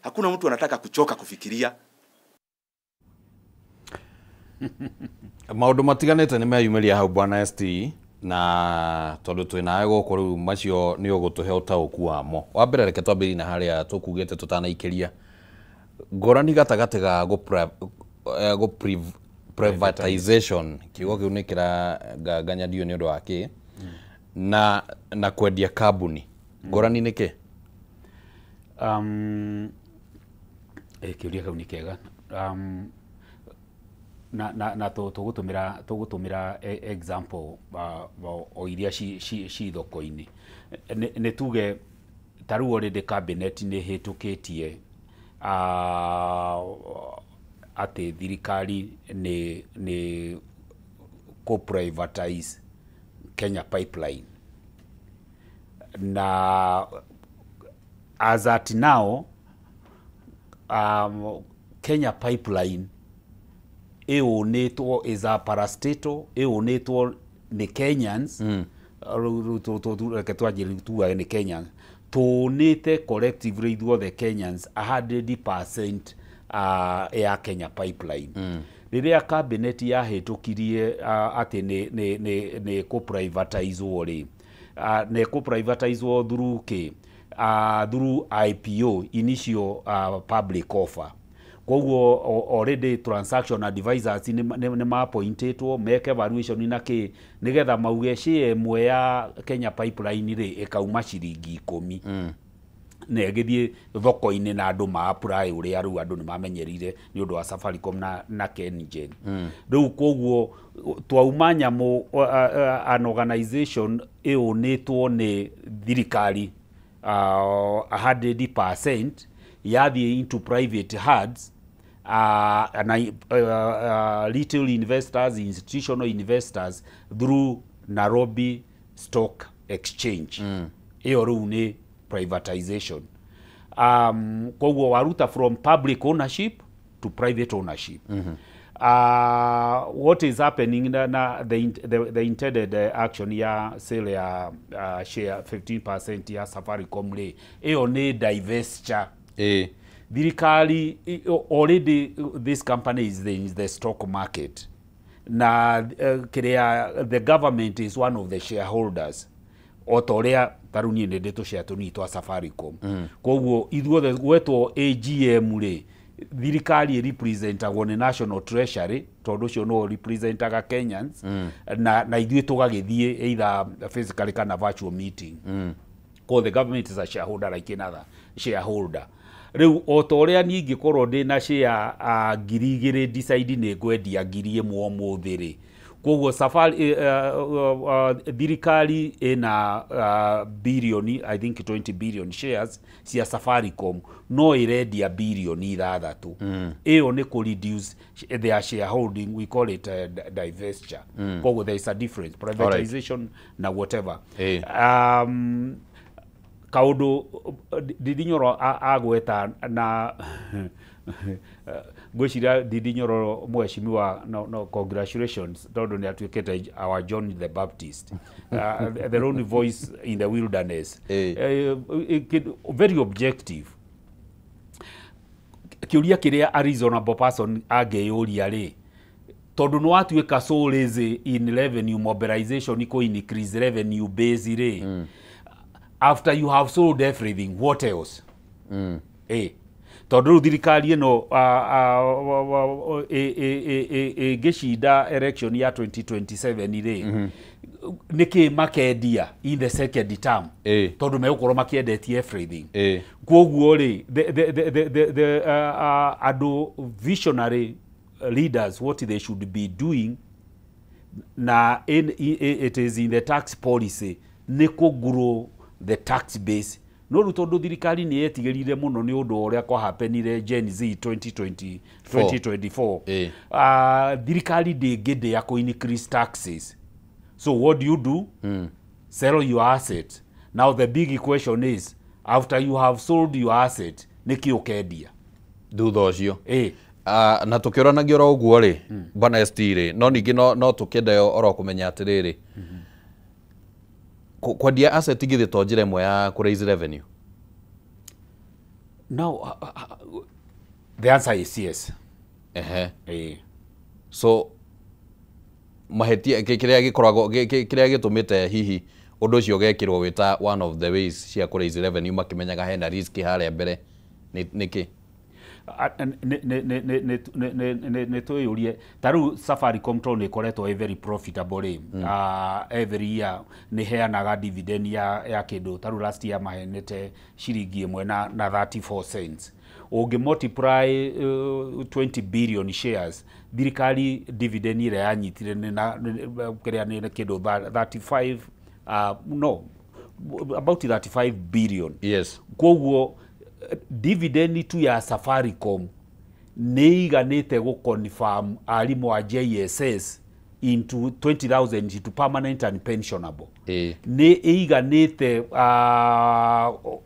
Hakuna mtu anataka kuchoka kufikiria. Maundu matiganite ni meyumiria hau bwana ST, na tondu twinawe guku riu macio ni ugutuhe utauku wamo. Wa mbere reke twambĩrĩrie na haria tukugĩte tutanaikiria ngũrani gatagatĩ ga privatization, kiugo kĩu nĩ kĩranganganya ndiũĩ nĩ ũndũ wa kĩ, na kwendia kambuni. Ngũrani nĩ kĩ? Kĩũria kĩu nĩ kĩega. Na tũgũtũmĩra example o iria ci thoko-inĩ. Nĩ tuge ta rĩu already cabinet nĩ ĩhĩtũkĩtie atĩ thirikari nĩ kũ-privatize Kenya Pipeline, na as at now Kenya Pipeline ĩũnĩtwo is a parastatal, ĩũnĩtwo nĩ Kenyans. Reke twanjie tugage nĩ Kenyans tũnĩte collectively ithuothe Kenyans 100% ya Kenya Pipeline. Rĩrĩa cabinet yahĩtũkirie atĩ nĩ kũ-privatizwo rĩ, nĩ kũ-privatizwo through kĩ? Through IPO, initial public offer. Koguo already transaction advisors nĩ ma-appointĩtwo meke valuation na kĩ, nĩgetha mauge share ĩmwe ya Kenya Pipeline rĩ ĩkauma ciringi 10 na ĩgĩthiĩ thoko-inĩ na andũ ma apply ũrĩa rĩu andũ nĩ mamenyerire nĩ ũndũ wa Safaricom na KenGen. Rĩu koguo twauma nyamũ an organization ĩũnĩtwo nĩ thirikari 100% yathiĩ into private hands, na retail investors, institutional investors through Nairobi Stock Exchange. Ĩyo rĩu nĩ privatization. Koguo waruta from public ownership to private ownership. What is happening na the intended action ya sale ya share 15% ya Safaricom rĩ, ĩyo nĩ divestiture. Thirikari already this company is in the stock market, na kĩrĩa the government is one of the shareholders, o ta ũrĩa ta rĩu niĩ nĩ ndĩ tũshare tũnini twa Safaricom. Koguo ithuothe gwetwo AGM rĩ, thirikari ĩrepresentagwo nĩ National Treasury, tondũ ũcio no representaga Kenyans, na ithuĩ tũgagĩthiĩ either physically kana virtual meeting. Koguo the government is a shareholder like another shareholder. Rĩu o ta ũrĩa niĩ ingĩkorwo ndĩna share 2,000, decide nĩ ngwendia 1,000 ũmũthĩ rĩ, koguo safari thirikari ĩna bilioni, I think 20 billion shares cia Safaricom, no ĩrendia bilioni 6. Ĩyo nĩ kũ reduce their shareholding, we call it divestiture. Koguo there is a difference, privatization na whatever. Kaũndũ Ndindi Nyoro agweta, na ngwĩciria Ndindi Nyoro mheshimiwa, no, congratulations, tondũ nĩ atuĩkĩte our John the Baptist, the lonely voice in the wilderness. Very objective. Kĩũria kĩrĩa a reasonable person angĩyũria rĩ, tondũ nĩ watuĩka so lazy in revenue mobilization, kũ increase revenue base rĩ, after you have sold everything, what else? Tondũ rĩu thirikari ĩno ĩngĩcinda election ya 2027 rĩ, nĩkĩ makendia in the second term? Tondũ megũkorwo makĩendetie everything. Koguo rĩ, the andũ visionary leaders, what they should be doing na it is in the tax policy, nĩ kũ grow the tax base. No rĩu tondũ thirikari nĩ yetigĩrire mũno nĩ ũndũ wa ũrĩa kwahappenire Gen Z 2020, 2024, thirikari ndĩngĩndĩa kũ increase taxes. So what do you do? Sell your asset. Now the big question is, after you have sold your asset, nĩkĩ ũkendia thutha ũcio? Na tũkĩũranagia oro ũguo rĩ, bwana ST rĩ, no ningĩ no tũkĩende oro kũmenya atĩrĩrĩ, kwendia asset githĩ to njĩra ĩmwe ya kũ raise revenue? No, the answer is yes. So mahĩtia kĩrĩa gĩkoragwo kĩrĩa gĩtũmĩte hihi ũndũ ũcio ũgekĩrwo wĩ ta one of the ways cia kũ raise revenue, makĩmenyaga hena risk harĩa mbere, nĩ kĩ? Nĩ twĩyũrie, ta rĩu Safaricom tondũ nĩ ĩkoretwo ĩ very profitable rĩ, every year nĩ heanaga dividend ya kĩndũ, ta rĩu last year maheanĩte ciringi 1 na 34 cents. Ũngĩ multiply 20 billion shares, thirikari dividend ĩrĩa yanyitire nĩ kĩrĩa nĩ kĩndũ 35, no, about 35 billion. Koguo dividend tu ya Safaricom nĩ iganĩte gũ confirm arimũ a JSS into 20,000 into permanent and pensionable. Nĩ iganĩte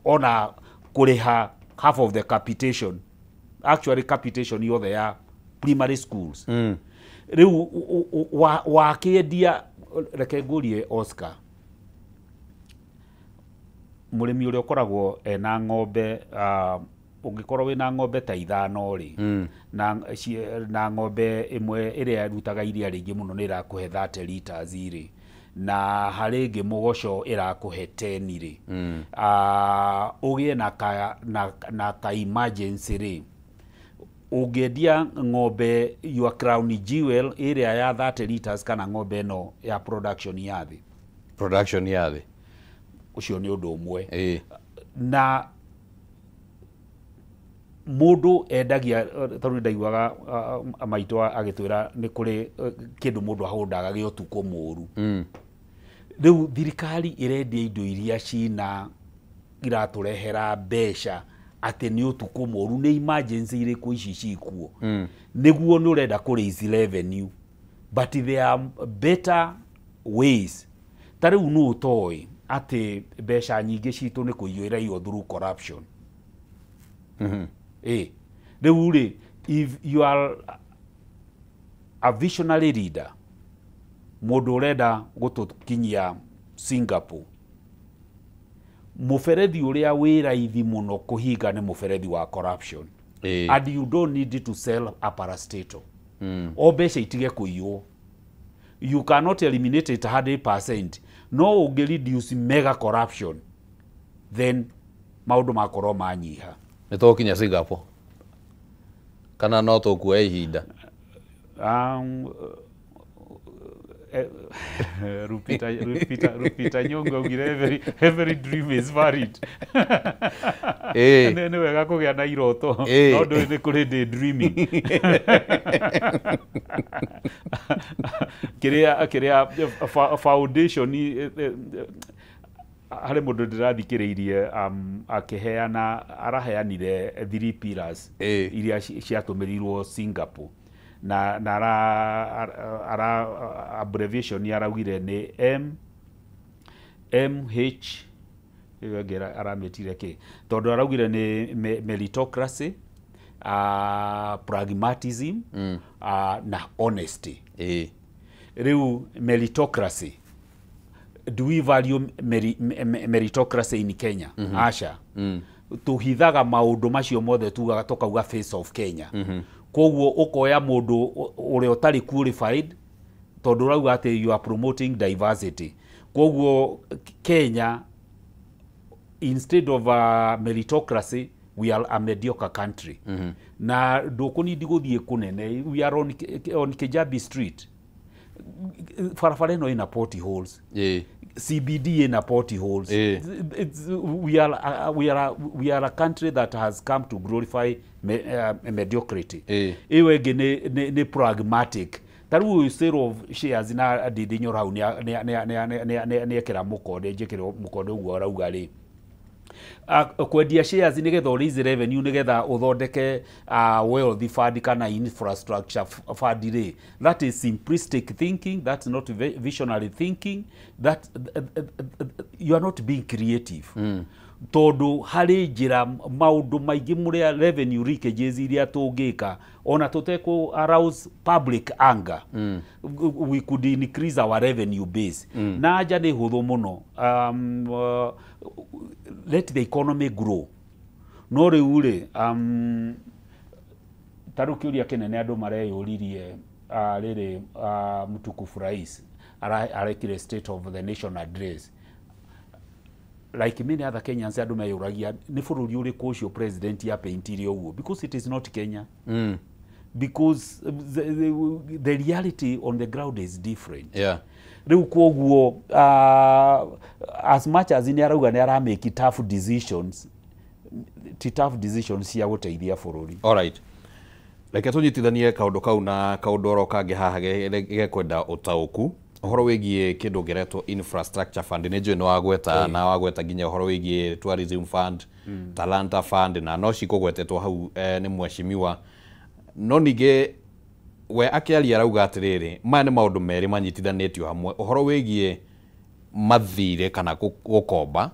ona kũrĩha half of the capitation, actually capitation yothe ya primary schools. Rĩu wakĩendia, reke ngũrie Oscar, mũrĩmi ũrĩa ũkoragwo ena ng'ombe, ũngĩkorwo wĩna ng'ombe ta 5 rĩ, na ng'ombe ĩmwe ĩrĩa ĩrutaga iria rĩingĩ mũno nĩ ĩrakũhe 30 liters rĩ, na harĩ ĩngĩ mũgoco ĩrakũhe 10 rĩ, ũgĩe na ka emergency rĩ, ũngĩendia ng'ombe your crown jewel ĩrĩa ya 30 liters kana ng'ombe ĩno ya production ya thĩ? Production ya thĩ. Ũcio nĩ ũndũ ũmwe. Na mũndũ endagia, tondũ ndaiguaga maitũ agĩtwĩra nĩ kũrĩ kĩndũ mũndũ ahũndaga gĩa ũtukũ mũru. Rĩu thirikari ĩrendia indo iria cina iratũrehera mbeca atĩ nĩ ũtukũ mũru, nĩ emergency irĩkũ ici cikuo? Nĩguo nĩ ũrenda kũ raise revenue, but there are better ways. Ta rĩu nũ ũtoĩ atĩ mbeca nyingĩ citũ nĩ kũiywo iraiywo through corruption? Rĩu rĩ, if you are a visionary leader, mũndũ ũrenda gũtũkinyia Singapore, mũberethi ũrĩa wĩ raithi mũno kũhinga nĩ mũberethi wa corruption. And you don't need to sell a parastatal. O mbeca itige kũiywo. You cannot eliminate it 100%. No ũngĩ reduce mega corruption, then maũndũ makorwo manyiha. Nĩ tũgũkinya Singapore kana no tũkuoya ihinda? Lupita Nyong'o augire every dream is valid. Nĩ wega kũgĩa na iroto, no ndũĩ nĩ kũrĩ day dreaming. Kĩrĩa foundation, harĩ mũndũ ndĩrathikĩrĩirie akĩheana, araheanire 3 pillars iria ciatũmĩrirwo Singapore, na ara abbreviation araugire nĩ M M H, ĩyo ĩngĩ aramĩtire kĩ, tondũ araugire nĩ meritocracy, pragmatism, na honesty. Rĩu meritocracy, do we value meritocracy in Kenya? Aca. Tuhithaga maũndũ macio mothe, tugaga tũkauga face of Kenya. Koguo ũkoya mũndũ ũrĩa ũtarĩ qualified tondũ ũrauga atĩ you are promoting diversity. Koguo Kenya, instead of a meritocracy, we are a mediocre country. Na ndũkũnindi gũthiĩ kũnene, we are on Kijabi Street. Barabara ĩno ĩna potholes. CBD ĩna potholes. We are a country that has come to glorify mediocrity. Ĩyo ĩngĩ nĩ pragmatic. Ta rĩu ũyũ sale of shares na Ndindi Nyoro hau nĩ ekĩra mũkonde, njĩkĩre mũkonde ũguo arauga rĩ, kwendia shares nĩgetha ũ raise revenue, nĩgetha ũthondeke wealth fund kana infrastructure fund rĩ, that is simplistic thinking, that's not visionary thinking, that you are not being creative. Tondũ harĩ njĩra maũndũ maingĩ mũrĩa revenue leakages iria tũngĩka ona tũtekũ arouse public anger, we could increase our revenue base. Na anja nĩ hũthũ mũno, let the economy grow. No rĩu rĩ, ta rĩu kĩũria kĩnene andũ mareyũririe, rĩrĩ mũtukufu rais arekire State of the Nation Address, like many other Kenyans, andũ meyũragia nĩ bũrũri ũrĩkũ ũcio president ya paintire ũguo, because it is not Kenya. Because the reality on the ground is different. Rĩu koguo, as much as nĩ arauga nĩ aramake tough decisions, Ti tough decisions cia gũteithia bũrũri. Alright, reke tũnyitithanie kaũndũ kau na kaũndũ oro kangĩ haha gekwenda ũtaũku ũhoro wĩgiĩ kĩndũ kĩretwo infrastructure fund. Nĩ njũĩ nĩ wagweta na wagweta nginya ũhoro wĩgiĩ tourism fund, Talanta fund, na no cikũgwetetwo hau nĩ mheshimiwa. No ningĩ we akĩaria arauga atĩrĩrĩ, maya nĩ maũndũ merĩ manyitithanĩtio hamwe, ũhoro wĩgiĩ mathirĩ kana gũkomba,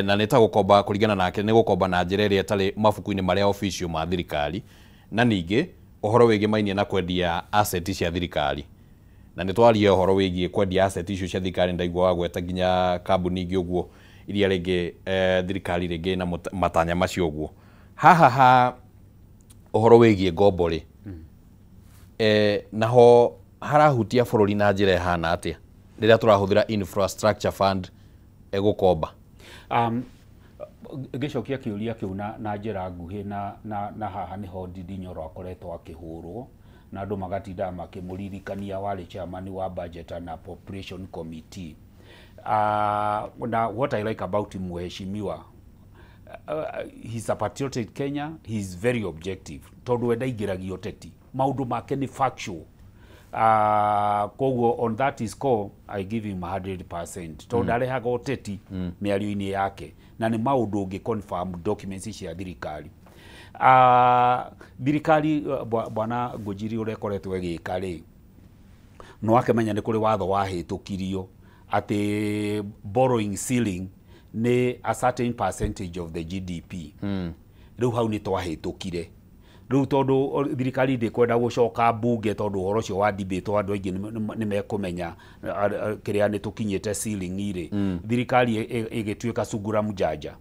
na nĩ ta gũkomba kũringana nake nĩ gũkomba na njĩra ĩrĩa ĩtarĩ mabuku-inĩ marĩa official ma thirikari, na ningĩ ũhoro wĩgiĩ mainie na kwendia asset cia thirikari. Na nĩ twaria ũhoro wĩgiĩ kwendia asset icio cia thirikari, ndaigua wagweta nginya kambuni ingĩ ũguo iria rĩngĩ thirikari rĩngĩ na matanya macio ũguo. Haha ha ũhoro wĩgiĩ ngombo rĩ, naho harahutia bũrũri na njĩra ĩhana atĩa rĩrĩa tũrahũthĩra infrastructure fund gũkomba? Ngĩcokia kĩũria kĩu na njĩra nguhĩ, na haha nĩho Ndindi Nyoro akoretwo akĩhũrwo na andũ magatinda makĩmũririkania warĩ chairman wa budget and appropriation committee. Na what I like about mheshimiwa, he's a patriotic Kenya, he's very objective, tondũ we ndaingĩragia ũteti, maũndũ make nĩ factual. Koguo on that score I give him 100%, tondũ ndarehaga ũteti mĩario-inĩ yake, na nĩ maũndũ ũngĩ confirm documents cia thirikari. Thirikari bwana Ngũnjiri ũrĩa ĩkoretwo ĩgĩka rĩ, no akĩmenya nĩ kũrĩ watho wahĩtũkirio atĩ borrowing ceiling nĩ a certain percentage of the GDP. Rĩu hau nĩ twahĩtũkire. Rĩu tondũ thirikari ndĩkwenda gũcoka mbunge, tondũ ũhoro ũcio wa debate andũ aingĩ nĩ mekũmenya kĩrĩa nĩ tũkinyĩte ceiling rĩ, thirikari ĩgĩtuĩka sungura mjanja,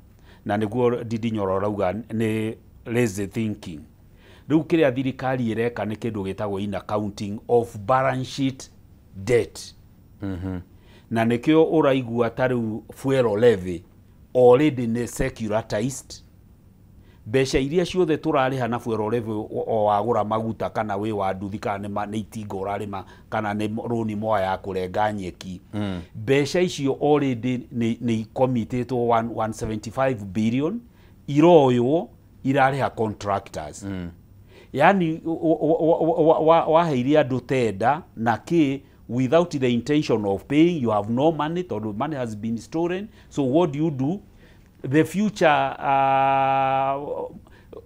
na nĩguo Ndindi Nyoro arauga nĩ lazy thinking. Rĩu kĩrĩa thirikari ĩreka nĩ kĩndũ gĩtagwo in accounting of balance sheet debt. Na nĩkĩo ũraigua ta rĩu fuel levy already nĩ securitized. Mbeca iria ciothe tũrarĩha na fuel levy, o wagũra maguta kana wĩ wa nduthi kana nĩ itinga ũrarĩma kana nĩ rũni moya ya kũrenga nyeki, mbeca icio already nĩ ikomitĩtwo 175 billion iroywo irarĩha contractors. Yani waheire andũ tenda na kĩ without the intention of paying, you have no money, tondũ money has been stolen. So what do you do? The future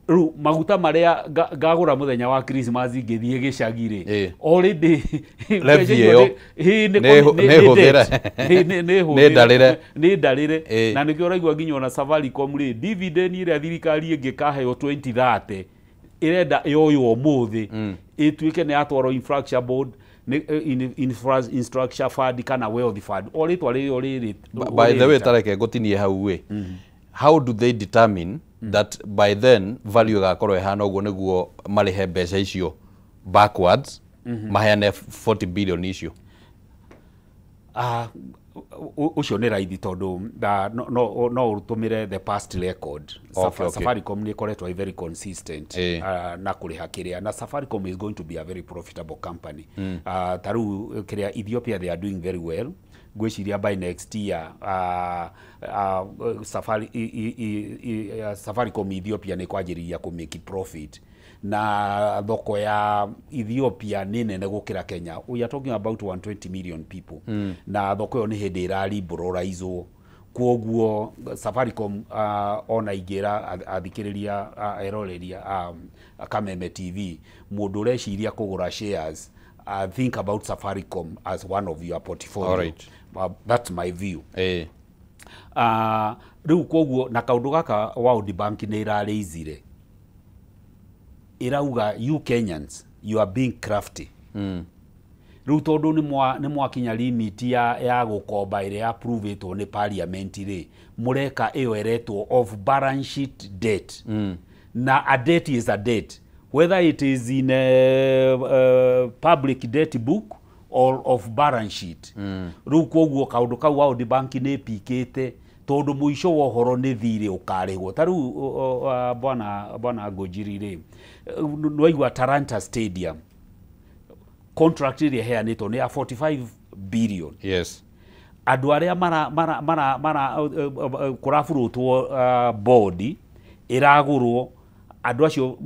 rĩu maguta marĩa ngagũra mũthenya wa Christmas ngĩthiĩ gĩcagi rĩ, already levy ĩyo nĩ ndarĩre. Na nĩkĩo ũraigua nginya ona Safaricom rĩ, dividend ĩrĩa thirikari ĩngĩkaheo 2030 ĩrenda yoywo ũmũthĩ ĩtuĩke nĩ yatwarwo infrastructure board, infrastructure fund kana wealth fund, o rĩtwa rĩrĩa rĩrĩ. By the way, tareke ngũtinie hau ĩ, how do they determine that by then value ĩgakorwo ĩhana ũguo nĩguo marĩhe mbeca icio backwards, maheane 40 billion icio? Ũcio nĩ raithi tondũ no ũtũmĩre the past record. Safaricom nĩ ĩkoretwo ĩ very consistent na kũrĩha kĩrĩa, na Safaricom is going to be a very profitable company. Ta rĩu kĩrĩa Ethiopia they are doing very well. Ngwĩciria by next year Safaricom Ethiopia nĩ kwanjĩrĩria kũ make profit, na thoko ya Ethiopia nĩ nene gũkĩra Kenya. We are talking about 120 million people. Na thoko ĩyo nĩ hĩndĩ ĩraliberalizwo, kwoguo Safaricom ona ingĩra athikĩrĩria eroreria Kameme TV, mũndũ ũreciria kũgũra shares, think about Safaricom as one of your portfolio. All right. That's my view. Rĩu kwoguo na kaũndũ gaka World Bank nĩ ĩrarĩizire, ĩrauga you Kenyans, you are being crafty. Rĩu tondũ nĩ mwakinya limit ya gũkomba ĩrĩa approvetwo nĩ parliament rĩ, mũreka ĩyo ĩretwo off balance sheet debt. Na a debt is a debt, whether it is in a public debt book or off balance sheet. Rĩu kwoguo kaũndũ kau World Bank nĩ ĩpikĩte, tondũ mũico wa ũhoro nĩ thirĩ ũkarĩhwo. Ta rĩu bwana Ngũnjiri rĩ, nĩwaigua Talanta Stadium contract ĩrĩa ĩheanĩtwo nĩ ya 45 billion. Yes. Andũ arĩa mara mara mara mara kũraburutwo board ĩragũrwo andũ acio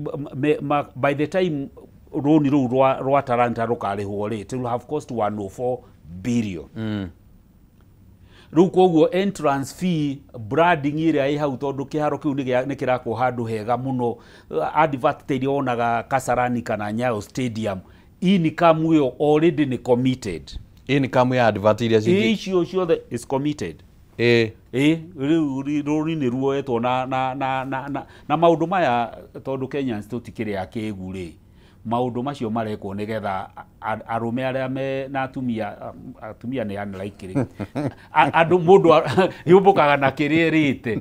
by the time rũni rũu rwa Talanta rũkarĩhwo rĩ, it will have cost 104 billion. Rĩu koguo entrance fee, branding ĩrĩa ĩ hau, tondũ kĩharo kĩu nĩ kĩrakwo handũ hega mũno, advert ta iria wonaga Kasarani kana Nyayo Stadium, income ĩyo already nĩ committed. Income ya advert iria cingĩ icio ciothe is committed. Ĩ Rĩu rũni nĩ ruoetwo na maũndũ maya, tondũ Kenyans tũtikĩrĩ akĩgu rĩ, maũndũ macio marekwo nĩgetha arũme arĩa me na atumia, atumia nĩ unlikely, andũ mũndũ yũmbũkaga na kĩrĩa ĩrĩte.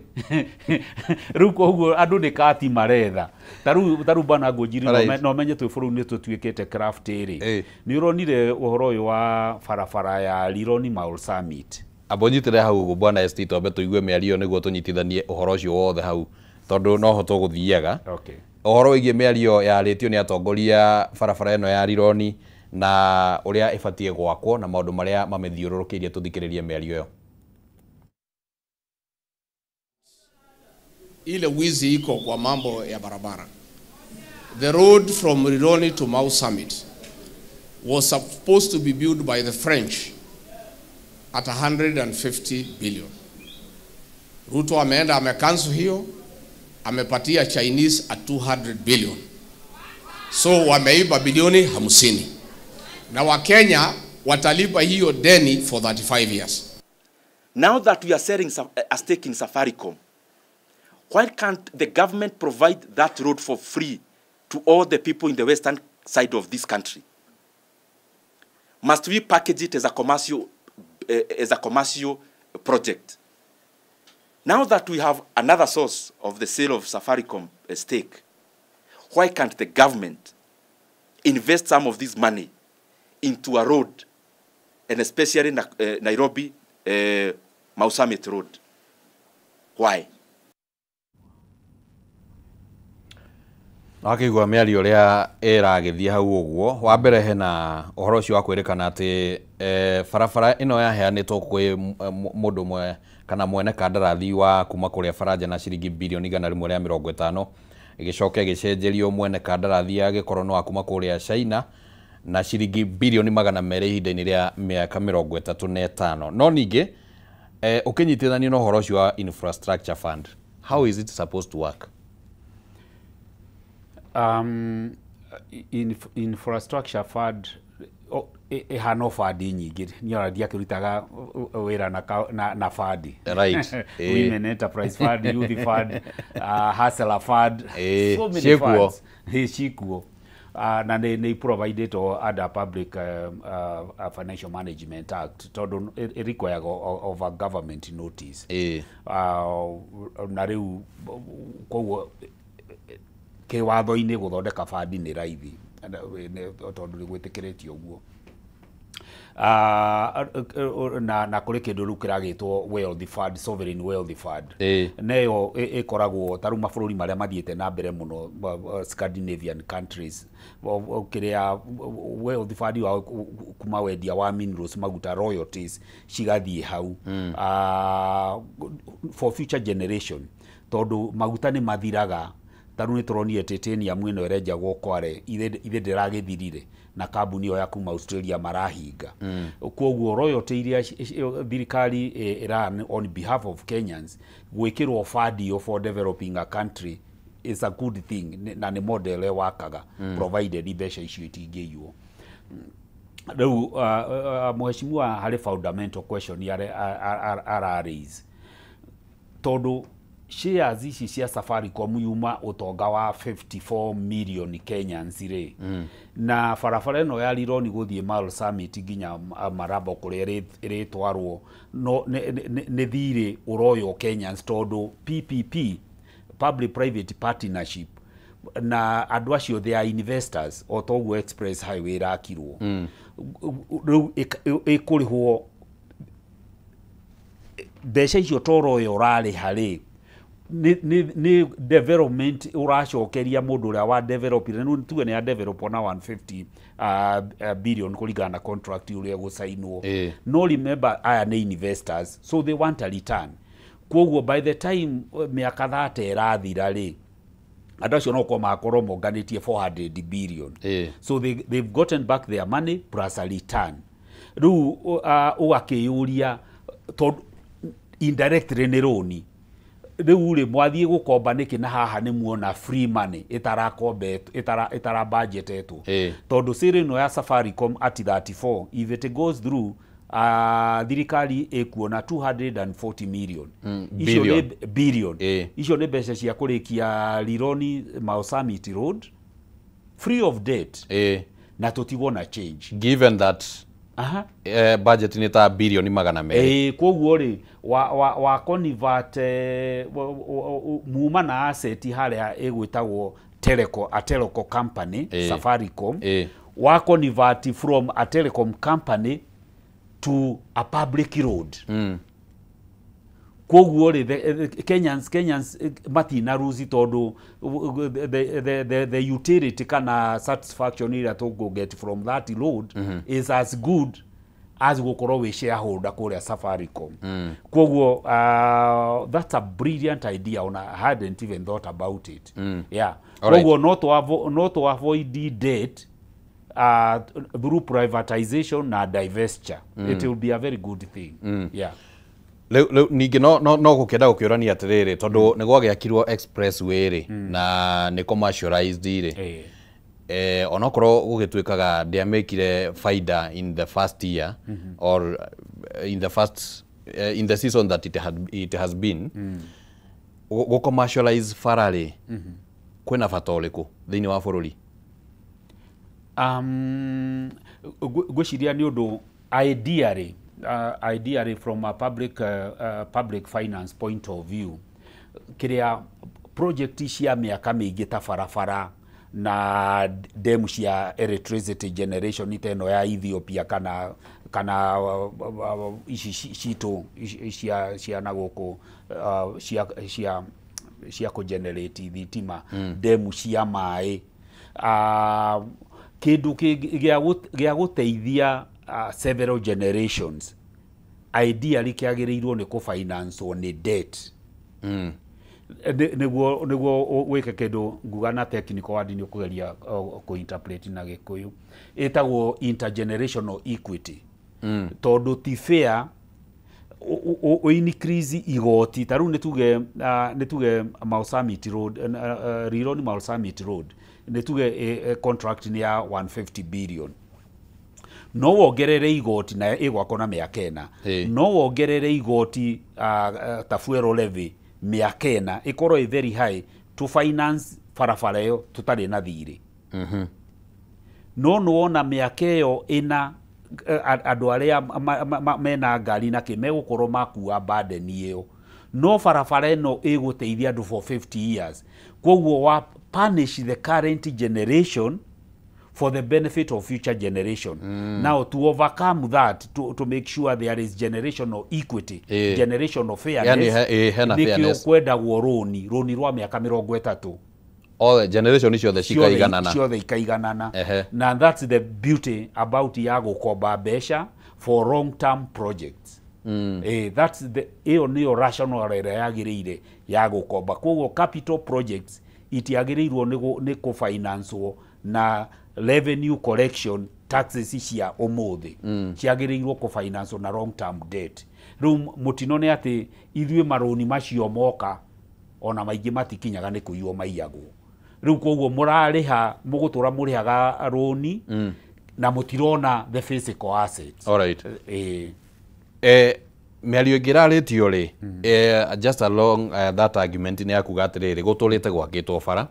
Rĩu koguo andũ nĩ kati maretha. Ta rĩu bana Ngũnjiri, no menye twĩ bũrũri nĩ tũtuĩkĩte craft rĩ, nĩ ũronire ũhoro ũyũ wa barabara ya Rironi Mau Summit? Amba ũnyitĩre hau ũguo, bwana ST, twambe tũigue mĩario nĩguo tũnyitithanie ũhoro ũcio wothe hau, tondũ noho tũgũthiaga. Ũhoro wĩgiĩ mĩario yarĩtio nĩ atongoria barabara ĩno ya Rironi na ũrĩa ĩbatiĩ gwakwo na maũndũ marĩa mamĩthiũrũrũkĩirie, tũthikĩrĩrie mĩario ĩyo. Ile wizi iko kwa mambo ya barabara. The road from Rironi to Mau Summit was supposed to be built by the French at 150 billion. Ruto ameenda amecancel hiyo, amepatia Chinese at 200 billion. So wameiba bilioni 50. Na Wakenya watalipa hiyo deni for 35 years. Now that we are selling a stake in Safaricom, why can't the government provide that road for free to all the people in the western side of this country? Must we package it as a commercial project? Now that we have another source of the sale of Safaricom stake, why can't the government invest some of this money into a road, and especially Nairobi Mau Summit Road? Why? Wakĩigua mĩario ũrĩa ĩragĩthiĩ hau ũguo. Wa mbere hena ũhoro ũcio wa kwĩrĩkana atĩ barabara ĩno yaheanĩtwo kwĩ mũndũ ũmwe kana mwene kandarathi wa kuma kũrĩa Baranja na ciringi bilioni 150, ĩgĩcoka ĩgĩcenjerio mwene kandarathi agĩkorwo nĩ wa kuma kũrĩa China na ciringi bilioni 200 ihinda-inĩ rĩa mĩaka 35. No ningĩ ũkĩnyitithanio na ũhoro ũcio wa infrastructure fund, how is it supposed to work? Infrastructure fund ĩhana fund nyingĩ, niĩ ona ndiakĩrutaga wĩra na fund. Women Enterprise Fund, Youth Fund, Hustler Fund, so many ciĩkuo. Funds. Cikuo. Na nĩ provided under Public Financial Management Act, tondũ it requires of a government notice. Na rĩu koguo kĩwatho-inĩ gũthondeka fund nĩ raithi tondũ nĩ gwĩtĩkĩrĩtio ũguo. Na kũrĩ kĩndũ rĩu kĩragĩtwo wealth fund, sovereign wealth fund. Neyo ĩkoragwo ta rĩu mabũrũri marĩa mathiĩte na mbere mũno, Scandinavian countries, kĩrĩa wealth fund wa kuma wendia wa minerals, maguta, royalties cigathiĩ hau for future generation, tondũ maguta nĩ mathiraga. Ta rĩu nĩ tũronire titanium ĩno ĩrenjagwo Kware ithe ndĩragĩthirire na kambuni ĩyo ya kuma Australia marahinga. Koguo royalty iria thirikari ĩra on behalf of Kenyans gwĩkĩrwo fund ĩyo for developing a country is a good thing, na nĩ model wakaga, provided mbeca icio itingĩiywo. Rĩu mheshimiwa harĩ fundamental question ara raise, tondũ shares ici cia Safaricom yuma ũtonga wa 54 million Kenyans rĩ, na barabara ĩno ya Rironi gũthiĩ Mau Summit nginya Maraba kũrĩa ĩrĩtwarwo no nĩ thirĩ ũroywo Kenyans, tondũ PPP, public private partnership, na andũ acio they are investors, o toguo Express Highway ĩrakirwo. Rĩu ĩkũrĩhwo mbeca icio toro ũyũ ũrarĩha rĩ, Nĩ development ũracokeria mũndũ ũrĩa wa develop rĩ, tuge nĩ ya develop na 150 billion kũringana na contract ũrĩa gũcainwo. No remember, aya nĩ investors, so they want a return. Koguo by the time mĩaka 30 ĩrathira rĩ, andũ acio no korwo makorwo monganĩtie 400 billion. So they've gotten back their money plus a return. Rĩu ũgakĩyũria, tondũ indirectly nĩ rũni, rĩu rĩ, mwathiĩ gũkomba nĩkĩ na haha nĩ muona free money ĩtara budgetetwo? Tondũ sale ĩno ya Safaricom at 34, if it goes through, thirikari ĩkuona 240 million. Icio nĩ billion. Icio nĩ mbeca cia kũrĩkia Rironi Mau Summit Road free of debt na tũtigwo na change. Given that budget nĩ ta birioni 200. Ĩĩ, koguo rĩ, wa convert muma na asset harĩa ĩgwĩtagwo teleco, a teleco company, Safaricom, wa convert from a telecom company to a public road. Koguo rĩ, Kenyans matina ruzi, tondũ the utility kana satisfaction ĩrĩa tũkũ get from that road is as good as gũkorwo wĩ shareholder kũrĩa Safaricom. Koguo that's a brilliant idea, ona I hadn't even thought about it. Yeah. Koguo not to avoid debt through privatization na divestiture, it will be a very good thing. Yeah. Rĩu ningĩ no gũkĩenda gũkĩũrania atĩrĩrĩ, tondũ nĩ gwagĩakirwo expressway rĩ, na nĩ commercialized rĩ, onokorwo gũgĩtuĩkaga ndĩamĩkire faida in the first year or in the first in the season that it has been gũ commercialize bara rĩ, kwĩna bata ũrĩkũ thĩinĩ wa bũrũri? Ngwĩciria nĩ ũndũ ideally from a public finance point of view, kĩrĩa project cia mĩaka mĩingĩ ta barabara na demu cia electricity generation ta ĩno ya Ethiopia kana ici citũ cia na gũkũ cia kũgenerate thitima, demu cia maĩ, kĩndũ gĩa gũteithia several generations, ideally kĩagĩrĩirwo nĩ kũfinancewo nĩ debt, nĩguo wĩke kĩndũ nguga na technical word nĩ ũkũgeria kũ-interpret na Gĩkũyũ, ĩtagwo intergenerational equity, tondũ ti fair ũ increase igoti. Ta rĩu nĩ tuge Mau Summit Road, Rironi Mau Summit Road, nĩ tuge contract nĩ ya 150 billion, no wongerere igoti na ĩgwakwo na mĩaka 4, no wongerere igoti ta fuel levy mĩaka 4, ĩkorwo ĩ very high to finance barabara ĩyo tũtarĩ na thirĩ. No nĩwona mĩaka ĩyo 4, andũ arĩa mena ngari na kĩ megũkorwo makua burden ĩyo, no barabara ĩno ĩgũteithia andũ for 50 years. Koguo wa punish the current generation for the benefit of future generation. Now to overcome that, to make sure there is generational equity, generational fairness, Yani hena nĩkĩo fairness. kwendagwo rũni rwa mĩaka 30. All generation ciothe cikaiganana. Ciothe ikaiganana. Na that's the beauty about ya gũkomba mbeca for long term projects. That's the ĩyo nĩyo rational ĩrĩa yagĩrĩire ya gũkomba. Koguo capital projects itiagĩrĩirwo nĩ kũfinancewo na revenue collection, taxes cia ũmũthĩ. Ciagĩrĩirwo kũfinancewo na long term debt. Rĩu mũtino nĩ atĩ ithuĩ marũni macio moka ona maingĩ matikinyaga, nĩ kũiywo maiyagwo. Rĩu koguo mũrarĩha, mũgũtũra mũrĩhaga rũni na mũtirona the physical assets. Alright. Mĩario ĩngĩ ĩrarĩtio rĩ, just along that argument, nĩ ya kuga atĩrĩrĩ, gũtũrĩte gwakĩtwo bara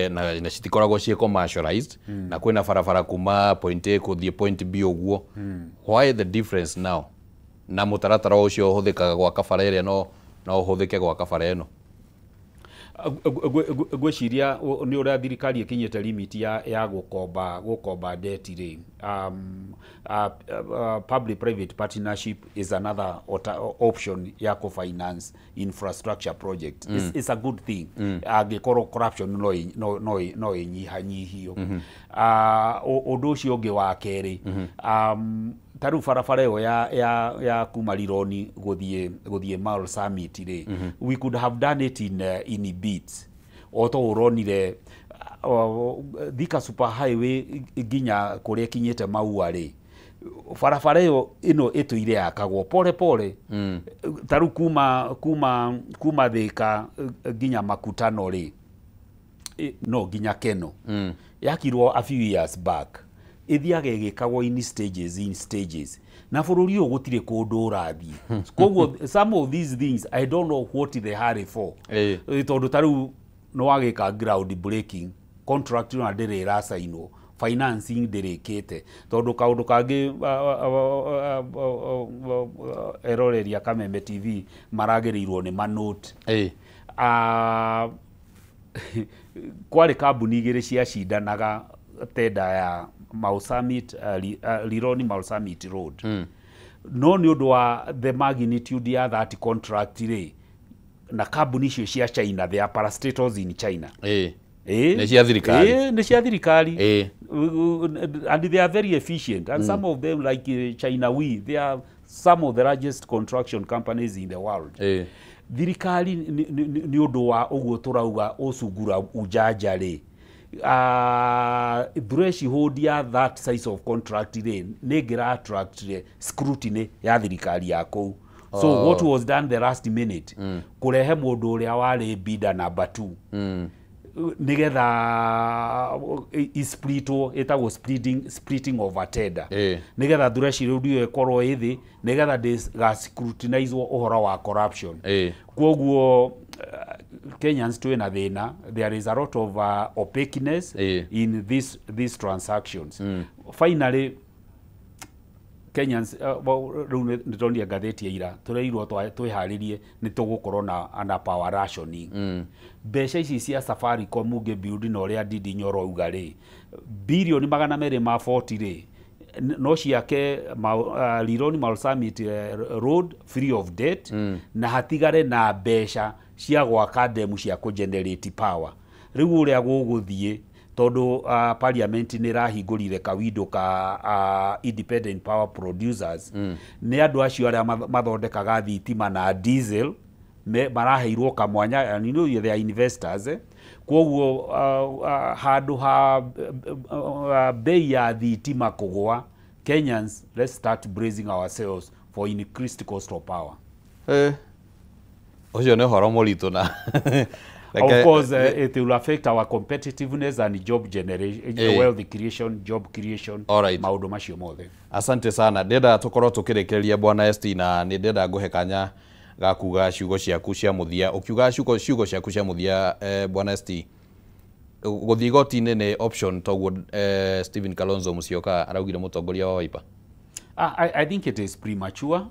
na citikoragwo ciĩ commercialized, na kwĩna barabara kuma point A kũthiĩ point B ũguo. Why the difference now, na mũtaratara ũcio ũhũthĩkaga gwaka bara ĩrĩa no ũhũthĩke gwaka bara ĩno? Ngwĩciria nĩ ũrĩa thirikari ĩkinyĩte limit ya gũkomba debt rĩ, public private partnership is another option ya kũ-finance infrastructure project. It's a good thing angĩkorwo corruption no ĩnyihanyihio. Ũndũ ũcio ũngĩ wa kerĩ, ta rĩu barabara ĩyo ya kuma Rironi gũthiĩ Mau Summit rĩ, we could have done it in bits, o to ũronire Thika Super Highway nginya kũrĩa ĩkinyĩte Maua rĩ, barabara ĩyo ĩno ĩtũire yakagwo pole pole. Ta rĩu kuma Thika nginya Makutano rĩ, no nginya Keno, yakirwo a few years back, ĩthiaga ĩgĩkagwo in stages, na bũrũri ũyũ gũtirĩ kũndũ ũrathiĩ. Koguo some of these things, I don't know what they hurry for. Tondũ ta rĩu nĩ wagĩka ground breaking, contract na ndĩrĩ ĩracainwo, financing ndĩrĩkĩte. Tondũ kaũndũ kangĩ eroreri a Kameme TV maragĩrĩirwo nĩ manote, kwarĩ kambuni igĩrĩ ciacindanaga tenda ya Mau Summit, Rironi Mau Summit Road, no nĩ ũndũ wa the magnitude ya that contract rĩ, na kambuni icio cia China, they are parastatals in China. Nĩ cia thirikari. Nĩ cia thirikari and they are very efficient, and some of them, like China We, they are some of the largest construction companies in the world. Thirikari nĩ ũndũ wa ũguo tũrauga ũcungura ujanja rĩ, threshold ya that size of contract rĩ, nĩ ĩngĩra attract scrutiny ya thirikari ya kũu. So what was done the last minute, kũrehe mũndũ ũrĩa warĩ bidder number 2, nigetha isplitwo, ĩtagwo splitting of a tender, nigetha threshold ĩyo ĩkorwo ĩ thĩ, nigetha ndĩga scrutinizwo ũhoro wa corruption. Koguo Kenyans twĩna thĩna. There is a lot of opaqueness in these transactions. Finally, Kenyans, well, rĩu nĩ ndonire ngathĩti ya ira, tũreirwo twĩharĩrie nĩ tũgũkorwo na power rationing. Mbeca ici cia Safaricom ũngĩ na ũrĩa Ndindi Nyoro auga rĩ, birioni 240 rĩ, no ciake Rironi Mau Summit Road free of debt, na hatigare na mbeca cia gwaka ndemu cia kũ-generate power. Rĩu ũrĩa gũgũthiĩ, tondũ parliament nĩ ĩrahingũrire kawindo ka independent power producers, nĩ andũ acio arĩa mathondekaga thitima na diesel maraheirwo kamwanya, and you know they are investors, eh? Koguo handũ ha bei ya thitima kũgũa, Kenyans, let's start bracing ourselves for increased cost of power. Ũcio nĩ ũhoro mũritũ na Of course, it will affect our competitiveness and job generation, wealth creation, job creation, maũndũ macio mothe. Asante sana. Ndĩrenda tũkorwo tũkĩrĩkĩrĩria, bwana ST, na nĩ ndĩrenda ngũhe kanya ga kuga ciugo ciaku cia mũthia. Ũkiuga ciugo ciaku cia mũthia, bwana ST, gũthiĩ igoti-inĩ nĩ option toguo Stephen Kalonzo Musyoka araugire, mũtongoria wa Wiper? I think it is premature.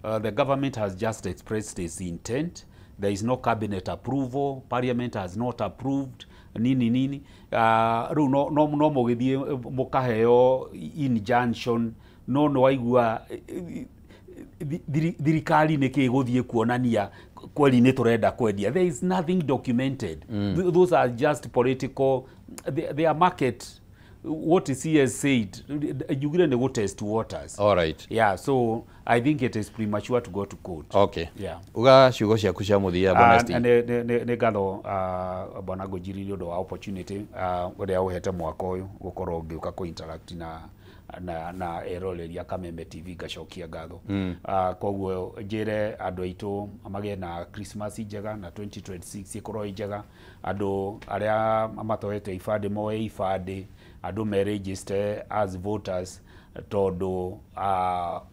The government has just expressed its intent. There is no cabinet approval. Parliament has not approved. Nini nini. Rĩu no mũgĩthiĩ mũkaheo injunction, no nĩ waigua thirikari nĩ kĩ gũthiĩ kuonania kweli nĩ tũrenda kwendia. There is nothing documented. Those are just political, they are market, what CS said, njugire nĩ gũ test waters. All right. Yeah, so I think it is premature to go to court. Yeah. Uga ciugo ciaku cia mũthia, bwana ST. Nĩ ngatho, bwana Ngũnjiri, nĩ ũndũ wa opportunity ũrĩa ũhete mwaka ũyũ gũkorwo ngĩũka kũ interact na eroreri a Kameme TV. Ngacokia ngatho. Koguo njĩre andũ aitũ magĩe na Christmas njega na 2026 ĩkorwo ĩ njega. Andũ arĩa matoete ibandĩ moe ibandĩ, andũ me register as voters, tondũ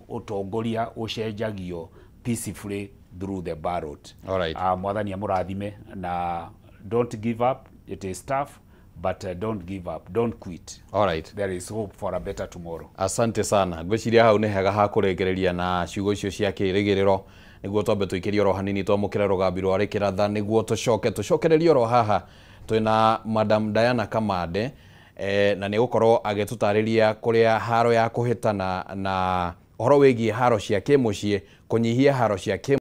ũtongoria ũcenjagio peacefully through the ballot. All right. Mwathani amũrathime na don't give up. It is tough, But don't give up, don't quit. All right. There is hope for a better tomorrow. Asante sana. Ngwĩciria hau nĩ hega ha kũrĩkĩrĩria na ciugo icio cia kĩrĩgĩrĩro nĩguo twambe tũikĩrie oro hanini twamũkĩre rũgambi rwa rĩkĩratha nĩguo tũcoke tũcokererie oro haha twĩna Madam Diana Kamande na nĩ gũkorwo agĩtũtarĩria kũrĩa haro ya kũhĩtana na ũhoro wĩgiĩ haro cia kĩmũciĩ, kũnyihia haro cia kĩmũciĩ.